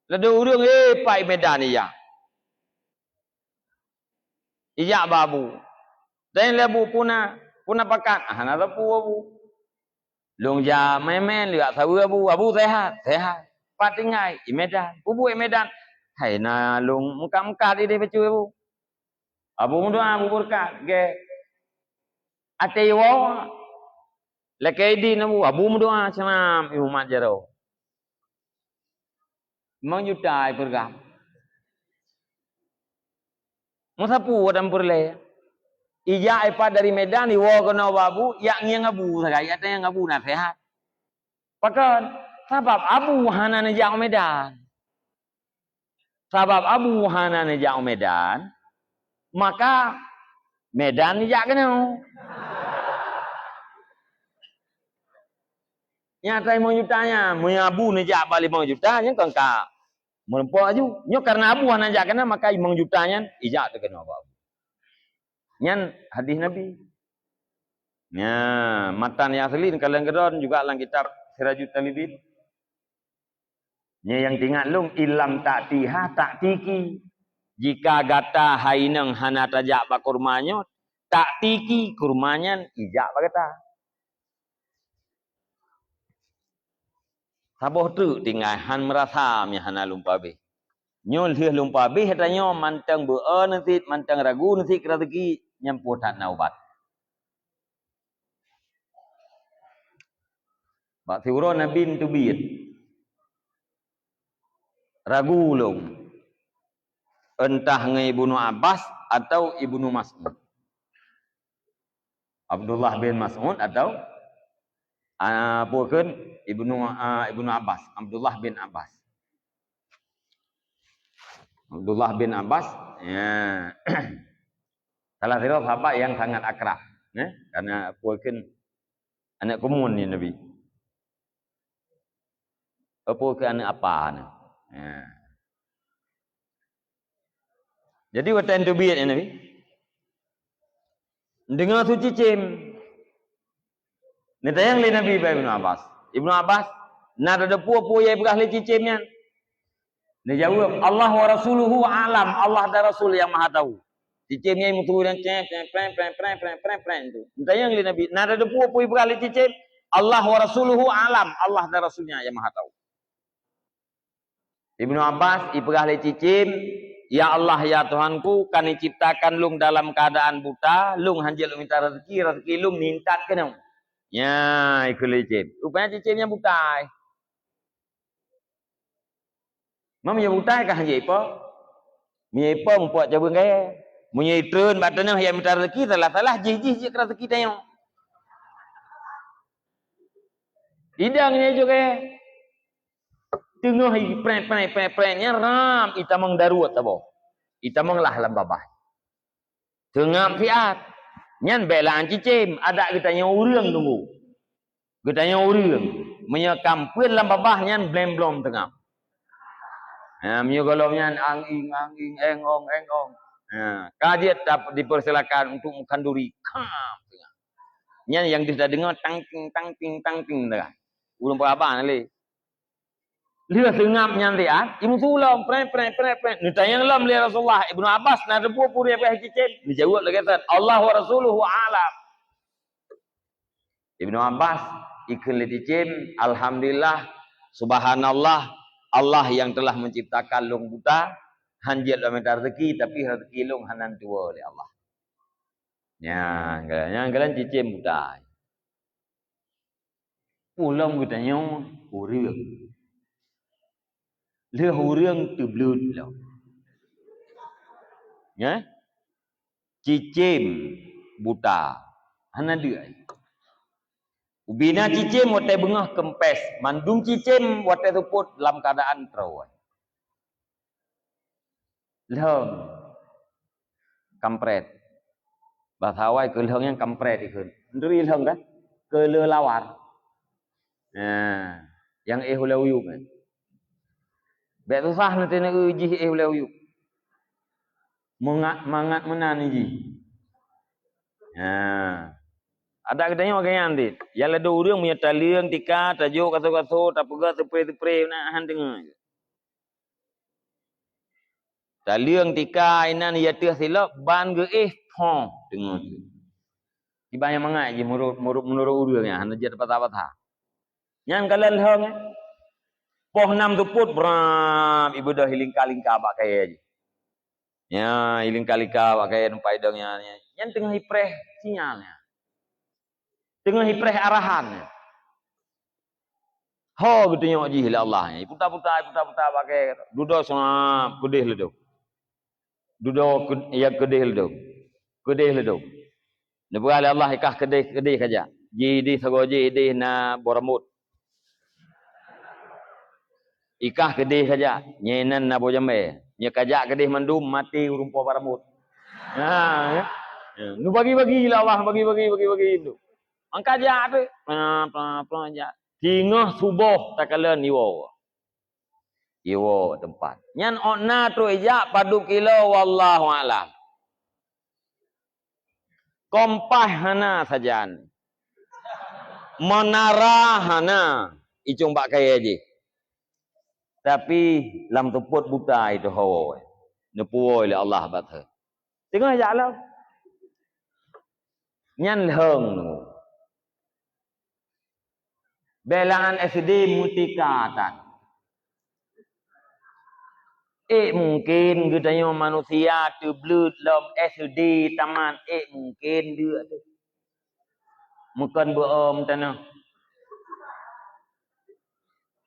Ladôm ureueng, eh, pai Medan iya. Ijak bak Abu. Tanyong lé Abu, "Peue na, peue na pakat?" "Ah, hana sapeue, Abu." "Lôn jak meu'en-meu'en, jak saweue Abu." "Abu sehat?" "Sehat." "Pat tinggai?" "I Medan." "Peue buet i Medan?" "Hai na lôn meukat-meukat idéh bacut Abu." Abu meudoa, Abu beureukat, gèt. Até iwoe, lakèe idin Abu, Abu meudoa seunam i umat jaroe. Limong juta ipeureukat. Meusapeue watèe peureulèe. Ijak ipat dari Medan, iwoe keunoe bak Abu, ijak ngieng Abu sagai, ijak tanyong Abu na sehat. Pakon? Sabab Abu hana neujak u Medan. Sabab Abu hana neujak u Medan, maka Medan neujak keunoe. Nyang ata limong juta nyan, meunyo Abu neujak bak limong juta, nyan kon ka meureumpok laju. Nyoe kareuna Abu hana jak keunoe, maka limong juta nyan ijak teuh keunoe bak Abu. Nyan hadih Nabi. Nya, matan nyang asli neukalon keudroe juga lam kitab Sirajut Talibin. Nyoe nyang teuingat lôn, "Illam ta'tiha ta'tiki." Jika gata hai inong hana tajak bak kurma nyoe, ta'tiki, kurma nyan ijak bak gata. Saboh treuk tinggai han meurasa meuhana lôn peuabéh. Nyoe lheueh lôn peuabéh tanyoe mantong beu-e neusit, mantong ragu neusit keu raseuki, nyan peue that na ubat. Bak siuroe Nabi neuteubiet, ragu lôn, entah ngon Ibnu Abbas atau Ibnu Mas'ud. Abdullah bin Mas'ud atau, ah, peue kheun Ibnu, ah, Ibnu Abbas, Abdullah bin Abbas. Abdullah bin Abbas, ya. Salah sidroe sahabat nyang sangat akrab, ya, karena peue kheun aneuk keumuen nyan Nabi. Peue kheun aneuk apa nyan. Ya. Jadi watèe neuteubiet nyan Nabi, neudeungoe su cicém. Neutanyong lé Nabi bak Ibnu Abbas, "Ibnu Abbas, na tateupeue peue nyang ipeugah lé cicém nyan?" Neujaweueb, "Allah wa rasuluhu a'lam, Allah dan Rasul nyang maha tahu." Cicém nyan meuteumé dan cék, cék, preng, preng, preng tu. Neutanyong lé Nabi, "Na tateupeue peue ipeugah lé cicém?" "Allah wa rasuluhu a'lam, Allah dan Rasulnya nyang maha tahu." Ibnu Abbas ipeugah lé cicém, "Ya Allah, ya Tuhanku, ka neuciptakan lôn dalam keuadaan buta, lôn hanjeuet lôn mita raseuki, raseuki lôn niintat keunoe." Nya, ikheun lé cicém. Rupanya cicém nyan buta. Meunyoe buta ka hanjeuet ipo? Meunyoe ipo muphok cabeueng kayèe. Meunyoe itreun bak teunoh nyang mita raseuki, salah-salah jih-jih jeuet keu raseuki tanyoe. Idang nyang ijok kayèe. Teungoh i prek, prek, prek, prek, nyan ram itamong daruet saboh. Itamong lah lam babah. Teungab siat. Nyan bèk lam cicém, adak geutanyoe ureueng tunggu. Geutanyoe ureueng, meunyoe ka meupeuen lam babah nyan blém-blom teungab. Ha, meunyoe gohlom nyan ang-ing, ang-ing, éng-ong, éng-ong. Ha, ka jeuet tap-, dipersilakan untuk mengkhanduri. Kam teungab. Nyan nyang deuh tadeungoe tang ting, tang ting, tang ting teungab. Ureueng peuraba na lé. Lheueh seungab nyan siat, imeusu lom, prek, prek, prek, prek. Neutanyong lom lé Rasulullah, "Ibnu Abbas, na teupeue peue nyang ipeugah cicém?" Neujaweueb lagèe nyan, "Allah wa rasuluhu a'lam." Ibnu Abbas ikheun lé cicém, "Alhamdulillah, subhanallah, Allah yang telah menciptakan lôn buta, han jeuet lôn mita raseuki, tapi raseuki lôn hana neutuwoe lé Allah." Nyan, nyan kalon cicém buta. Ulôn geutanyoe ureueng. Lheueh ureueng teubleuet lom. Nyan? Cicém buta. Hana deuk. Ubina cicém watèe beungoh keumpés, mandum cicém watèe seupôt lam keuadaan troe. Lheueng. Kampret. Basa awai keu lheueng nyan kampret ikheun. Neuturi lheueng kan? Keuleulawar. Nah, nyang éh ulèe uyueb nyan. Bèk susah neuteuneu jih éh ulèe uyueb. Mangat, mangat meunan jih. Nah. Adak geutanyoe lagèe nyan dit. Nyang ladôm ureueng meunyoe taleueng tika, tajok kaso-kaso, tapeugöt seupre-seupre, na han deungö. Taleueng tika inan ya teuh silop ban geuéh pho teungoh. Kiban nyang mangat jih meunurot, meunurot, meunurot ureuëng nyan hana jeuet patah-patah. Nyan kalon lhong, eh. Poh nam teupot bram ibeudôh ilingka-lingka bak kayée jih. Ya, ilingka-lingka bak kayée numpai dong nyan, nyan teungoh ipreh sinyal nyan. Teungoh ipreh arahan nyan. Ho geutunyok jih lé Allah nyan. Iputa-puta, iputa-puta bak kayée. Dudoe seungab keudeh leudong. Dudoe ke-, ya keudeh leudong. Keudeh leudong. Neupeugah lé Allah ikah keudeh, keudeh kajak. Ji ideh sagoe ji ideh na boh rambot. Ikah keudeh kajak, nyan inan na boh jambée. Nyoe kajak keudeh mandum maté ureuëng po barambot. Ha, ya. Ya, nu bagi-bagi lah Allah, bagi-bagi, bagi-bagi tu. Mangka jak tu. Pla, pla, pla, jak. Teungoh suboh takalon iwoe. Iwoe teumpat. Nyan ôk na trok ijak padub kilo, wallahu alam. Kompas hana sajan. Menara hana icong bak kayée jih. Tapi lam teupot buta itu hawa. Neupuwoe lé Allah bak thon. Teungoh jak lom. Nyan lhong. Belaan S D meutika tan. Eh, mungkin geutanyoe manusia teubleuet lom S D tamat, eh, mungkin deuk tu. Mukon beuom tanoh.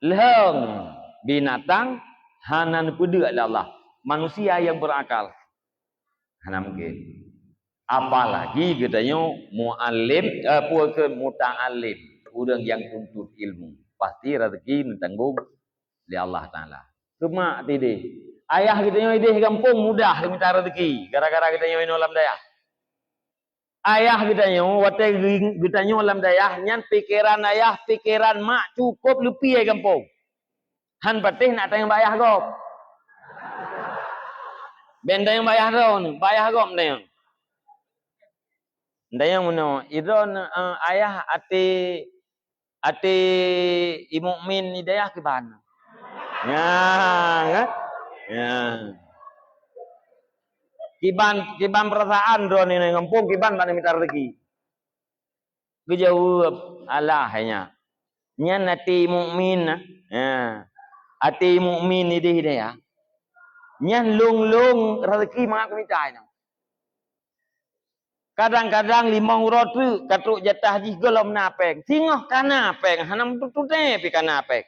Lhong binatang hana neupeudeuk lé Allah. Manusia yang berakal. Hana mungkin. Apalagi geutanyoe muallim, eh, peue keu muta'allim, ureuëng nyang tuntut ilmu. Pasti rezeki neutanggong lé Allah Taala. Teuma ideh. Ayah geutanyoe ideh gampông mudah geumita rezeki gara-gara geutanyoe inoe lam dayah. Ayah geutanyoe watée geu-, geutanyoe lam dayah nyan pikeran ayah, pikeran mak cukôp leupie gampông. Han patéh nak tanyong bak ayah gob. Ben tanyong bak ayah droeneuh, bak ayah gob tanyong. Tanyong meunoe, idroeneuh, eh, ayah até, até i mukmin i dayah kiban. Nya, kan? Nya. Kiban, kiban peurasaan droeneuh ngon phon kiban bak mita rezeki. Geujaweueb, alah hai nyan. Nyan até mukmin na. Ha. Até mukmin ideh deh ya. Nyan long-long rezeki mangat kumita nyan. Kadang-kadang limong uroe treuk ka trok jatah jih gohlom na péng. Singoh ka na péng, hana meututut pih ka na péng.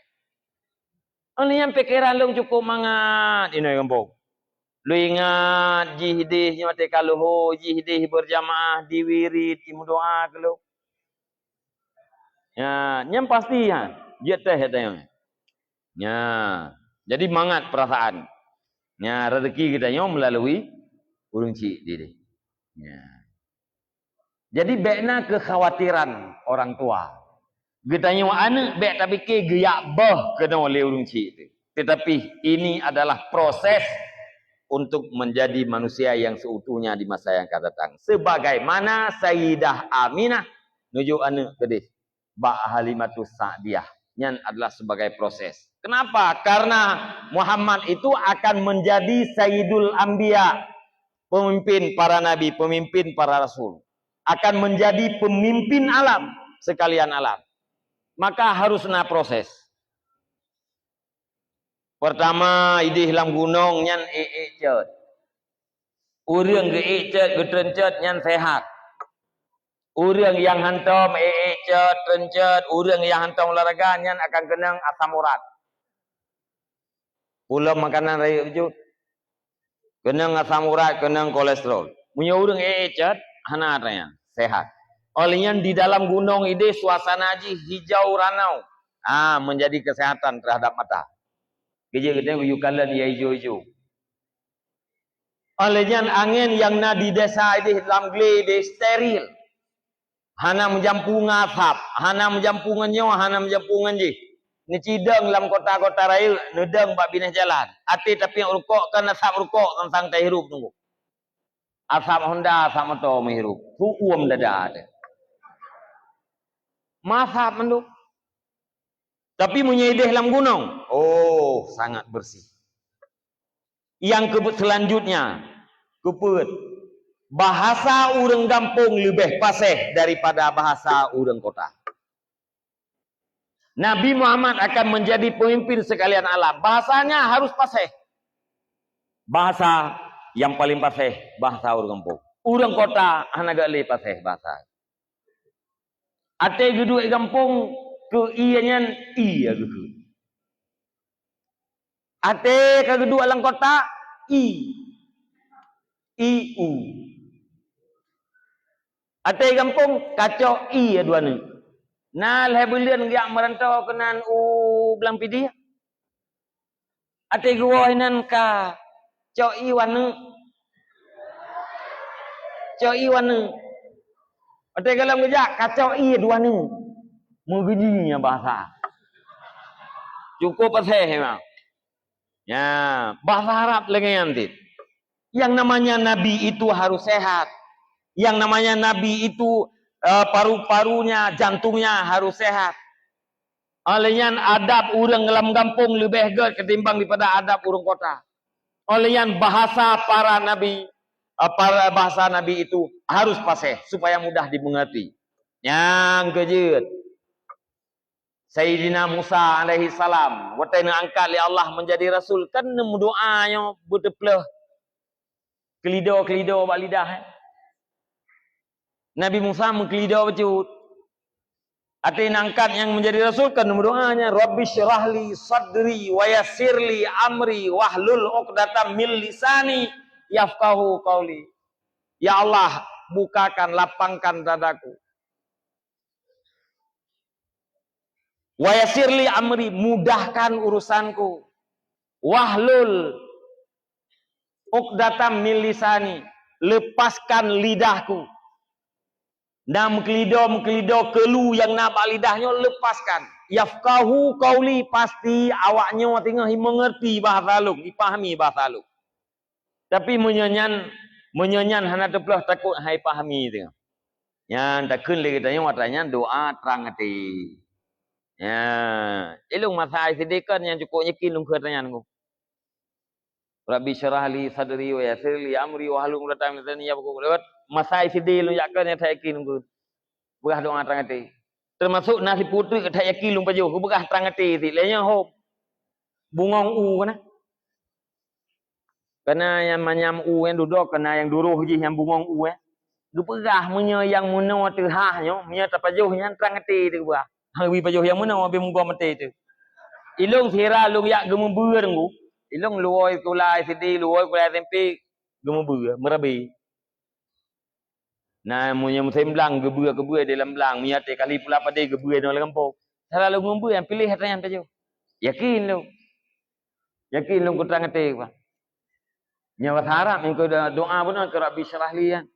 Oleh nyan pikeran lôn cukôp mangat inoe gampông. Lôn ingat jih deh nyoe teuka leuho, jih deh beurjamaah, di wirid, di meudoa keu lôn. Ya, nyan pasti ha, jeuet teuh tanyong. Ya, jadi mangat peurasaan. Ya, rezeki geutanyoe meulalu ureuëng chik deh. Ya. Jadi bék na keukhawatiran orang tua. Geutanyoe aneuëk bék tapike geujak boh keunoe lé ureuëng chik teuh. Tetapi ini adalah proses untuk menjadi manusia yang seutuhnya di masa yang akan datang. Sebagaimana Sayyidah Aminah nuju aneuëk keudeh bak Halimatus Sa'diyah. Nyan adalah sebagai proses. Kenapa? Karena Muhammad itu akan menjadi Sayyidul Anbiya, pemimpin para nabi, pemimpin para rasul. Akan menjadi pemimpin alam, sekalian alam. Maka harus na proses. Pertama, ideh lam gunong nyan ék-ék cot. Ureuëng geuék cot, geutreun cot nyan sehat. Ureuëng nyang hantom ék-ék cot, treun cot, ureuëng nyang hantom olahraga nyan akan keunong asam urat. Pulo makanan rayeuk jeuet. Keunong asam urat, keunong kolesterol. Meunyoe ureuëng ék-ék cot, hana atra nyan, sehat. Oleh nyan di dalam gunong ideh suasana jih hijau ranau. Ah, menjadi kesehatan terhadap mata. Geujeuet geutanyoe geuyue kalon ya ijo-ijo. Oleh nyan angén nyang na di desa ideh lam glé ideh steril. Hana meujampu ngon asap, hana meujampu ngon nyoe, hana meujampu ngon jih. Neucidong lam kota-kota rayeuk, neudong bak binéh jalan. Até tapiep rukok kan asap rukok sang-sang tahirup teungku. Asap honda, asap moto meuhirup. Huköm dada teuh. Masap mandum. Tapi meunyoe ideh lam gunong, oh, sangat bersih. Nyang keu-, selanjutnya, keupeuet, bahasa ureuëng gampông leubeh paséh daripada bahasa ureuëng kota. Nabi Muhammad akan menjadi pemimpin sekalian alam. Bahasanya harus paséh. Bahasa yang paling paséh, bahasa ureuëng gampông. Ureuëng kota hana geuh lé paséh bahasa. Até geuduek gampông keu ie nyan ie geuh. Até ka geuduek lam kota, i. I, u. Até gampông, kacok ie dua neuk. Na lhée buleuen geujak meuranto keunan u Blang Pidie. Até geuwoe nan ka cok ie waneuk. Cok ie waneuk. Até gohlom geujak, ka cok ie dua neuk. Meugeunyi nyan bahasa. Cukup paséh memang. Ya, bahasa Arab lagée nyan cit. Yang namanya nabi itu harus sehat. Yang namanya nabi itu, eh, paru-parunya, jantungnya harus sehat. Oleh nyan, adab ureuëng lam gampông leubeh gét ketimbang daripada adab ureuëng kota. Oleh nyan, bahasa para nabi, eh, para bahasa nabi itu harus paséh supaya mudah dimengerti. Nyang keujeuet, Saidina Musa alaihi salam, watée neuangkat lé Allah menjadi rasul, kan neumeudoa nyoe beuteupleuh keulido-keulido bak lidah, eh. Nabi Musa meukeulido bacut. Até neuangkat nyang menjadi rasul, kan neumeudoa nyan, "Rabbi syrahli sadri wa yassirli amri wahlul uqdatam min lisani yafqahu qauli." Ya Allah, bukakan, lapangkan dadaku. "Wa yassirli amri," mudahkan urusanku. "Wahlul uqdatam min lisani," lepaskan lidahku. Na meukeulido-meukeulido keulu nyang na bak lidah nyoe, lepaskan. "Yafqahu qauli," pasti awak nyoe teungoh mengerti bahasa lôn, ipahami bahasa lôn. Tapi meunyoe nyan, meunyoe nyan hana teuplôh, takot hai pahami teuh. Nyan takheun lé geutanyoe atra nyan doa trang até. Ya, ilong masa sidikon nyang cukup yakin lôn keu atra nyan ku. Rabbi syrah li sadri wa yassir li amri wahlul 'uqdatam min lisani yafqahu qauli. Masa sidikon lôn jak keu nyang that yakin lôn keu. Peugah doa trang até. Teumasok na siputeuk that yakin lôn pajoh, geupeugah trang até sit. Lé nyan hom. Bungong u kana. Kana nyang manyam u nyang dudoe, kana nyang duroh jih nyang bungong u, eh. Geupeugah meunyoe nyang meunoe teuhah nyoe, meunyoe tapajoh nyan trang até teuh geupeugah. Han geubi pajoh nyang meunoe, beh meugoe maté teuh. Ilong sira lôn jak geumeubeuet ngon. Ilong luwoi sikula S D, luwoi sikula S M P, geumeubeuet, meurabe. Na meunyoe musém blang, geubeuet-geubeuet di lam blang, meunyoe até kali pula padé geubeuet ngon lam gampông. Sira lôn ngon beuet nyang piléh atra nyan pajoh. Yakin lôn. Yakin lôn keu trang até, Pak. Nyoe bahasa Arab nyang keu doa bunoe keu Rabbi syrah li nyan.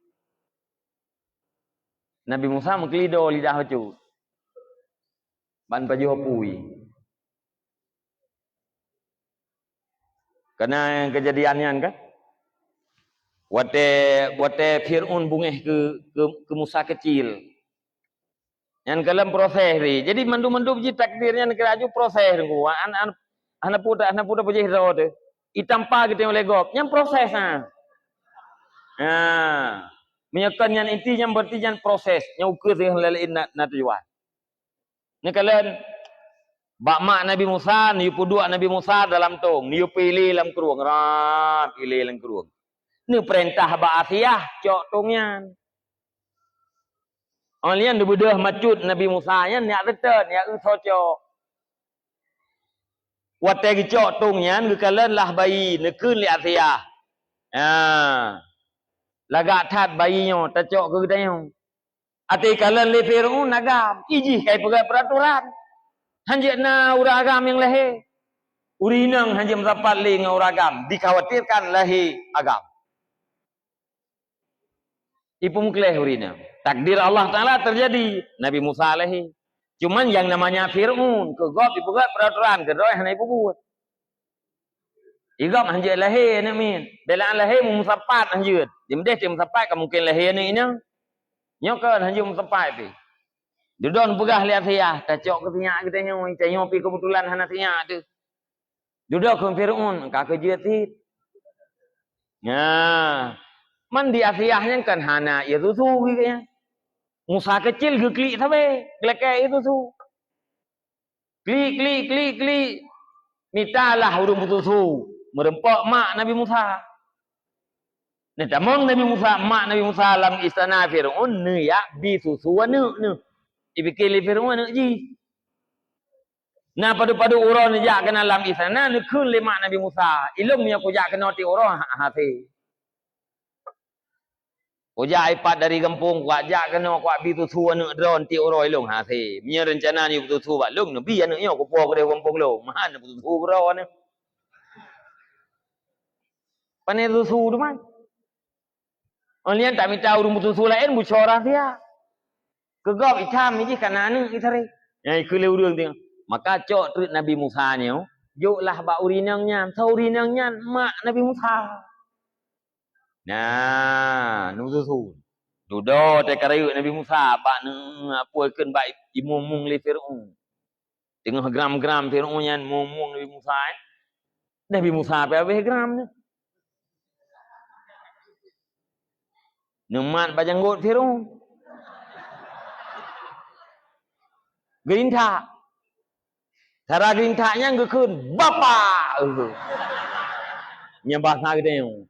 Nabi Musa meukeulido lidah bacut. Ban pajoh apui. Kana keujadian nyan kan? Watée, watée Fir'aun beungéh keu, keu, keu Musa keucil. Nyan ka lom proses jih. Jadi mandum-mandum jih takdir nyan kira aju proses nunggu. An, an, hana puta, hana puta pajih droe teuh. Itampa geutanyoe lé gob. Nyan proses, ha. Ha. Meunyoe kon nyan inti nyan berarti nyan proses. Nyan ukeue teuh laén na, na tujuan. Neukalon, bak mak Nabi Musa, neuyue peuduek Nabi Musa dalam tông, neuyue piléh lam krueng, ram, piléh lam krueng. Neupeurintah bak Asiah cok tông nyan. Óh lheueh nyan neubeudôh macut Nabi Musa nyan, neujak seutôt, neujak eu soe cok. Watée geucok tông nyan, geukalon lah bayi, neukheun lé Asiah. Ha. Lagak that bayi nyoe, tacok keu geutanyoe. Até kalon lé Fir'aun agam, ijih kai peugah peuraturan. Hanjeuet na ureuëng agam nyang lahé. Ureuëng inong hanjeuet meusapat lé ngon ureuëng agam, dikhawatirkan lahé agam. Ipeumeukleh ureuëng inong. Takdir Allah Taala teujadi, Nabi Musa lahé. Cuman nyang namanya Fir'aun, keu gob ipeugah peuraturan, keu droe hana ipeubuet. Igop hanjeuet lahé aneuëk miet. Beulaan lahé meumeusapat hanjeuet. Dimdeh cit meusapat ka mungken lahé aneuëk inong. Nyoe kon hanjeuet meusapat pih. Dudoe neupeugah lé Asiah, tacok keu sinyak geutanyoe, tanyoe pih keubeutulan hana sinyak teuh. Dudoe keu Fir'aun, ka keu jeuet cit. Nah, man di Asiah nyan kan hana ié susu geuh nyan. Musa keucil geuklik sabe, geulakée ié susu. Klik, klik, klik, klik. Mita lah ureuëng peususu. Meureumpok mak Nabi Musa. Neutamong Nabi Musa, mak Nabi Musa lam istana Fir'aun, neuyak bi susu aneuëk neuh. Ipike lé Fir'aun aneuëk jih. Na padub-padub uroe neujak keunan lam istana, neukheun lé mak Nabi Musa, "Ilong meunyoe kujak keunoe tieb uroe, ha-, hase." Kujak ipat dari gampông, kuwak jak keunoe, kuwak bi susu aneuëk droe tieb uroe ilong hase. Meunyoe reuncana nyoe susu bak lôn, neubi aneuëk nyoe kupo keudeh gampông lôn. Meuhan susu droe nyoe. Pane susu teuma. Oh, nyan tamita ureuëng susu laén bucora siat. Keu gob itam jih kana aneuëk itarek. Nyang ikheun lé ureuëng teuh. Maka cok treuk Nabi Musa nyoe, jok lah bak ureuëng inong nyan. Soe ureuëng inong nyan? Mak Nabi Musa. Nah, nu susu. Dudoe teuka rayeuk Nabi Musa bak neu apui kheun bak imum-mum lé Fir'aun. Teungoh gram-gram Fir'aun nyan mum-mum Nabi Musa, eh. Nabi Musa pih habéh gram nyan. Neumat bak janggot Fir'aun. Geurintak. Cara geurintak nyan geukheun, "Bapak!" Nyan bahasa geutanyoe.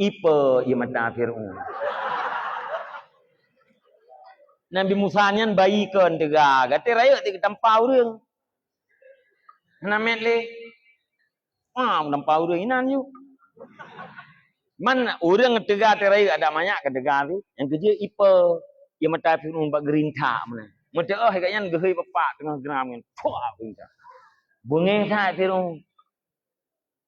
Ipe ié mata Fir'aun. Nabi Musa nyan bayi kon teuga, gata rayeuk di tampa ureuëng. Hana mét lé. Ah, nampak ureuëng inan ju. Man ureuëng teuga teurayeuk adak manyak ka teuga tu. Nyang keujeuet ipe, ié mata Fir'aun bak geurintak meunan. Meuteuoh gobnyan geuhôi bapak teungoh gram nyan. Puah geurintak. Beungéh that Fir'aun.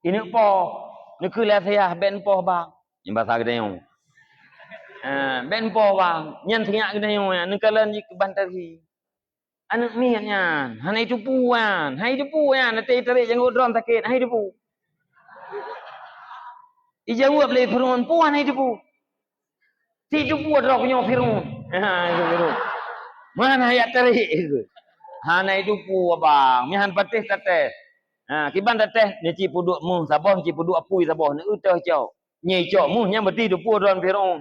Ineuk poh, neukheun lé Asiah, "Bèk neupoh, Bang." Nyan basa geutanyoe. Ah, "Bèk neupoh, Bang." Nyan sinyak geutanyoe nyan, neukalon jih keu ban tari. Aneuëk miet nyan, hana jiteupeue nyan, hana jiteupeue nyan, até jitarek janggot droe sakét, hana jiteupeue. Ijaweueb lé Fir'aun, peue hana jiteupeue. Sit teupeue droe keu nyoe Fir'aun. Ha, itu Fir'aun. Meuhan hana jak tarek. Hana jiteupeue, Abang. Meuhan patéh tatéh. Ha, kiban tatéh, neucit peuduek méuh saboh, neucit peuduek apui saboh, neueu toh icok. Nyoe icok méuh nyan berarti teupeue droe Fir'aun.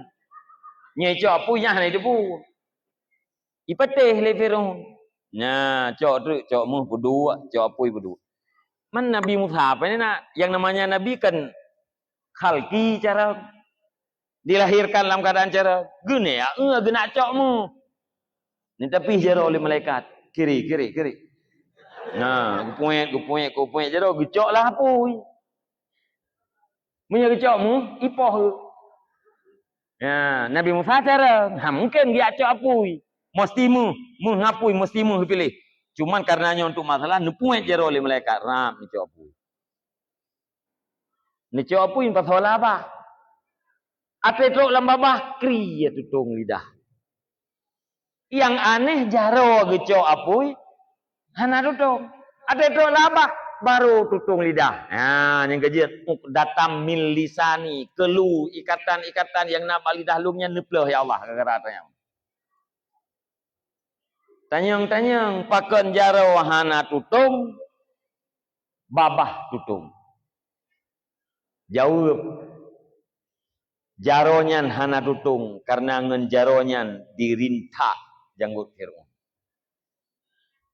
Nyoe icok apui nyan hana jiteupeue. Ipatéh lé Fir'aun. Nah, cok treuk, cok méuh peuduek, cok apui peuduek. Man Nabi Musa apa ni nak? Yang namanya Nabi kan khalqi cara dilahirkan dalam keadaan cara geuneuk, eh, geuneuk cok méuh. Ni tapi jaroe lé malaikat. Kiri, kiri, kiri. Nah, geupuet, geupuet, geupuet jaroe, geucok lah apui. Meunyoe geucok méuh, ipoh. Ya, Nabi Musa cara, ha, mungkin geujak cok apui. Mesti méuh, méuh ngon apui, mesti méuh piléh. Cuman karena nyoe untuk masalah, neupuet jaroe lé malaikat, rab neucok apui. Neucok apui pasoe labah. Até trok lam babah, kri ya tutong lidah. Nyang aneh jaroe geucok apui, hana tutong. Até trok labah, baru tutong lidah. Ha, nyang keujeuet, "Uqdatam min lisani," keulu ikatan-ikatan nyang na bak lidah lôn nyan neuplôh, ya Allah, gara-gara tanyoe. Tanyong-tanyong, pakon jaroe hana tutong, babah tutong? Jaweueb, jaroe nyan hana tutong, kareuna ngon jaroe nyan dirintak janggot Fir'aun.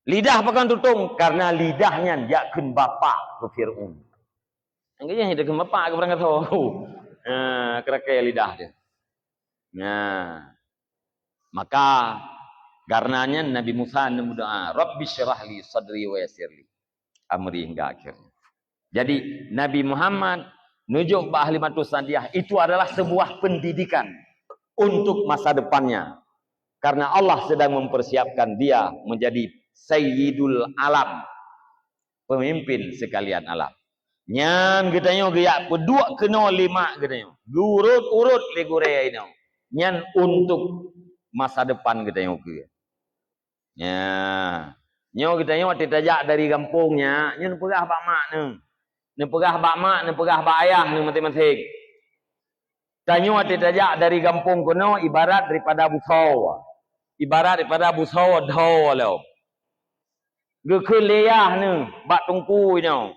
Lidah pakon tutong, kareuna lidah nyan jak kheun bapak keu Fir'aun. Nyang keu nyan jak kheun bapak keu barangkasoe. Nah, keu rakée lidah teuh. Nah, maka kareuna nyan Nabi Musa neumeudoá, "Rabbi syrah li sadri wa yassir li amri," hingga akhirnya. Jadi, Nabi Muhammad nunjuk bak Halimatus Sa'diyah itu adalah sebuah pendidikan untuk masa depannya. Karena Allah sedang mempersiapkan dia menjadi Sayyidul Alam, pemimpin sekalian alam. Nyan geutanyoe geujak peuduek keunoe lé mak geutanyoe. Geurot-urot lé gurée inoe. Nyan untuk masa depan geutanyoe keue. Nya. Nyoe geutanyoe watée tajak dari gampông nyan, nyoe neupeugah bak mak neuh. Neupeugah bak mak, neupeugah bak ayah neuh maséng-maséng. Tanyoe watée tajak dari gampông keunoe ibarat daripada busoe. Ibarat daripada busoe dhoe lom. Geukheun lé yah neuh bak teungku nyoe.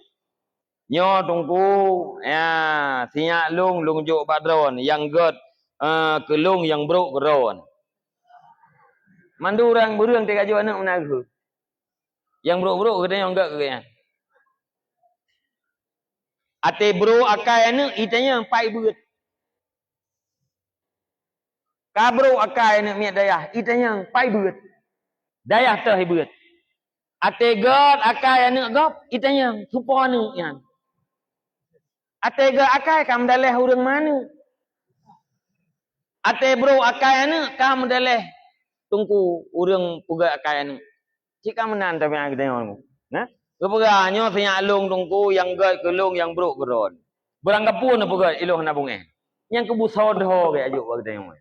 Nyoe Teungku, ya, sinyak lôn, lôn jok bak droeneuh, nyang gét, eh, keu lôn, nyang brok keu droeneuh. Mandum ureuëng, ureuëng teuka jok aneuëk meunan geuh. Nyang brok-brok geutanyoe gét keu gobnyan. Até brok akai aneuëk, itanyong pai beuet. Ka brok akai aneuëk miet dayah, itanyong pai beuet. Dayah teuh ibeuet. Até gét akai aneuëk gob, itanyong soe po aneuëk nyan. Até gét akai ka meudaleh ureuëng maneuëk. Até brok akai aneuëk ka meudaleh Teungku ureuëng peugét akai aneuëk. Cit ka meunan tabiat geutanyoe. Nah, geupeugah nyoe sinyak lôn Teungku, nyang gét keu lôn, nyang brok keu droeneuh. Beurangkapeue neupeugét ilôn hana beungéh. Nyang keu busoe dhoe gét ajok bak geutanyoe.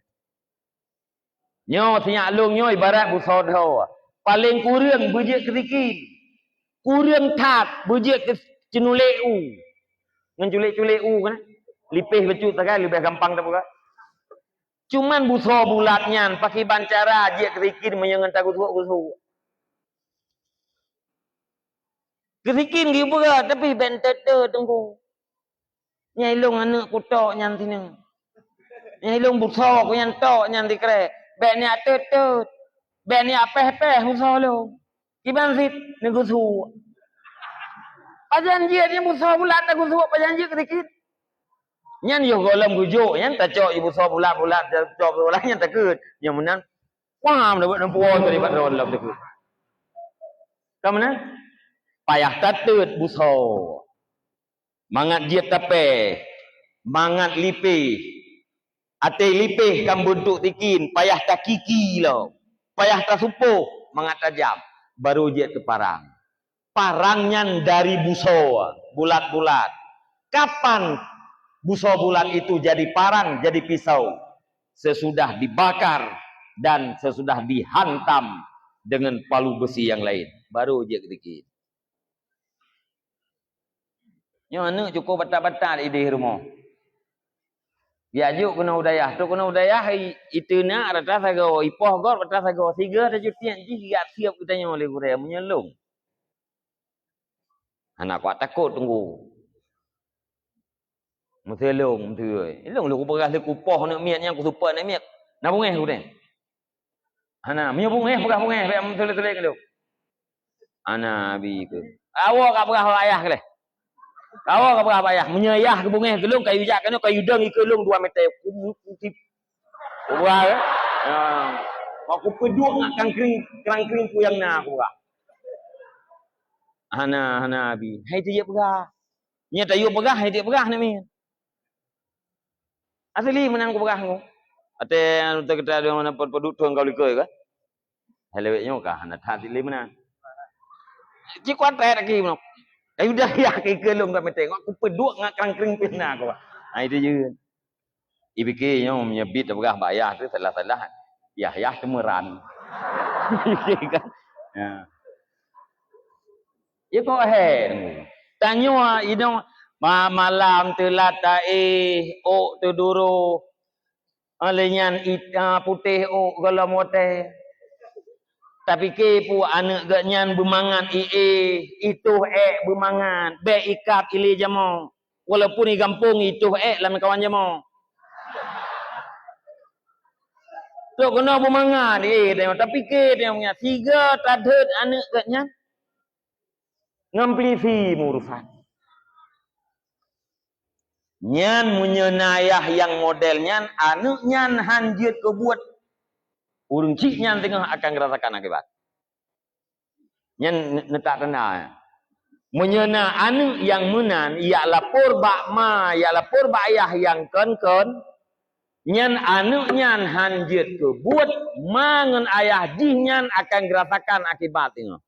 Nyoe sinyak lôn nyoe ibarat busoe dhoe. Paleng kureueng beujeuet keu sikin. Kureueng that beujeuet keu ceunulek u. Ngon culek-culek u kan? Lipéh bacut sagai leubeh gampang tapeugah. Cuman busoe bulat nyan pakriban cara jeuet keu sikin meunyoe ngon tagusok-gusok. Keu sikin geupeugah, tapi bèk teuet-teuet Teungku. Nyang ilôn aneuëk kutok nyan sinan. Nyang ilôn busoe ku nyan tok nyan sikrek. Bèk neujak teuet-teuet. Bèk neujak péh-péh busoe lôn. Kiban cit neugusok. Pajan jeuet nyan busoe bulat tagusok, pajan jeuet keu sikin. Nyan yoh gohlom geujok, nyan tacok i busoe bulat-bulat, tacok bulat nyan takeuet. Nyang meunan, wah, meunan buet neupuwoe tadi bak droe lom takeuet. Ka meunan? Payah tateuet busoe. Mangat jeuet tapéh, mangat lipéh. Até lipéh kan beuntuk sikin, payah takiki lom, payah tasupoh mangat tajam, baru jeuet keu parang. Parang nyan dari busoe, bulat-bulat. Kapan busoe bulat itu jadi parang, jadi pisau? Sesudah dibakar dan sesudah dihantam dengan palu besi yang lain, baru jeuet keu sikin. Nyoe aneuëk cukôp batat-batat idéh rumoh. Geujok keunoe u dayah, trok keunoe u dayah, i-, iteunak rata sagoe, ipoh gob rata sagoe, sigoe tajutiek jih geujak siep geutanyoe lé gurèe meunyoe lôn. Hana kuat takot Teungku. Meuteulông, meuteulông. Ilông lôn kupeugah lé kupoh aneuk miet nyan, kusupat aneuk miet. Na beungéh geutanyoe? Hana. Meunyoe beungéh, peugah beungéh, bèk meuteuleu-teuleu keu lôn. Hana, abi keu. Awak ka peugah bak ayah keu lé. Awak ka peugah bak ayah. Meunyoe ayah keu beungéh keu lôn, kayue jak keunoe, kayue dong ikeue lôn dua meter. Ku, ku, ku, kupeugah, eh? Ha. Bak kupeuduek ngon krang-krieng, krang-krieng peue nyang na, kupeugah. Hana, hana, abi. Hai teuh jeuet peugah. Nyan tayue peugah, hai teuh peugah aneuk miet. Asli meunan kupeugah ngon. Watèe anu teukeudroe meunan peuduek thôn ka likot kan. Hai lewat nyoe ka hana that lé meunan. Cit kuat that lagi meunan. Ai udah ya ke lôn ka meuteungoh, kupeuduek ngon krang-krieng pih na kupeugah. Hai teuh jeuet. Ipike nyoe meunyoe bit tapeugah bak ayah teuh salah-salah. Yah-yah teumeuran. Kan? Ya. Iko hèn. Tanyoe inong ma-, malam teulat taéh, ôk teuduro. Lheueh nyan it-, a, putéh ôk gohlom watèe. Tapike peue aneuk geuh nyan beumangat i éh, itoh ék beumangat, bèk ikab ilé jamoe. Walaupun i gampông itoh ék lam kawan jamoe. Trok keunoe beumangat, eh, tanyoe tapike tanyoe nyan, sigoe tadhôt aneuk geuh nyan. Ngon plisi meurusan. Nyan meunyoe na ayah nyang model nyan, aneuk nyan han jeuet keu buet, ureueng chik nyan teungoh akan geurasakan akibat. Nyan ne-, neutak tanda. Meunyoe na aneuk nyang meunan, jak lapor bak ma, jak lapor bak ayah nyang kon-kon, nyan aneuk nyan han jeuet keu buet, ma ngon ayah jih nyan akan geurasakan akibat teungoh.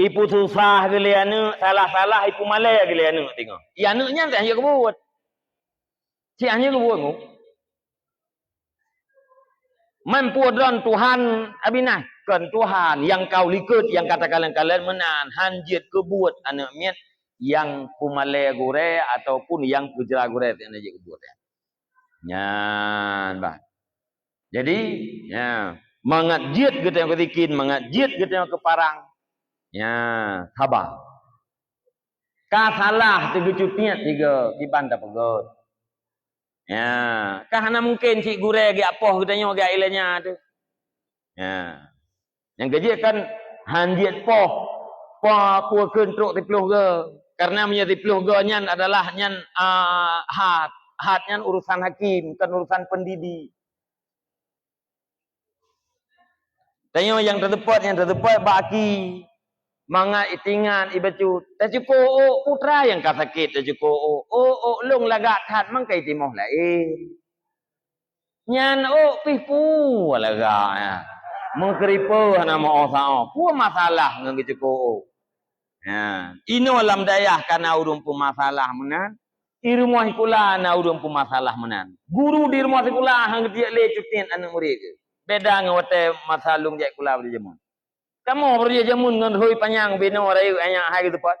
Ipeususah geuh lé aneuk, salah-salah ipeumalèe geuh lé aneuk teungoh. I aneuk nyan teuh han jeuet keu buet. Cit han jeuet keu buet ngon. Man peue droen Tuhan abinah? Kon Tuhan nyang ka u likot, nyang ka takalon-kalon meunan, han jeuet keu buet aneuk miet nyang peumalèe gurèe ataupun nyang peujra gurèe, han jeuet keu buet. Nyan bah. Jadi, ya, mangat jeuet geutanyoe keu sikin, mangat jeuet geutanyoe keu parang. Ya, saba. Ka salah teuh geucutiet sigoe kiban tapeugöt. Ya, ka hana mungken cit gurée geuapoh geutanyoe geuilée nya teuh. Ya. Nyang keujeuet kan han jeuet poh, poh peue kheun trok siploh goe. Karena meunyoe siploh goe nyan adalah nyan, a, had. Had nyan urusan hakim, bukan urusan pendidi. Tanyoe nyang teuteupot, nyang teuteupot bak aki. Mangat itingat, ibacut. Tacukô ôk, putra nyang ka sakét tacukô ôk. Ôk, ôk lôn lagak that, mangkai timoh laén. Nyan ôk pih peue lagak nyan. Meukripeue hana meu-oh sa-oh. Peue masalah ngon geucukô ôk? Ha, inoe lam dayah ka na ureuëng peumasalah meunan, i rumoh sikula na ureuëng peumasalah meunan. Guru di rumoh sikula han geutiek lé cutiet aneuëk murit geuh. Beda ngon watée masa lôn jak sikula bak jameun. Kamoe bak jameun ngon rhoi panyang binoe rayeuk, nyan hai geuteupot.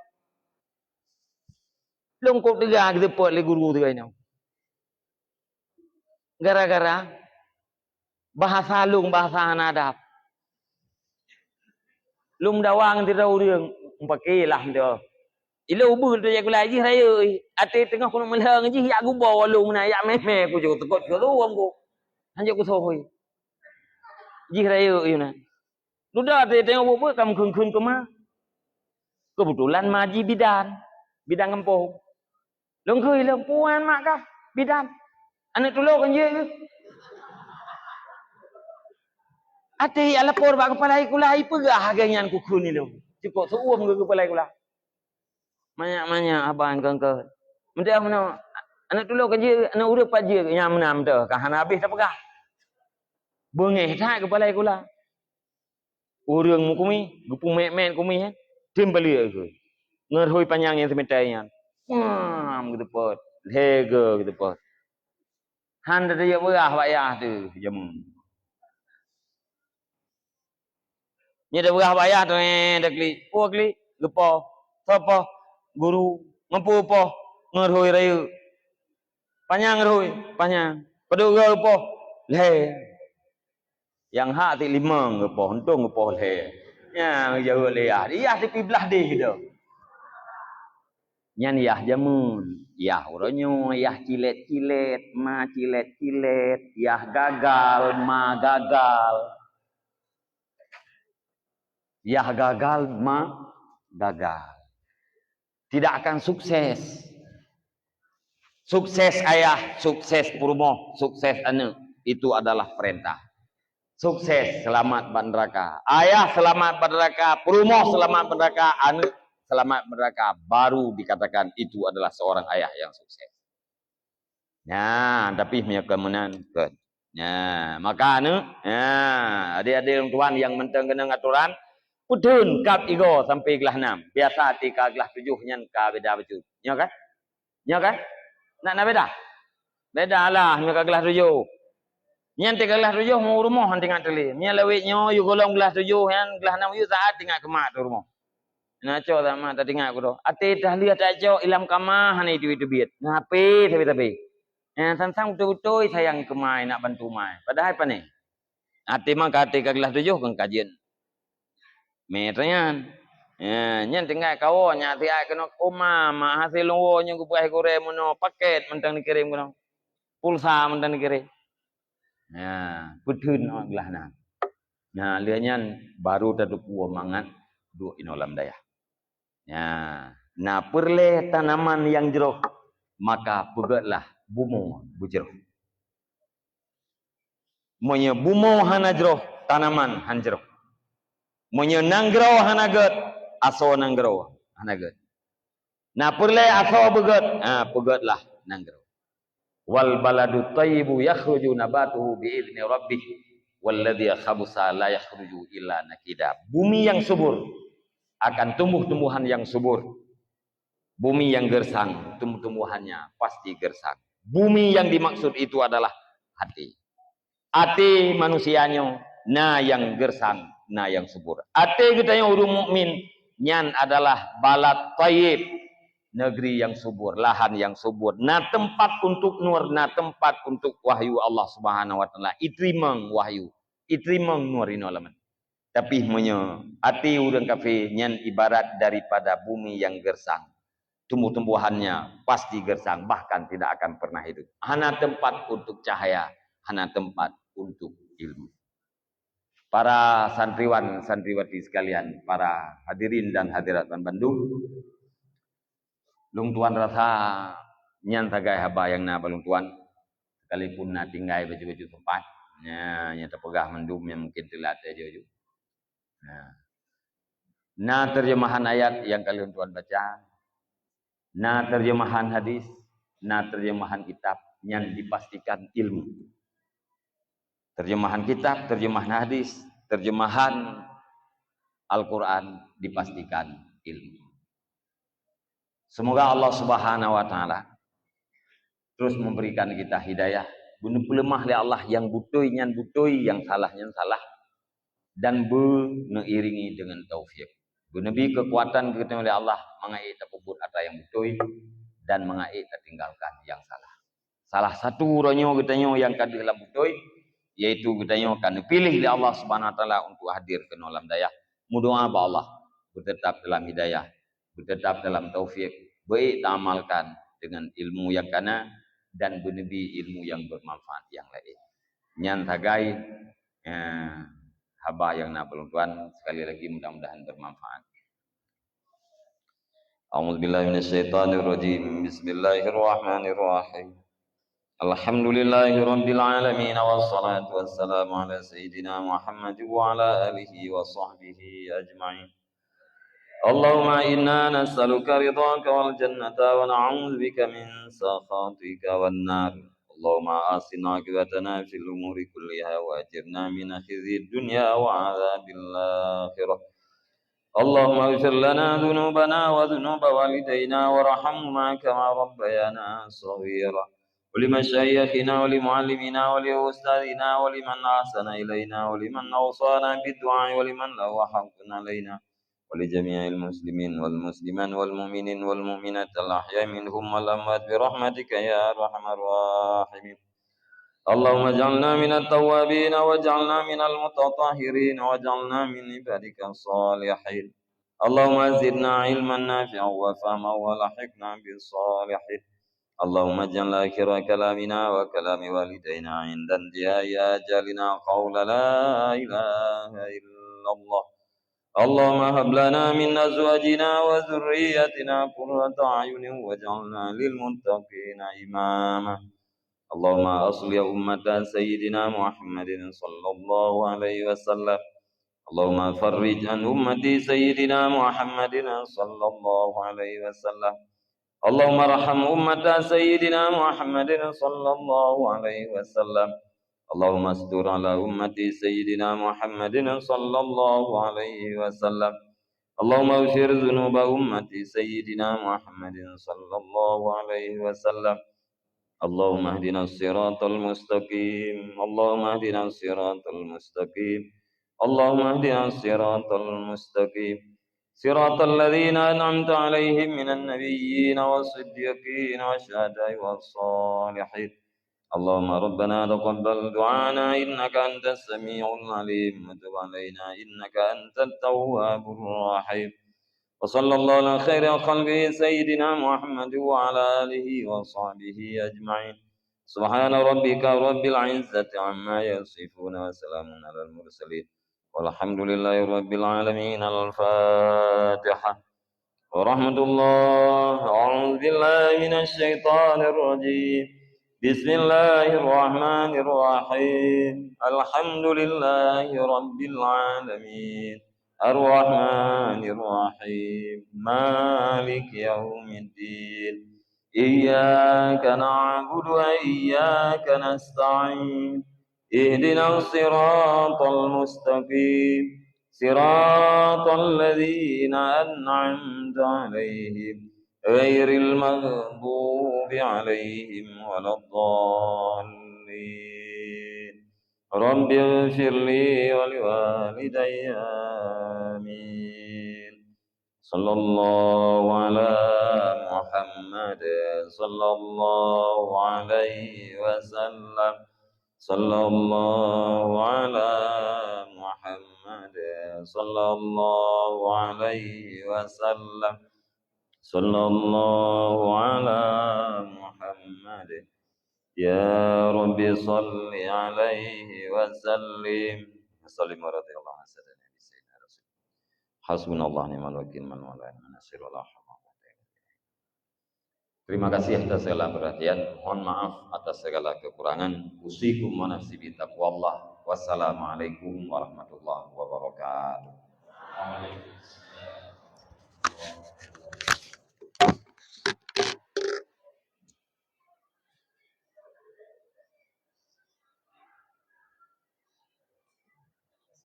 Lôn kok teuga geuteupot lé guru teuga inoe. Gara-gara bahasa lôn bahasa hana adab. Lôn meudawa ngon sidroe ureuëng, meupaké lah meudoh. Ilôn ubeut lôn jak sikula, jih rayeuk, até teungoh keuneuk meulheueng jih jak geuboh lôn meunan, jak meh-meh kucok teukot keu lôn ku. Hanjeuet kusoe. Jih rayeuk yue na. Dudoe até teungoh buet-buet ka meukheun-kheun keu ma. Keubeutulan ma jih bidan, bidan gampông. Lôn kheun ilôn, "Puan mak kah bidan? Aneuëk tulông kan jeuet keuh?" Até jak lapor bak keupala sikula, ipeugah lagée nyan kukheun ilôn. Cukôp seuuem keu keupala sikula. Manyak-manyak haba ngon kheun. Meudeh meunoe, aneuëk tulông kan jeuet, aneuëk ureuëng pat jeuet, nyan meunan meudoh ka hana habéh tapeugah. Beungéh that keupala sikula. Ureuëng meukumi, geupeumet-met kumi, eh, tem balik keu. Ngon rhoi panyang nyang seumetai nyan. Pam, geuteupot. Lhée goe geuteupot. Han teupeugah bak yah teuh jameun. Nyoe teupeugah bak yah teuh, eh, teuh klik. Peue klik? Geupoh. Soe poh? Guru. Ngon peue poh? Ngon rhoi rayeuk. Panyang rhoi, panyang. Padub goe geupoh? Lhée. Nyang hak tiek limong geupoh, untông geupoh lhée. Nyang jaweueb lé yah. Yah sipiblah deh tu. Nyan yah jameun, yah uroe nyoe, yah cilét-cilét, ma cilét-cilét, yah gagal, ma gagal. Yah gagal, ma gagal. Tidak akan sukses. Sukses ayah, sukses peurumoh, sukses aneuëk, itu adalah perintah. Sukses, selamat bak neraka. Ayah selamat bak neraka, peurumoh selamat bak neraka, aneuëk selamat bak neraka, baru dikatakan itu adalah seorang ayah yang sukses. Nah, tapi meunyoe kon meunan, kon. Nah, maka aneuëk, nah, adé-adé ureuëng tuan nyang mantong keunong atoran, peutheun kab igoe sampoe glah nam. Biasa até ka glah tujoh nyan ka beda bacut. Nyoe kan? Nyoe kan? Nak na beda? Beda lah, nyoe ka glah tujoh. Nyan até ka glah tujoh, meu rumoh han tingat teuh lé. Nyan lawét nyoe, yue gohlom glah tujoh nyan, glah nam yue saát tingat keu mak teuh rumoh. Na cok sama tatingat keudroe. Até tahleueh tacok ilam kama hana itu-itu biet. Na hapé sabe-sabe. Eh, sang-sang beutôi-beutôi sayang keu mai, nak bantu mai. Padahai pane. Até maka até ka glah tujoh kon kajeuen. Mé tanyan. Eh, nyan tinggai kawoe nyak siat keunoe, "Oh ma, ma hase lôn woe nyoe geupeugah gurée meunoe, paket mantong dikirém keunoe. Pulsa mantong dikirém." Nah, peutheun awak glah na. Nah, lheueh nyan baru tateupeue mangat duek inoe lam dayah. Nah, na peureulée tanaman nyang jroh, maka peugötlah bumoe beujroh. Meunyoe bumoe hana jroh, tanaman han jroh. Meunyoe nanggroe hana gét, asoe nanggroe hana gét. Na peureulée asoe beugét, ha, peugötlah nanggroe. "Wal baladut thayyibu yakhruju nabatuhu bi idzni rabbih, walladzi khabusa la yakhruju illa nakida." Bumi yang subur akan tumbuh tumbuhan yang subur. Bumi yang gersang, tumbuh-tumbuhannya pasti gersang. Bumi yang dimaksud itu adalah hati. Até manusia nyoe na nyang gersang, na nyang subur. Até geutanyoe ureuëng mukmin nyan adalah balad thayyib, negeri yang subur, lahan yang subur. Na tempat untuk nur, na tempat untuk wahyu Allah Subhanahu wa Taala. Iteurimong wahyu, iteurimong nur inoe lam até. Tapi meunyoe até ureuëng kafé nyan ibarat daripada bumi nyang gersang. tumbuh-tumbuhannya pasti gersang, bahkan tidak akan pernah hidup. Hana tempat untuk cahaya, hana tempat untuk ilmu. Para santriwan, santriwati sekalian, para hadirin dan hadirat ban bandum, lôn tuan rasa nyan sagai haba nyang na bak lôn tuan, sekalipun na tinggai bacut-bacut teumpat. Nya, nyang tapeugah mandum nyang mungkin teulat laju-laju. Nah. Na terjemahan ayat nyang ka lôn tuan baca, na terjemahan hadis, na terjemahan kitab, nyan dipastikan ilmu. Terjemahan kitab, terjemahan hadis, terjemahan Al-Quran dipastikan ilmu. Semoga Allah Subhanahu wa Ta'ala terus memberikan kita hidayah, beuneu peuleumah lé Allah, nyang beutôi nyan beutôi, nyang salah nyan salah, dan beuneu iringi dengan taufik. Beuneu bi keukuatan keu geutanyoe lé Allah mangat ék tapeubuet atra nyang beutôi dan mangat ék tatinggalkan nyang salah. Salah satu uroe nyoe geutanyoe nyang ka deuh lam beutôi, yaitu geutanyoe ka neupiléh lé Allah Subhanahu wa Ta'ala untuk hadir keunoe lam dayah. Meudoa bak Allah, beuteutap dalam hidayah, beuteutap dalam taufik, beuék taamalkan dengan ilmu nyang kana dan beuneu bi ilmu nyang bermanfaat nyang laén. Nyan sagai, eh, haba nyang na bak lôn tuan, sekali lagi mudah-mudahan bermanfaat. أعوذ بالله من الشيطان الرجيم. بسم الله الرحمن الرحيم. الحمد لله رب العالمين، والصلاة والسلام على سيدنا محمد وعلى آله وصحبه أجمعين. اللهم إنا نسألك رضاك والجنة ونعوذ بك من سخطك والنار. اللهم أحسن عاقبتنا في الأمور كلها وأجرنا من خزي الدنيا وعذاب الآخرة. اللهم اغفر لنا ذنوبنا وذنوب والدينا وارحمهما كما ربيانا صغيرا. ولمشايخنا ولمعلمينا ولأستاذنا ولمن أحسن إلينا ولمن أوصانا بالدعاء ولمن له حق علينا ولجميع المسلمين والمسلمات والمؤمنين والمؤمنات الأحياء منهم والأموات برحمتك يا أرحم الراحمين. اللهم اجعلنا من التوابين واجعلنا من المتطهرين واجعلنا من عبادك الصالحين. اللهم زدنا علما نافعا وفهما والحقنا بالصالحين. اللهم اجعل آخر كلامنا وكلام والدينا عند انتهاء آجالنا قول لا إله إلا الله. اللهم هب لنا من أزواجنا وذرياتنا قرة أعين واجعلنا للمتقين إماما. اللهم أصلح أمة سيدنا محمد صلى الله عليه وسلم. اللهم فرج عن أمة سيدنا محمد صلى الله عليه وسلم. اللهم ارحم أمة سيدنا محمد صلى الله عليه وسلم. اللهم استر على أمة سيدنا محمد صلى الله عليه وسلم. اللهم اغفر ذنوب أمة سيدنا محمد صلى الله عليه وسلم. اللهم اهدنا الصراط المستقيم. اللهم اهدنا الصراط المستقيم. اللهم اهدنا الصراط المستقيم. صراط الذين أنعمت عليهم من النبيين والصديقين والشهداء والصالحين. اللهم ربنا تقبل دعانا إنك أنت السميع العليم وتب علينا إنك أنت التواب الرحيم. وصلى الله على خير خلقه سيدنا محمد وعلى آله وصحبه أجمعين. سبحان ربك رب العزة عما يصفون وسلام على المرسلين والحمد لله رب العالمين. الفاتحة. ورحمة الله. أعوذ بالله من الشيطان الرجيم. بسم الله الرحمن الرحيم. الحمد لله رب العالمين. الرحمن الرحيم. مالك يوم الدين. إياك نعبد وإياك نستعين. اهدنا الصراط المستقيم. صراط الذين أنعمت عليهم غير المغضوب عليهم ولا الضالين. رب اغفر لي ولوالدي. آمين. صلى الله على محمد. صلى الله عليه وسلم. صلى الله على محمد. صلى الله عليه وسلم. Sallallahu ala Muhammad. Ya Rabbi salli alaihi wa sallim. Sallim wa radhiyallahu anhu sayyidina Nabi sayyidina Rasul. Hasbunallah ni'mal wakil man wala ni'man nasir wala haula wala quwwata illa billah. Terima kasih atas segala perhatian. Mohon maaf atas segala kekurangan. Usikum wa nafsi bitaqwallah. Wassalamualaikum warahmatullahi wabarakatuh.